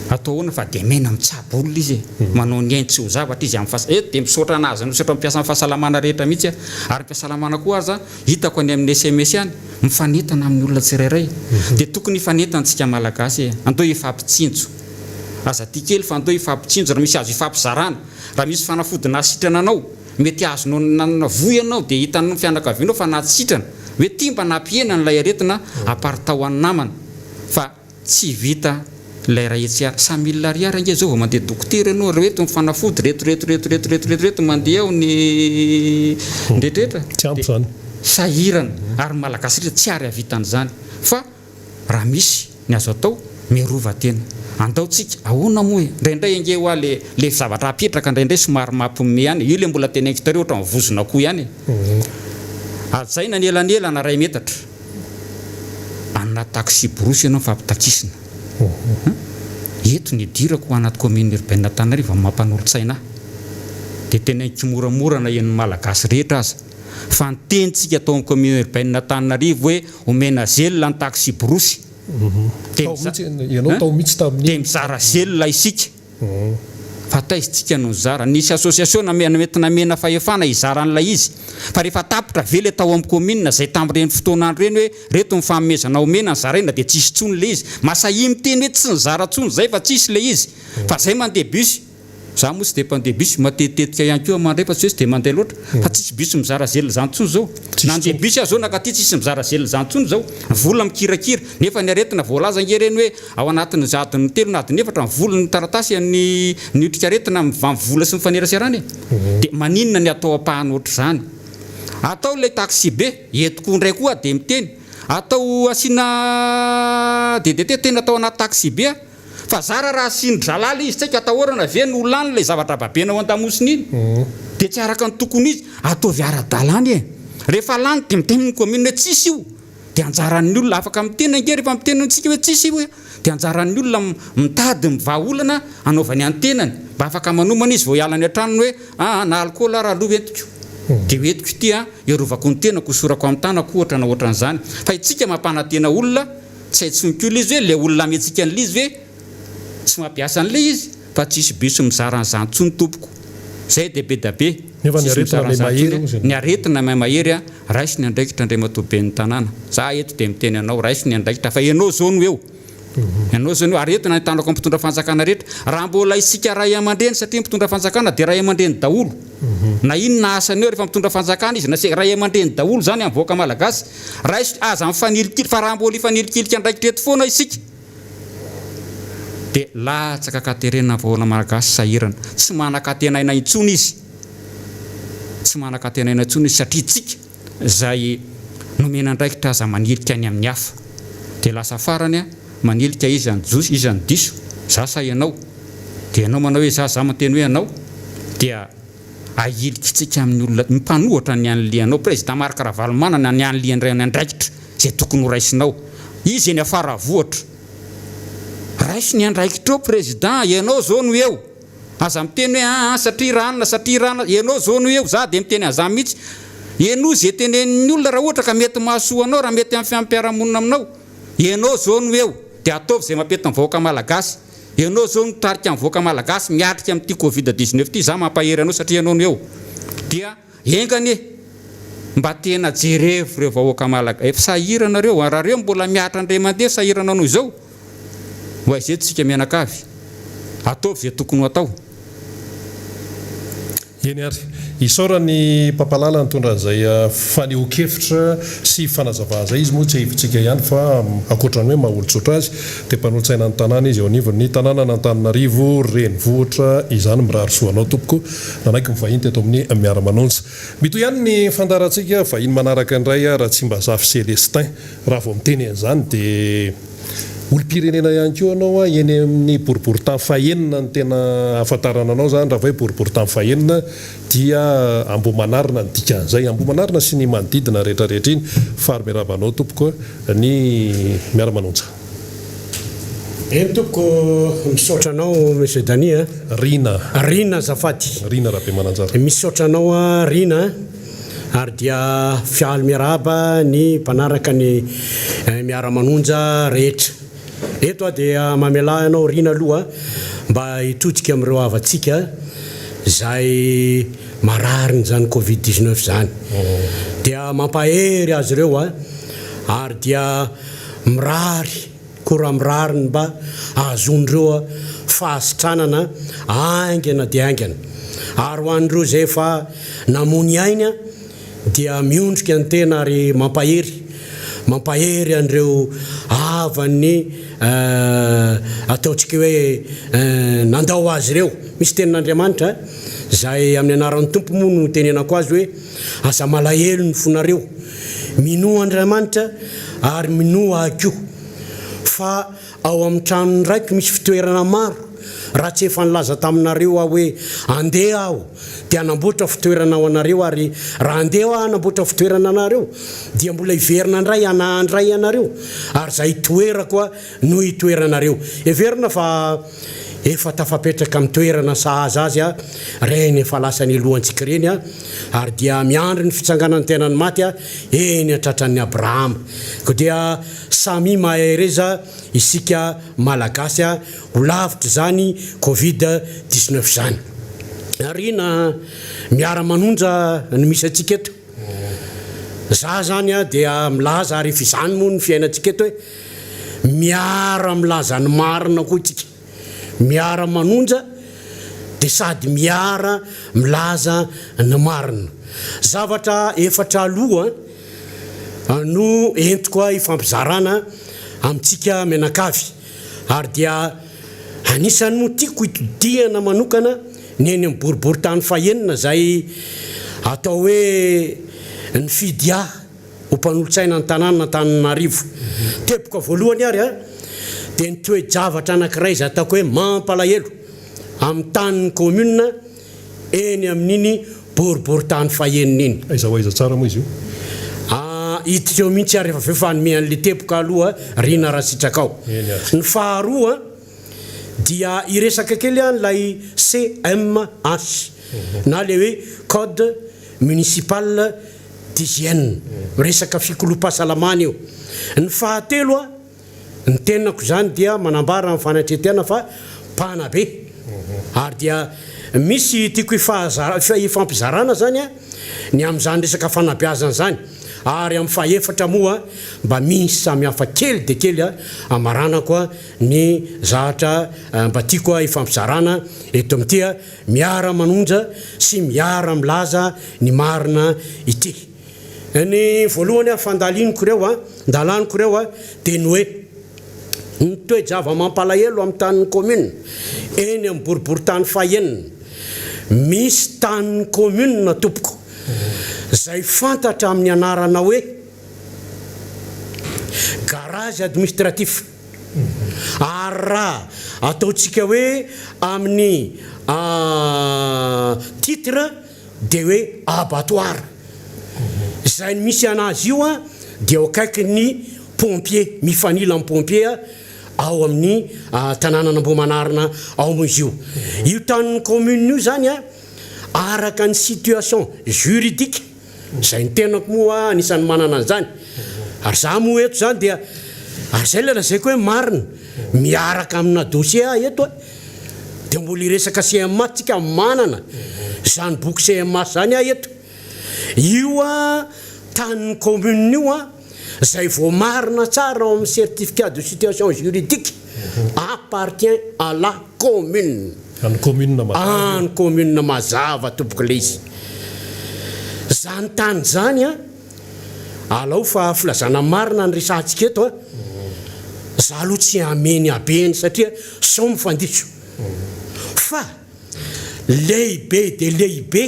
atao ahoana fa dia mena mitsabo olona izy e. Manao ny ainy tsy ho zavatra izy amin'ny fahasa, eto dia misaotra an'azy, misaotra ny mpiasan'ny fahasalamana rehetra mihitsy aho. Ary ny mpiasalamana koa aza Hitako any amin'ny sms any, mifanentana amin'ny olona tsirairay. Dia tokony hifanentana tsika Malagasy e! Andao hifampitsinjo. Aza tia kely fa andao hifampitsinjo raha misy azo ifampizarana. Raha misy fanafody nahasitrana anao, mety azonao nanana voa ianao dia hitan'ny fianakavianao fa nahasitrana. Hoe ity mba nampihena an'ilay aretina, aparitao an'ny namana. Fa. Tsy vita ilay iray hetsy ar. Cent mille ariary ange zao vao mandeha dokotera ianao, reto ny fanafody, reto reto reto reto reto reto reto mandeha ao ny rehetra rehetra. Tsy ampy izany. Sahirana ary ny Malagasy rehetra tsy ary hahavita an'izany fa raha misy ny azo atao miarova tena. Andao tsika, ahoana moa e? Indraindray ange hoa le le zavatra apetraka indraindray somary mampime ihany e. Io le mbola teneniko tary ohatran'ny vozon'akoho ihany e. Hajaina ny elanelana iray metatra. Anaty taxi brousse ianao mifampitakisina. Hum. Eto ny idirako ho anaty commune urbaine Antananarivo amin'ny maha mpanolotsaina ahy. Dia teneniko kimoramora na henon'ny Malagasy rehetra aza fa ny tenintsika tao amin'ny commune urbaine Antananarivo hoe omena gel ny taxi brousse. Dia Tao mihitsy, ianao tao mihitsy tamin'iny. Dia mizara gel isika. Fa taiza tsika no nizara? Nisy association name mety namena fahefana hizara an'ilay izy. Fa rehefa tapitra ve ilay tao amin'ny commune izay tamin'ireny fotoan'andro ireny hoe reto ny fanomezana omena ny zaraina dia tsisy intsony ilay izy. Masahia miteny hoe tsy nizara intsony izay fa tsisy ilay izy. Fa izay mandeha bus. Za moa tsy dia mpandeha bus, matetitetika ihany koa mandray fa tsy hoe tsy dia mandeha loatra. Fa tsisy bus mizara gel izany intsony izao. Nandeha bus aho izao nankaty tsisy mizara gel izany intsony izao. Ny vola mikirakira. Nefa ny aretina voalaza ange ireny hoe ao anatin'ny adiny telo na adiny efatra ny vola ny taratasy ny ny otrikaretina mivola sy mifaneraserana e. Dia maninona ny atao ampahany ohatr'izany. Atao ilay taxi be, eto koa indray koa dia miteny. Atao asiana DDT tena atao anaty taxi be. Fa zara raha asian-dry zalahy ilay izy, tsy haiko atahorana ve no ho lany ilay zavatra babena ao an-damosina iny? Dia tsy araka ny tokony ho izy, ataovy ara-dalàna e! Rehefa lany dia miteny ny commune hoe tsisy io, dia anjaran'ny olona, afaka miteny ange rehefa miteny antsika hoe tsisy io e! Dia anjaran'ny olona mitady ny vahaolana hanaovany antenany, mba afaka manomana izy vao hiala any an-tranony hoe aa na alikaola ara aloha entiko, dia ho entiko ity an, hiarovako ny tenako, hosorako amin'ny tanako ohatra na ohatran'izany. Fa itsika mampanantena olona Tsy hay tsony koa ilay izy hoe ilay olona hametsika an'ilay izy ve tsy mampiasa an'ilay izy fa tsisy bus mizara an'izany tsony tompoko. Zay dia be da be. Nefa ny Tsisy aretina mizara miha an'izany mahery tsony. hozy Ny aretina miha mahery a, raiso ny andraikitra Andriamatoa Ben'ny tanàna. Za eto dia miteny anao raiso ny andraikitra fa ianao zao no eo. Ianao zao no eo. Aretina ahitanako amin'ny mpitondra fanjakana rehetra. Raha mbola isika ray aman-dreny satria ny mpitondra fanjakana dia ray aman-dreny daholo. Na inona asany eo rehefa mitondra fanjakana izy na se ray aman-dreny daholo zany amin'ny vahoaka malagasy. Raiso, aza mifanilikilika, fa raha mbola hifanilikilika andraikitra eto foana isika dia latsaka an-katerena ny vahoana malagasy sahirana. Tsy manan-katenaina intsony izy. Tsy manan-katenaina intsony izy satria tsika izay nomena andraikitra aza manilika ny amin'ny hafa. Dia lasa farany manilika iza ny josy, iza ny diso, za sa ianao? Dia ianao manao hoe za, za miteny hoe ianao. Dia ahilikitsika amin'ny olona mpanohatra ny an'lianao président Marc Ravalomanana ny an'liandray ny andraikitra izay tokony ho raisinao izy eny Faravohitra raiso ny andraikitrao président ianao zao no eo aza miteny hoe aa satria ranona satria rana ianao zao no eo za dia miteny an'izany mihitsy henoy izay tenenin'ny olona raha ohatra ka mety mahasoa anao raha mety amin'ny fiampiarahamonina aminao ianao zao no eo dia ataovy izay mampety ny vahoaka malagasy Ianao zao mitarika ny vahoaka malagasy miatrika amin'ity covid 19 ity, za mampahery anao satria ianao no eo. Dia enga anie mba tena jerevo ireo vahoaka malagasy, efa sahirana ireo, raha ireo mbola mihatra indray mandeha sahirana noho izao, ho aiza eto isika mianakavy? Ataovy izay tokony ho atao. Eny ary. Isaorana ny mpampahalala nitondra an'izay fanehoan-kevitra sy fanazavana izay. Izy moa tsy hevitsika ihany fa ankoatra ny hoe maha olon-tsotra azy dia mpanolotsaina ny tanàna izy eo anivon'ny tanànan'Antananarivo renivohitra izany. Mirary soa anao tompoko nanaiky ny vahiny teto amin'ny Miara-manonja. Mitohy ihany ny fandaharantsika, vahiny manaraka indray Ratsimbazafy Celestin. Raha vao miteny an'izany dia olom-pirenena ihany koa ianao a, eny amin'ny boriborintany fahenina no tena ahafantarana anao izany, raha vao hoe boriborintany fahenina dia Ambohimanarina ny dikan'izay, Ambohimanarina sy ny manodidina rehetra rehetra iny, fary miarahaba anao tompoko ny miara-manonja. Eny tompoko, misaotra anao Monsieur Dany a. Rina. Rina azafady. Rina Rabemananjara. Misaotra anao Rina a. Ary dia fialy miarahaba ny mpanaraka ny Miara-manonja rehetra. Eto aho dia mamelà anao Rina aloha mba hitodika amin'ireo havantsika izay mararin'izany covid 19 izany. Dia mampahery azy ireo aho ary dia mirary koa raha mirary ny mba hahazoan'ireo fahasitranana haingana dia haingana. Ary ho an'ireo izay efa namony aina dia miondrika ny tena ary mampahery, mampahery an'ireo havan'ny ataontsika hoe nandao azy ireo. Misy tenin'Andriamanitra izay amin'ny anaran'ny Tompo moa no itenenako azy hoe aza malahelo ny fonareo, minoa Andriamanitra ary minoa ahy koa. Fa ao amin'ny tranon'ny Raiko misy fitoerana maro, raha tsy efa nilaza taminareo aho hoe, Andeha aho, dia hanamboatra fitoerana ho anareo, ary raha handeha aho hanamboatra fitoerana anareo, dia mbola hiverina indray handray anareo, ary izay itoerako no hitoeranareo. Heverina fa. Efa tafapetraka amin'ny toerana sahaza azy ireny efa lasa nilohantsika ireny ary dia miandry ny fitsanganan'ny tenan'ny maty eny an-tratran'i Abrahama. Koa dia samia mahereza isika Malagasy ho lavitr'izany Covid 19 izany. Rina miara-manonja ny misy antsika eto. Za zany dia milaza ary efa izany moa ny fiainantsika eto hoe Miara milaza ny marina koa tsika. Miara manonja dia sady miara milaza ny marina. Zavatra efatra aloha no entiko hifampizarana amintsika mianakavy ary dia anisan'ny moa tiako hitodihana manokana ny eny amin'ny boriborintany fahenina izay atao hoe nifidy ahy ho mpanolotsaina ny tanàna Antananarivo. Teboka voalohany ary dia ny toe-javatra anankiray izay ataoko hoe mampalahelo amin'ny tanin'ny commune eny amin'iny boriborintany fahenina iny. Aiza ho aiza tsara moa izy io? Hiditra eo mihitsy aho rehefa avy eo fa hanome an'ilay teboka aloha Rina raha sitrakao. Eny ary. Ny faharoa dia hiresaka kely aho an'ilay CMH na ilay hoe code municipal d'hygiène, resaka fikoloam-pahasalamana io. Ny fahatelo, ny tenako izany dia manambara amin'ny fanatrehan-tena fa mpanabe ary dia misy tiako hifampizarana izany ny amin'izany resaka fanabeazana izany ary amin'ny fahefatra moa mba misy samihafa kely dia kely amaranako ny zahatra mba tiako hifampizarana eto amin'ity. Miara manonja sy miara milaza ny marina ity. Ny voalohany a fandaliniko ireo a, ndalaniko ireo a, dia ny hoe, ny toe-java-mampalahelo amin'ny tanin'ny commune, eny amin'ny boriborintany fahenina, misy tanin'ny commune tompoko, izay fantatra amin'ny anarana hoe, garage administratif. Ary raha ataontsika hoe amin'ny titre dia hoe abattoir. Izay ny misy anazy io dia eo akaikin'ny pompier, mifanila amin'ny pompier ao amin'ny tanànan'Ambohimanarina ao moa izy io. Io tanin'ny commune io izany araka ny situation juridique Izay ny tenako moa anisan'ny manana an'izany. Ary za moa eto izany dia, ary izay ilay lazaiko hoe marina, miaraka amina dossier aho eto a, dia mbola hiresaka CMA tsika, manana izany boky CMA izany aho eto. Io a tanin'ny commune io a, izay voamarina tsara ao amin'ny certificat de situation juridique, appartient à la commune. Any commune mazava. Any commune mazava tompoko le izy. Zany tany zany an, alao fa filazana marina ny resahantsika eto an, za aloha tsy hameny habeny satria sao mifandiso. Fa lehibe dia lehibe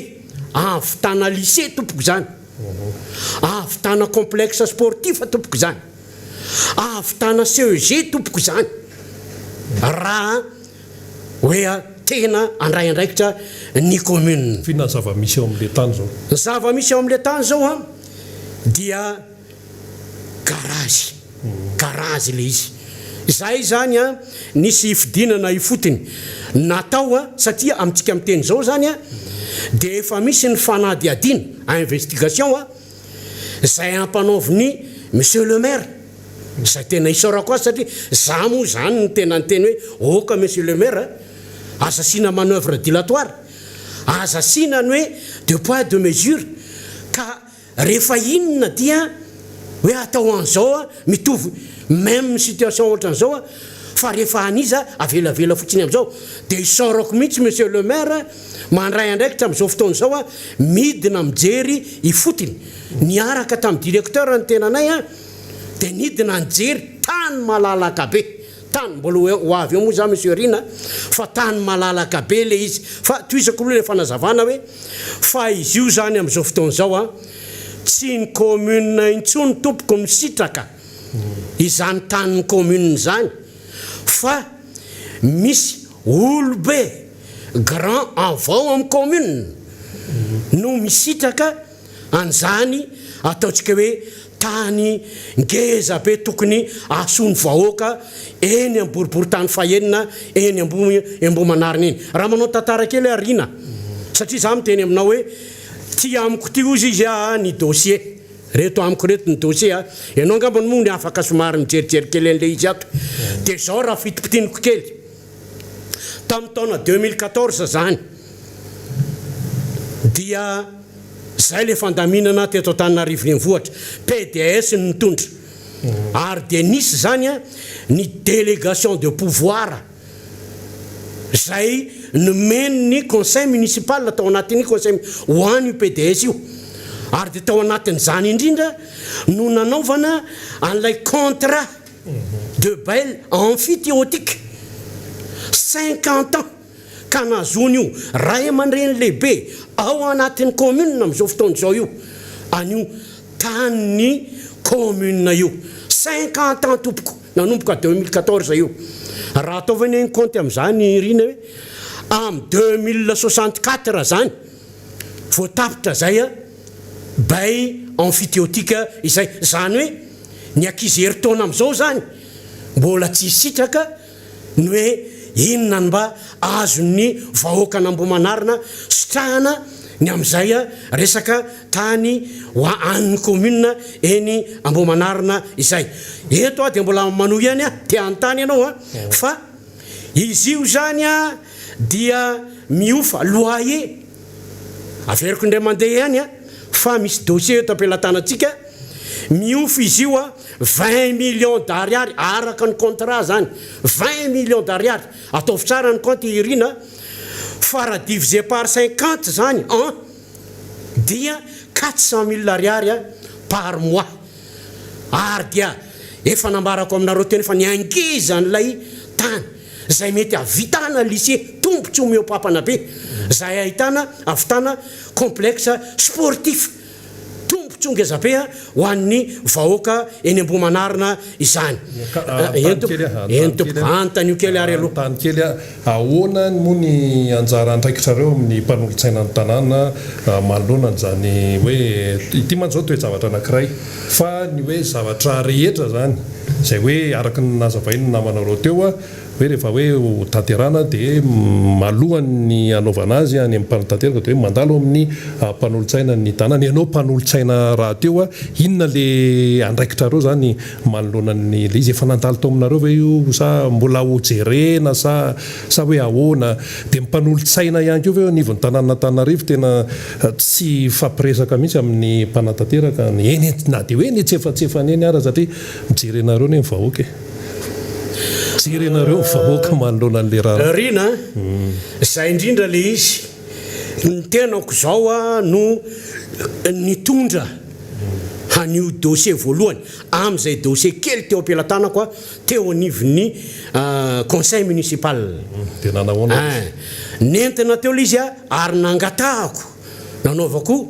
ahavitana lycée tompoko zany, ahavitana complexe sportif tompoko zany, ahavitana CEG tompoko zany raha Hoe tena handray andraikitra ny commune. F'inona ny zava-misy eo amin'ilay tany izao? Ny zava-misy eo amin'ilay tany izao an, dia garage, garage ilay izy. Izay izany an, nisy fidinana ifotony natao an, satria amintsika miteny izao izany an, dia efa misy ny fanadihadiana, investigation an, izay ampanaovin'ny Monsieur le maire. Izay tena isaorako azy satria za moa izany no tena niteny hoe ok monsieur le maire a, aza asiana manoeuvre dilatoire, aza asiana ny hoe deux poids deux mesures ka rehefa inona dia hoe atao an'izao a, mitovy même situation ohatran'izao a, fa rehefa an'iza avelavela fotsiny amin'izao. Dia isaorako mihitsy monsieur le maire mandray andraikitra amin'izao fotoana izao a, midina mijery ifotony niaraka tamin'ny directeur ny tenanay a, Dia nidina nijery tany malalaka be, tany, mbola ho avy eo moa za monsieur Rina fa tany malalaka be le izy, fa tohizako aloha le fanazavana hoe fa izy io zany amin'izao fotoana izao an, tsy ny commune intsony tompoko no misitraka izany tanin'ny commune izany fa misy olobe grand avao amin'ny commune no misitraka an'izany ataontsika hoe. Tany ngeza be tokony ahasoa ny vahoaka eny amin'ny boriborintany fahenina eny Ambohimanarina eny. Raha manao tantara kely aho Rina, satria za miteny aminao hoe ty amiko ty ozy izy ah ny dossier, reto amiko reto ny dossier ah, ianao angambany moa ny afaka somary mijerijery kely an'le izy ato. Dia zao raha fintimpitiniko kely, tamin'ny taona 2014 zany dia Zay le fandaminana teto Antananarivo renivohitra, pds no nitondra. Ary dia nisy zany ny délégation de pouvoir zay nomen'ny conseil municipal tao anatin'ny conseil ho an'io pds io. Ary dia tao anatin'izany indrindra no nanaovana an'ilay contrat de bail emphytéotique 50 ans. ka nahazoany io ray aman-dreny lehibe ao anatin'ny commune amin'izao fotoana izao io an'io tanin'ny commune io. 50 ans tompoko, nanomboka 2014 io. Raha ataovy anie ny compte amin'izany Rina hoe amin'ny 2064 izany vao tapitra izay bail emphytéotique izay. Izany hoe ny ankizy herintaona amin'izao izany mbola tsy hisitraka ny hoe inona no mba azon'ny vahoakan'Ambohimanarina sitrahana ny amin'izay resaka tany ho an'ny commune eny Ambohimanarina izay. Eto aho dia mbola manohy ihany aho, te hanontany ianao an, fa izy io izany dia mihofa loyer, averiko indray mandeha ihany an, fa misy dossier eto am-pelatanantsika, mihofa izy io an, Vingt millions d'ariary araka ny contrat zany, vingt millions d'ariary, ataovy tsara ny compte Irina fa raha divisé par cinquante zany an dia quatre cent mille ariary par mois, ary dia efa nambarako aminareo teo nefa ny angezan'ilay tany izay mety havitana lycée tombotsoa mihoa-papana be, izay ahitana havitana complexe sportif. Tombontsoa ngezabe ho an'ny vahoaka eny Ambohimanarina izany. Eny tompoko, eny tompoko, anontanio kely ary aloha. Anontany kely aho, ahoana moa ny anjara andraikitrareo amin'ny mpanolotsaina ny tanàna manoloana an'izany hoe, ity mantsy izao toe-javatra anankiray, fa ny hoe zavatra rehetra izany, izay hoe araka ny nazavain'ny namanareo teo, Hoe rehefa hoe ho tanterahana dia alohan'ny hanaovana azy any amin'ny mpanatanteraka dia hoe mandalo amin'ny mpanolotsaina ny tanàna. Ianao mpanolotsaina rahateo, inona le andraikitrareo zany manoloana ny le izy? Efa nandalo tao aminareo ve io sa mbola ho jerena sa sa hoe ahoana? Dia ny mpanolotsaina ihany koa ve eo anivon'ny tanànan'Antananarivo tena tsy hifampiresaka mihitsy amin'ny mpanatanteraka eny na dia hoe eny antsefatsefany eny ara satria mijery anareo anie ny vahoaka e. Jerenareo ny vahoaka manoloana an'le raharaha. Rina a! Zay indrindra le izy, ny tenako zao a no nitondra an'io dossier voalohany amin'izay dossier kely teo am-pelatanako a teo anivon'ny conseil municipal. Dia nanahoana izy? Nentina teo le izy a ary nangatahako, nanaovako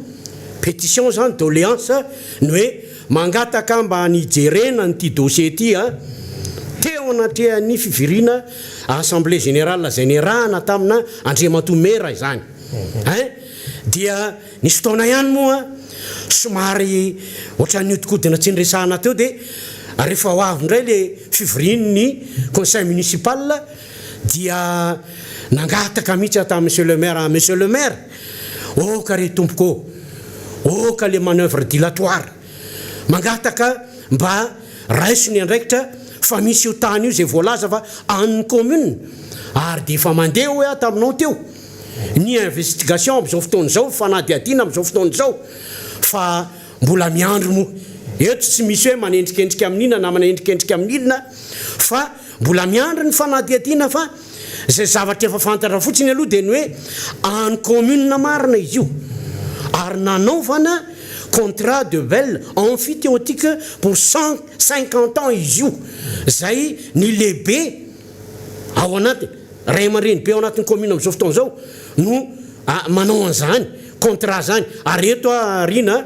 pétition zany, doléance, ny hoe Mangataka mba nijerena an'ity dossier ity a, teo anatrehan'ny fivoriana assemblée générale izay niarahana tamina Andriamatoa Maire izany ein, dia nisy fotoana ihany moa somary ohatran'ny nihodinkodina tsy niresahana teo dia rehefa ho avy indray le fivorian'ny conseil municipal dia nangataka mihitsy aho tamin'i Monsieur le Maire, Monsieur le Maire, Oka re tompoko ô! Oka le manoeuvre dilatoire! Mangataka mba raiso ny andraikitra fa misy io tany io izay voalaza fa an'ny commune ary dia efa mandeha hoy aho taminao teo ny investigation amin'izao fotoana izao, fanadihadiana amin'izao fotoana izao fa mbola miandry moa. Eto tsy misy hoe manendrikendrika amin'inona na manendrikendrika amin'inona fa mbola miandry ny fanadihadiana fa Izay zavatra efa fantatra fotsiny aloha dia ny hoe any commune marina izy io ary nanaovana contrat de bail emphytéotique pour 150 ans izy io izay ny lehibe ao anatiny, ray aman-dreny be ao anatin'ny commune amin'izao fotoana izao no manao an'izany contrat izany ary eto aho Rina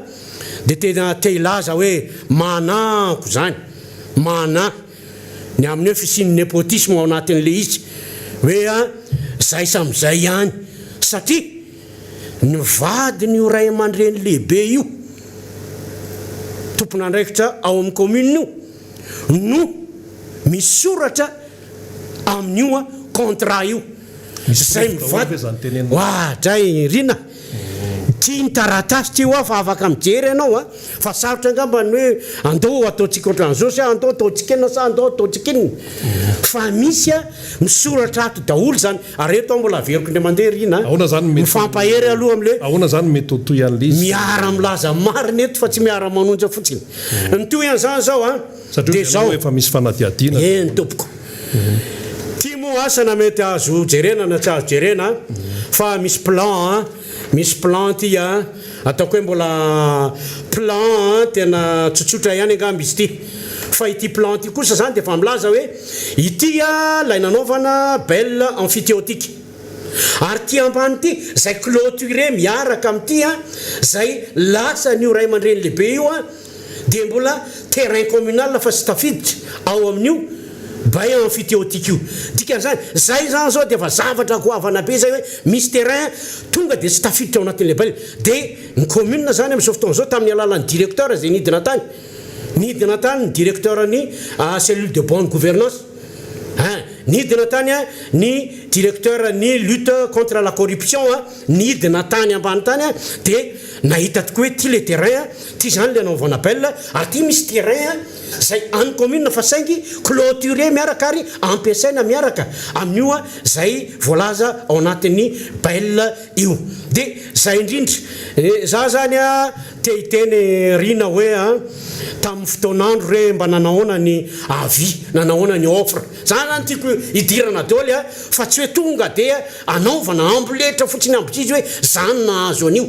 dia tena te hilaza hoe manahako izany, manahy. Ny amin'ny hoe fisian'ny népotisme ao anatin'ilay izy, hoe zay samy zay ihany, satria ny vadin'io ray aman-dreny lehibe io, tompon'andraikitra ao amin'ny commune io no misoratra amin'io contrat io. Misy Izay porofo daholo ve mivadika. izany teneninao? Oadray Rina, ity ny taratasy ity hoa fa afaka mijery ianao a! Fa sarotra angamba ny hoe andao ataontsika ohatran'izao sa andao ataontsika inona sa andao ataontsika inona. Fa misy a, misoratra ato daholo izany. Ary eto aho mbola averiko indray mandeha Rina a, Ahoana izany no mety ho mifampahery aloha amin'ilay hoe. Ahoana izany no mety ho toy an'ilay izy? Miara-milaza marina eto fa tsy miara-manonja fotsiny. Ny toy an'izany izao a, Satria dia hoy ianao izao. efa misy fanadihadiana dia Eny ahoana? tompoko. Ty moa asa na mety azo jerena na tsy azo jerena fa misy plan a, misy plan ty a, ataoko hoe mbola plan tena tsotsotra ihany angamba izy ity. Fa ity plan ity kosa zany dia efa milaza hoe ity a lay nanaovana bail emphytéotique. Ary ity ambany ity zay clôturé miaraka amin'ity a, zay lasan'io ray aman-dreny lehibe io a, dia mbola terrain communal fa tsy tafiditra ao amin'io bail emphytéotique io. Dikan'izany, zay izany zao dia efa zavatra goavana be zay hoe misy terrain tonga dia tsy tafiditra ao anatin'ilay bail. Dia ny commune izany amin'izao fotoana izao tamin'ny alalan'ny directeur izay nidina tany, nidina tany ny directeur ny cellule de bonne gouvernance, hein, nidina tany ny directeur ny lutte contre la corruption, nidina tany ambany tany dia nahita tokoa hoe ity ilay terrain, Ty zany le anaovana appel ary ty misy terrain zay any commune fa saingy cloture miaraka ary ampiasaina miaraka amin'io zay voalaza ao anatin'ny bail io. De zay indrindra za zany te hiteny Rina hoe tamin'ny fotoan'andro re mba nanahoana ny avis, nanahoana ny offre. Za zany tiako hidirana daoly fa tsy hoe tonga de anaovana amboletra fotsiny ambotry hoe za no nahazo an'io.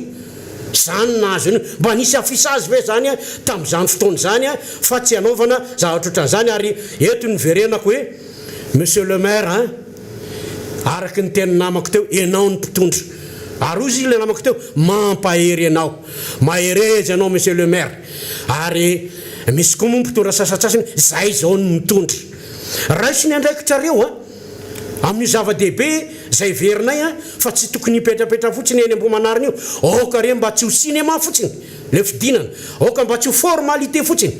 Zany nahazo an'io. Mba nisy affichage ve zany tamin'izany fotoana izany fa tsy hanaovana zavatra ohatran'izany ary eto no niverenako hoe Monsieur le maire a, araka ny tenin'ny namako teo, ianao no mpitondra. Ary hoy izy ilay namako teo, mampahery anao. Mahereza ianao Monsieur le maire. Ary misy koa moa mpitondra sasantsasany, izay izao no mitondra. Raiso ny andraikitrareo a. Amin'io zava-dehibe izay heverinay fa tsy tokony hipetrapetra fotsiny eny Ambohimanarina io. Aoka re mba tsy ho cinéma fotsiny ilay fidinana. Aoka mba tsy ho formalité fotsiny.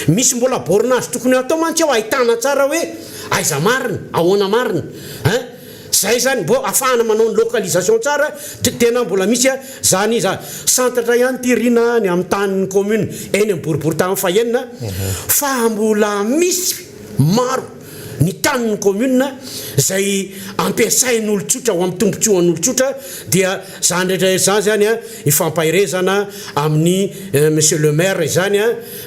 Misy mbola bornage tokony hatao mantsy ao ahitana tsara hoe aiza marina, ahoana marina. Hein? Zay zany mbo afahana manao ny localisation tsara, tena mbola misy zany za. Santatra ihany ity Rina ny amin'ny tanin'ny commune eny amin'ny boriborintany fahenina fa mbola misy maro. Ny tanin'ny commune izay ampiasain'olon-tsotra ho amin'ny tombotsoan'olon-tsotra dia izany rehetra rehetra izany izany ifampaherezana amin'ny Monsieur le Maire izany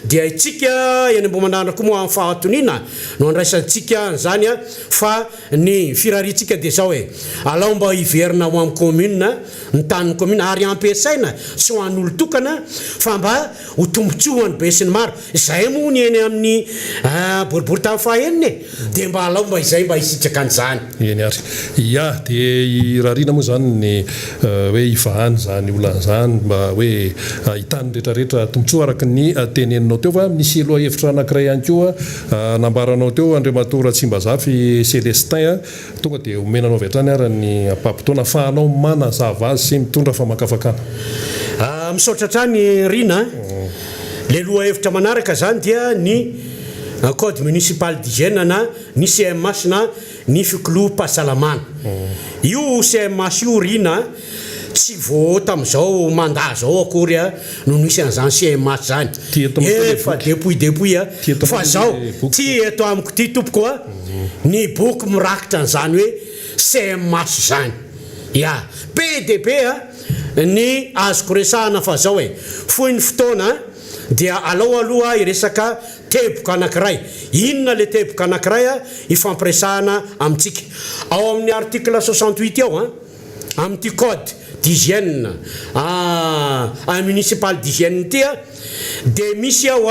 dia itsika eny Ambohimanarina koa moa amin'ny fahatoniana no andraisantsika an'izany fa ny firariantsika dia izao e, alao mba hiverina ho amin'ny commune ny tanin'ny commune ary ampiasaina tsy ho an'olon-tokana fa mba Ho tombontsoa ho an'ny besinimaro. Izay moa ny eny amin'ny boriborintany fahaenina e! Dia mba alao mba izay mba hisitraka an'izany. Eny ary. Ya, dia irariana moa izany ny hoe hivahana izany olana izany mba hoe ahitan'ny rehetrarehetra tombontsoa araka ny teneninao teo. Fa misy lohahevitra anankiray ihany koa nambaranao teo Andriamatoa Ratsimbazafy Celestin a. Tonga dia omena anao avy hatrany ary ny ampaham-potoana ahafahanao manazava azy sy mitondra famakafakana. Misaotra hatrany Rina a! Le lohahevitra manaraka zany dia ny code municipal d'hygiène na ny CMH na ny fikolom-pahasalamana. Io CMH io Rina a, tsy vao tamin'izao mandat zao akory no nisy an'izany CMH zany. Efa depuis depuis a! Fa zao, ty eto amiko ty tompoko a! Ny boky mirakitra an'izany hoe CMH izany. Ya. Be dia be ny azoko resahana fa zao e. Fohy ny fotoana dia alao aloha hiresaka teboka anankiray. Inona le teboka anankiray hifampiresahana amintsika? Ao amin'ny article 68 ao an, amin'ity code d'hygiène, un municipal d'hygiène ity an, dia misy ao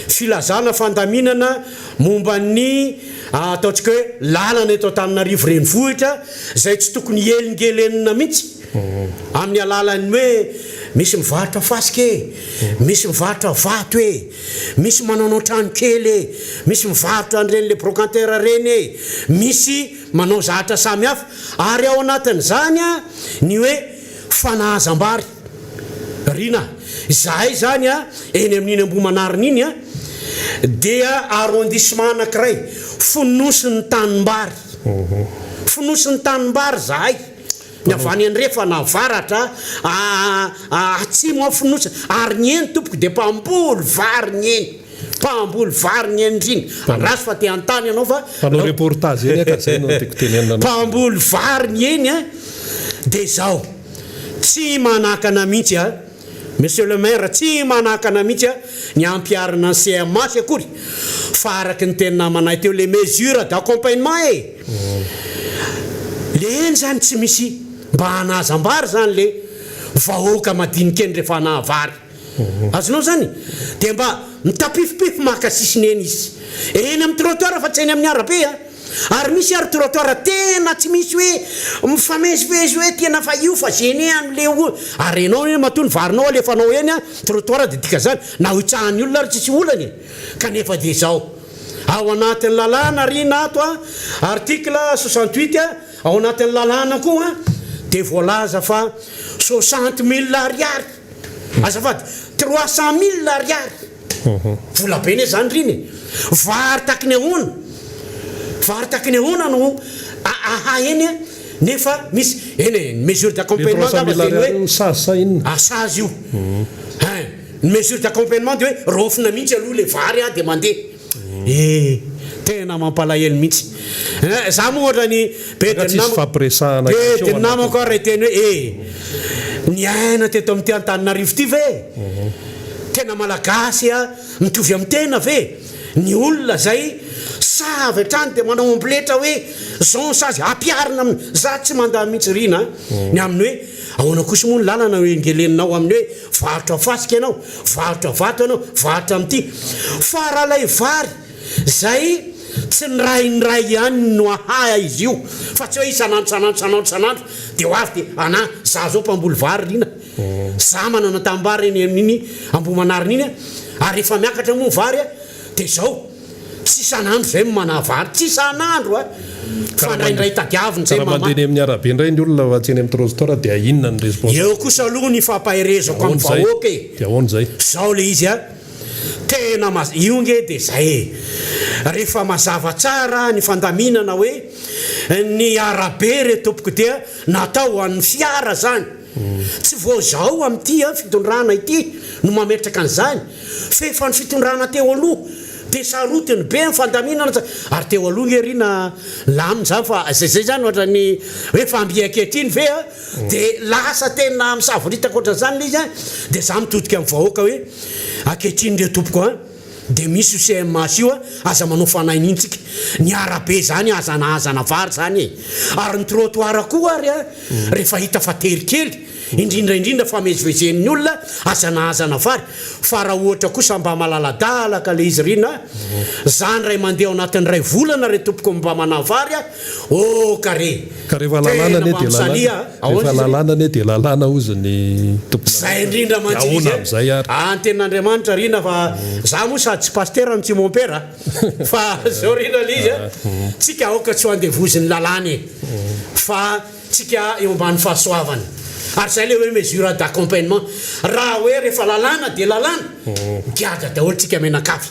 filazana fandaminana momba ny ataontsika hoe lalana eto Antananarivo renivohitra izay tsy tokony hihelingelenina mihitsy amin'ny alalan'ny hoe misy mivarotra fasika e, misy mivarotra vato e, misy manaonao trano kely e, misy mivarotra an'ireny le brocanteur ireny e, misy manao zavatra samihafa ary ao anatin'izany ny hoe fanahazam-bary. Rina. Izahay izany a, eny amin'iny Ambohimanarina iny a, dia arrondissement anankiray, fonosin'ny tanimbary. Fonosin'ny tanimbary izahay. Ny avy any andrefana, avaratra, atsimo ao fonosina. Ary ny eny tompoko dia mpamboly vary ny eny. Mpamboly vary ny eny indrindra. Andraso fa te hanontany ianao fa. Mpanao reportage eny aho ka zay no tiako tenenina anao. Mpamboly vary ny eny a, dia izao, tsy manakana mihitsy a. Monsieur le maire, tsy manakana mihitsy ny hampiharina ny CMA tsy akory fa araka ny teny namanay teo les mesures d'accompagnement e! Le eny zany tsy misy mba hanazam-bary zany le vahoaka madinika eny rehefa hanaha vary. Azonao zany? Dia mba mitapifipify maka sisiny eny izy. Eny amin'ny trottoir fa tsy eny amin'ny arabe a! Ary misy ary trottoir tena tsy misy hoe mifamezivezy hoe tena fa io fa gene anle o ary enao anie matoa ny varinao alefanao eny an trottoir de dikazany na ho itsahan'ny olona ary tsisy olana e kanefa de zao ao anatin'ny lalàna ry nato a article 68 a ao anatin'ny lalàna koa de voalaza fa 60 mille ariary azafady 300 mille ariary Vola be anie zany r'iny e! Vary taky ny ahoana? Vary taky ny ahoana no aha eny a! Nefa misy, eny e, ny mesure d'accompagnement angamba dia ny hoe. Sazy sa inona? Ah sazy io. Hein! Ny mesure d'accompagnement dia hoe raofina mihitsy aloha ilay vary a dia mandeha. Eh! Tena mampalahelo mihitsy. Eh, za moa ohatrany be dia ny namako, be dia ny namako ary hiteny hoe eh! Niaina teto amin'ity Antananarivo ity ve? Tena Malagasy a! Mitovy amin'ny tena ve? Ny olona zay sahy avy hatrany dia manao amboletra hoe zao ny sazy ampiharina aminy. Za tsy manda mihitsy Rina a! Ny amin'ny hoe ahoana kosa moa ny lalana no engeleninao amin'ny hoe varotra fasika ianao, varotra vato ianao, varotra amin'ity. Fa raha ilay vary zay tsy ny ray ny ray ihany no ahaha izy io fa tsy hoe isan'andro isan'andro isan'andro isan'andro dia ho avy dia anà za zao mpamboly vary Rina. Za manana tanimbary eny amin'iny Ambohimanarina iny ary rehefa miakatra moa ny vary dia izao, tsy isan'andro izay no manahy vary, tsy isan'andro a! Fa indraindray tadiavina izay Raha mamaha. mandeha eny amin'ny arabe indray ny olona fa tsy eny amin'ny trottoir dia inona ny responsable? Eo kosa aloha ny fampaherezako Dia amin'ny ahoana izay? vahoaka e! Dia ahoana izay? Izao ilay izy a, tena maz-, io nge dia izay e! Rehefa mazava tsara ny fandaminana hoe ny arabe re tompoko dia natao ho an'ny fiara izany, Tsy vao izao amin'ity fitondrana ity no mametraka an'izany fa efa ny fitondrana teo aloha dia sarotiny be ny fandaminana ary teo aloha nge ry na lamina izany fa zay zay izany ohatran'ny hoe fa mby ankehitriny ve a dia lasa tena misavoritaka ohatran'izany ilay izy a dia za mitodika amin'ny vahoaka hoe ankehitriny re tompoko a Dia misy io CMH io a, aza manao fanahy n'intsika. Ny arabe zany aza anahazana vary zany e. Ary ny trottoir koa ary a, rehefa hita fa tery kely, indrindra indrindra famezivezen'ny olona, aza anahazana vary. Fa raha ohatra kosa mba malaladalaka le izy ry na, za ndray mandeha ao anatin'ny iray volana re tompoko mba manahy vary a, oh ka re. Ka rehefa lalàna Tena anie mba dia lalàna, misalia a. Ahoana rehefa izy ry? lalàna anie dia lalàna hozy ny Zay tompon'andraikitra. indrindra Dia mantsy izy ahoana e! amin'izay ary? Ah ny tenin'Andriamanitra Rina fa za moa sady tsy pasitera no tsy mompera fa zao Rina le izy a! Tsika aoka tsy ho andevozin'ny lalàna e! Fa tsika eo ambany fahasoavana. Ary zay le hoe mesure d'accompagnement. Raha hoe rehefa lalàna dia lalàna, migadra daholo tsika mianakavy.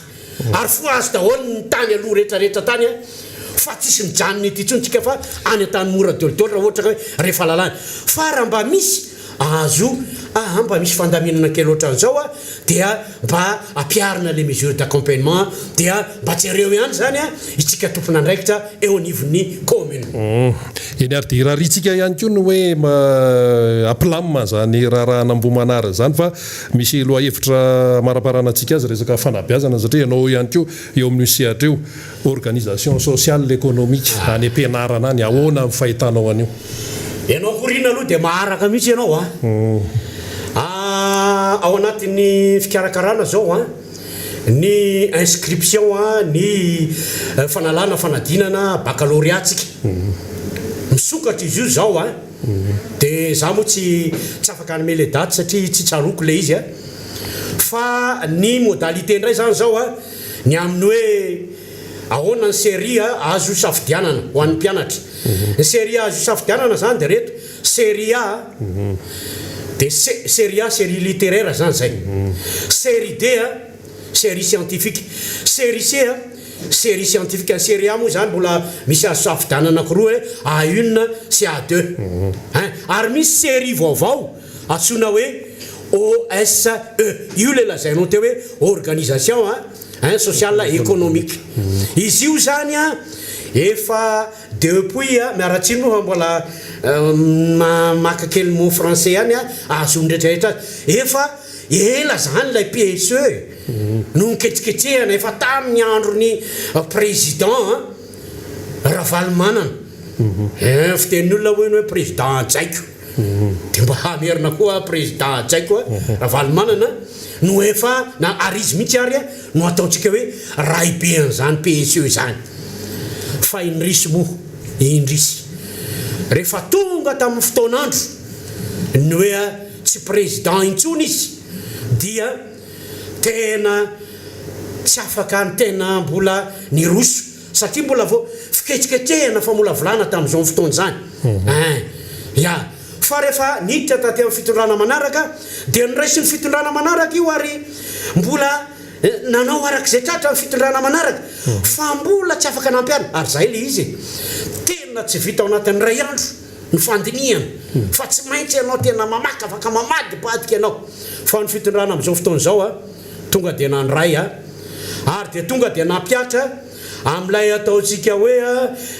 Ary fohazo daholo ny tany aloha rehetra rehetra tany a! Fa tsisy mijanona eto intsony tsika fa any Antanimora daholo daholo raha ohatra ka hoe rehefa lalàna. Fa raha mba misy azo aa mba misy fandaminana kely ohatran'izao a dia mba ampiharina les mesures d'accompagnement dia mba jereo ihany izany a itsika tompon'andraikitra eo anivon'ny commune. Eny ary dia irariantsika ihany koa ny hoe hampilamina izany raharahan'Ambohimanarina izany fa Misy lohahevitra amaraparanantsika azy resaka fanabeazana satria ianao ihany koa eo amin'io sehatra io, organisation sociale économique any am-pianarana any, ahoana ny fahitanao an'io? Ianao koa Rina aloha dia maharaka mihitsy ianao a! Ao anatin'ny fikarakarana izao a, ny inscription a, ny fanalana fanadinana baccalauréat tsika, misokatra izy io izao a! De za moa tsy tsy afaka hanome le daty satria tsy tsaroako le izy a! Fa ny modalité ndray zany zao a, ny amin'ny hoe ahoana ny série azo isafidianana ho an'ny mpianatra. Ny série azo isafidianana zany de reto, série A, Dia série A, série littéraire zany zay. Série D a, série scientifique. Série C a, série scientifique. Ny série A moa zany mbola misy azo safidianana anankiroa hoe A une sy A deux. Hein. Ary misy série vaovao antsoina hoe OSE. Io ilay lazainao teo hoe organisation a, hein, sociale économique. Izy io zany a, efa Depuis a, miala tsiny moa fa mbola maka kely mot français ihany a, ahazoan'ny rehetra rehetra azy. Efa ela zany ilay PSE e, no niketriketrehana, efa tamin'ny andron'ny président Ravalomanana. Eh, fitenin'ny olona hoy ny hoe président hajaiko. Dia mba hamerina koa président hajaiko Ravalomanana no efa, na ary izy mihitsy ary no ataontsika hoe raibean'izany PSE izany. Fa indrisy moa, indrisy, rehefa tonga tamin'ny fotoan'andro ny hoe tsy président intsony izy dia tena tsy afaka ny tena mbola niroso satria mbola vao fiketriketrehana famolavolana tamin'izao fotoana izany. Ein, ya. Fa rehefa niditra taty amin'ny fitondrana manaraka dia noraisin'ny fitondrana manaraka io ary mbola Nanao araka izay tratra ny fitondrana manaraka fa mbola tsy afaka nampiharina ary izay ilay izy e! Tena tsy vita ao anatin'ny iray andro ny fandinihana fa tsy maintsy ianao tena mamakafaka mamadibadika ianao fa ny fitondrana amin'izao fotoana izao a tonga dia nandray a ary dia tonga dia nampihatra amin'ilay ataontsika hoe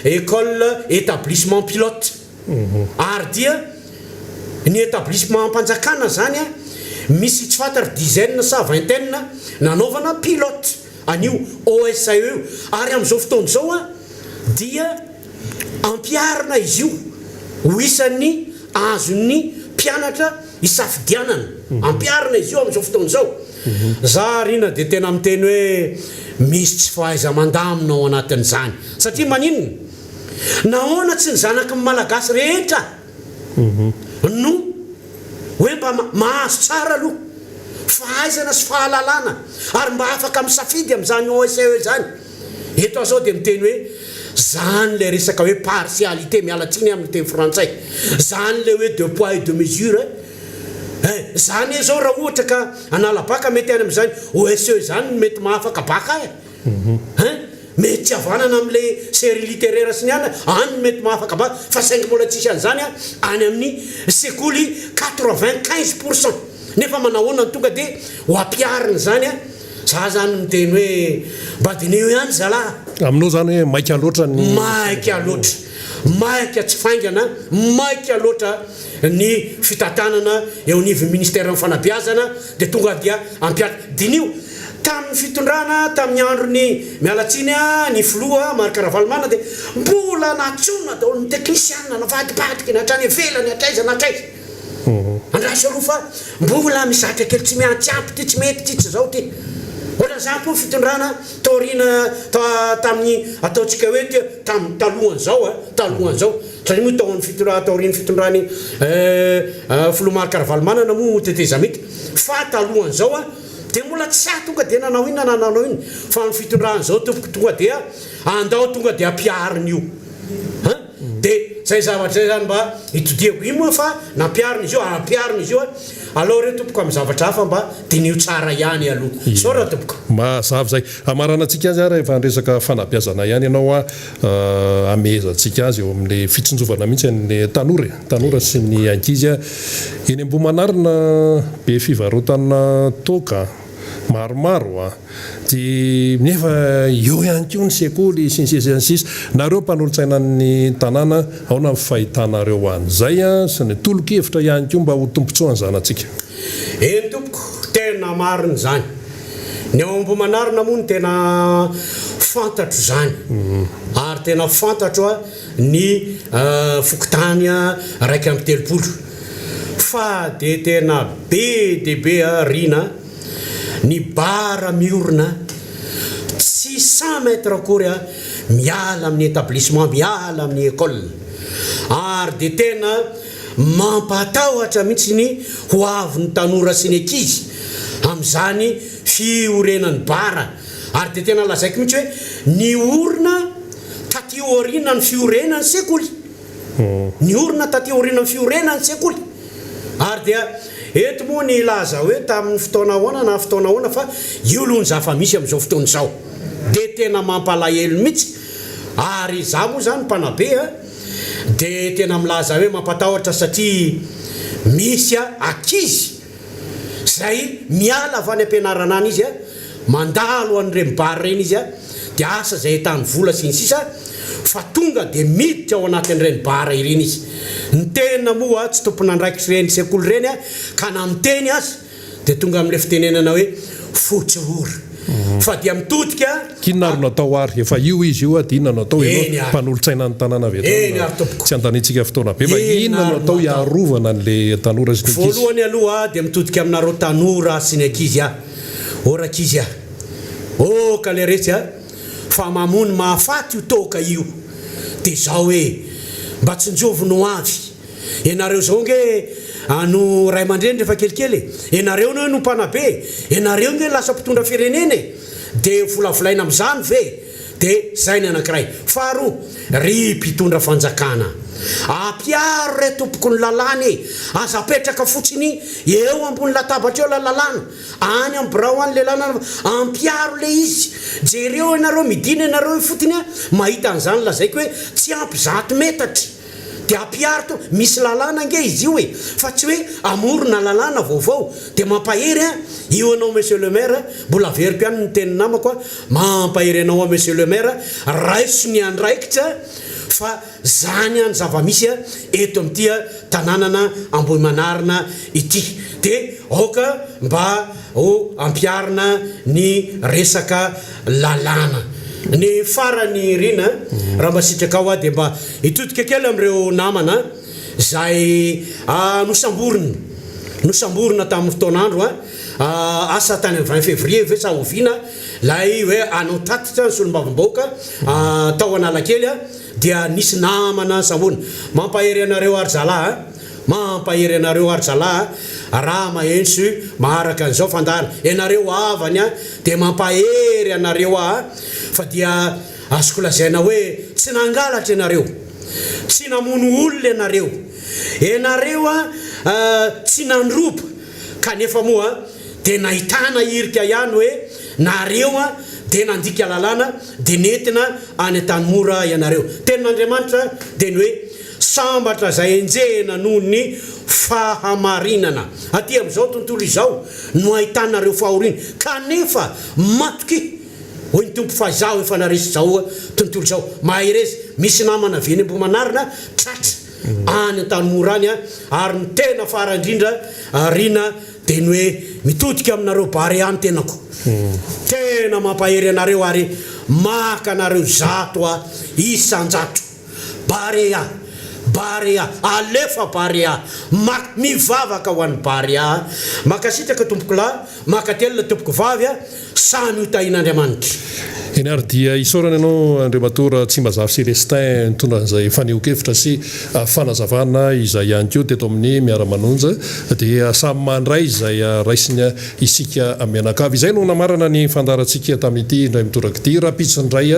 école établissement pilote. Ary dia ny établissement-mpanjakana zany a, misy tsy fantatra dizaine sa vingtaine nanaovana pilote an'io OSAE io, ary amin'izao fotoana izao a dia ampiharina izy io ho isan'ny azon'ny mpianatra isafidianana, ampiharina izy io amin'izao fotoana izao. Za Rina dia tena miteny hoe misy tsy fahaiza-mandamina ao anatin'izany, satria maninona? Nahoana tsy ny zanaky ny Malagasy rehetra no hoe mba mahazo tsara aloha fahaizana sy fahalalana ary mba afaka misafidy amin'izany OSE izany? Eto aho izao dia miteny hoe zany ilay resaka hoe partialité, miala tsiny amin'ny teny frantsay, zany ilay hoe deux poids et deux mesures eh, zany hoe zao raha ohatra ka hanala baka mety any amin'izany OSE izany no mety mahafaka baka eh. Hein? Mety tsy havanana amin'ilay série littéraire sy ny anona, any no mety mahafaka bacc, fa saingy mbola tsisy an'izany any amin'ny sekoly 95 pour cent. Nefa manahoana no tonga dia ho ampiharina izany an? Za zany miteny hoe mba diniho ihany zalahy. Aminao zany hoe maika loatra ny. Maika loatra. Maika tsy faingana, maika loatra ny fitantanana eo anivon'ny ministeran'ny fanabeazana dia tonga dia ampiharina. Diniho, tamin'ny fitondrana tamin'ny andron'ny, miala tsiny a, ny filoha Marc Ravalomanana dia mbola nantsoina daholo ny teknisianina, navadibadika ny hatrany ivelany, hatraiza na hatraiza. Andraso aloha fa mbola misy zavatra kely tsy miha- tsy ampy ity, tsy mety ity, tsy izao ity. Ohatran'izany koa ny fitondrana taoriana tamin'ny ataontsika hoe tamin'ny talohan'izao a, talohan'izao. Satria moa tao amin'ny fitondrana taorian'ny fitondran'i filoha Marc Ravalomanana moa tetezamita fa talohan'izao a dia mbola tsy sahy tonga dia nanao inona na nanao inona fa ny fitondrana izao tompoko tonga dia andao tonga dia ampiharina io an dia zay zavatra zay zany mba itodihako io moa fa nampiharina izy io ampiharina izy io a alao re tompoko amin'ny zavatra hafa mba diniho tsara ihany aloha misaotra tompoko. Mazava izay. Hamaranantsika azy ary efa niresaka fanabeazana ihany ianao a. hamehezantsika azy eo amin'ilay fitsinjovana mihitsy an'ny tanora e, tanora sy ny ankizy eny Ambohimanarina be fivarotana toaka maromaro a, dia nefa eo ihany koa ny sekoly sy ny sisa sy ny sisa, nareo mpanolotsainan'ny tanàna aona ny fahitanareo an'izay sy ny tolo-kevitra ihany koa mba ho tombontsoan'ny zanatsika. Eny tompoko, tena marina izany. Ny ao Ambohimanarina moa no tena fantatro izany ary tena fantatro ny fokontany 31 fa dia tena be dia be Rina ny bar miorina tsy cent mètres akory miala amin'ny établissement miala amin'ny école ary dia tena Mampatahotra mihitsy ny ho avin'ny tanora sy ny ankizy amin'izany fiorenan'ny bar ary dia tena lazaiko mihitsy hoe niorina taty aorianan'ny fiorenan'ny sekoly. Niorina taty aorianan'ny fiorenan'ny sekoly. Ary dia eto moa ny hilaza hoe tamin'ny fotoana ahoana na fotoana ahoana fa io aloha ny zava-misy amin'izao fotoana izao. Dia tena mampalahelo mihitsy ary izaho moa izany mpanabe a, dia tena milaza hoe mampatahotra satria misy ankizy izay miala avy any am-pianarana any izy a, mandalo an'ireny bar ireny izy a, dia asa izay ahitany vola sy ny sisa fa tonga dia miditra ao anatin'ireny bar ireny izy. Ny tena moa tsy tompon'andraikitr'ireny sekoly ireny a, ka na miteny aza dia tonga amin'ilay fitenenana hoe fotsy rora fa dia mitodika. K'inona ary no atao ary? Efa io izy io dia inona no atao? Eny Ianao ary. mpanolotsaina ny tanàna avy Eny hatrany ary tompoko. tsy andaniantsika fotoana be fa Inona inona no ary no atao atao? hiarovana an'ilay tanora sy ny ankizy? Voalohany aloha dia mitodika aminareo tanora sy ny ankizy aho. Ô rankizy a! Ô kaleretsy a! Fa mamono mahafaty io toaka io. Dia izao hoe, mba tsinjovy ny ho avy. Ianareo izao ange no ray aman-dreny rehefa kelikely e! Ianareo anie no mpanabe e! Ianareo ange lasa mpitondra firenena e! Dia volavolaina amin'izany ve? Dia izay ny anankiray. Faharoa, ry mpitondra fanjakana, ampiaro re tompoko ny lalàna e! Aza apetraka fotsiny eo ambony latabatra eo ilay lalàna, any amin'ny birao any ilay lalàna fa ampiaro ilay izy. Jereo ianareo, midina ianareo ifotony mahita an'izany lazaiko hoe tsy ampy zato metatra. Dia ampiharo to, misy lalàna ange izy io e, fa tsy hoe amorona lalàna vaovao, dia mampahery an, io anao monsieur le maire, mbola averiko ihany ny tenin'ny namako an, mampahery anao aho monsieur le maire, raiso ny andraikitra fa zany an ny zava-misy an eto amin'ity tanànana Ambohimanarina ity, dia aoka mba ho ampiharina ny resaka lalàna. Ny farany Rina, raha mba sitrakao aho dia mba hitodika kely amin'ireo namana izay nosamborina, nosamborina tamin'ny fotoan'andro, asa tany amin'ny 20 février ve sa oviana, ilay hoe hanao tatitra ny solombavambahoaka tao Analakely dia nisy namana samborina. Mampahery anareo ary zalahy a! Mampahery anareo ary zalahy a! Raha maheno sy maharaka an'izao fandaharana ianareo havany a! Dia mampahery anareo aho fa dia azoko lazaina hoe tsy nangalatra ianareo, tsy namono olona ianareo, ianareo a tsy nandroba kanefa moa dia nahitana hirika ihany hoe nareo a dia nandika lalàna dia nentina any Antanimora ianareo. Tenin'Andriamanitra dia ny hoe Sambatra izay enjehina noho ny fahamarinana. Aty amin'izao tontolo izao no ahitana ireo fahoriana, kanefa matokia, hoy ny Tompo, fa Izaho efa naresy izao tontolo izao. Mahereza. Misy namana avy eny Ambohimanarina tratra any Antanimora any, ary ny tena fara indrindra Rina dia ny hoe mitodika aminareo Barea ny tenako. Tena mampahery anareo ary maka anareo 100%. Barea! Barea! Alefa Barea! Mak mivavaka ho an'i Barea! Mankasitraka tompoko lahy, mankatelina tompoko vavy a! Samy ho tahin'Andriamanitra. Eny ary dia isaorana ianao Andriamatoa Ratsimbazafy Celestin nitondra an'izay fanehoan-kevitra sy fanazavana izay ihany koa teto amin'ny Miara-manonja dia samy mandray izay raisiny isika mianakavy. Izay no namarana ny fandaharantsika tamin'ity indray mitoraka ity. Rahampitso indray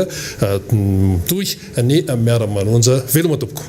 mitohy ny Miara-manonja. Veloma tompoko.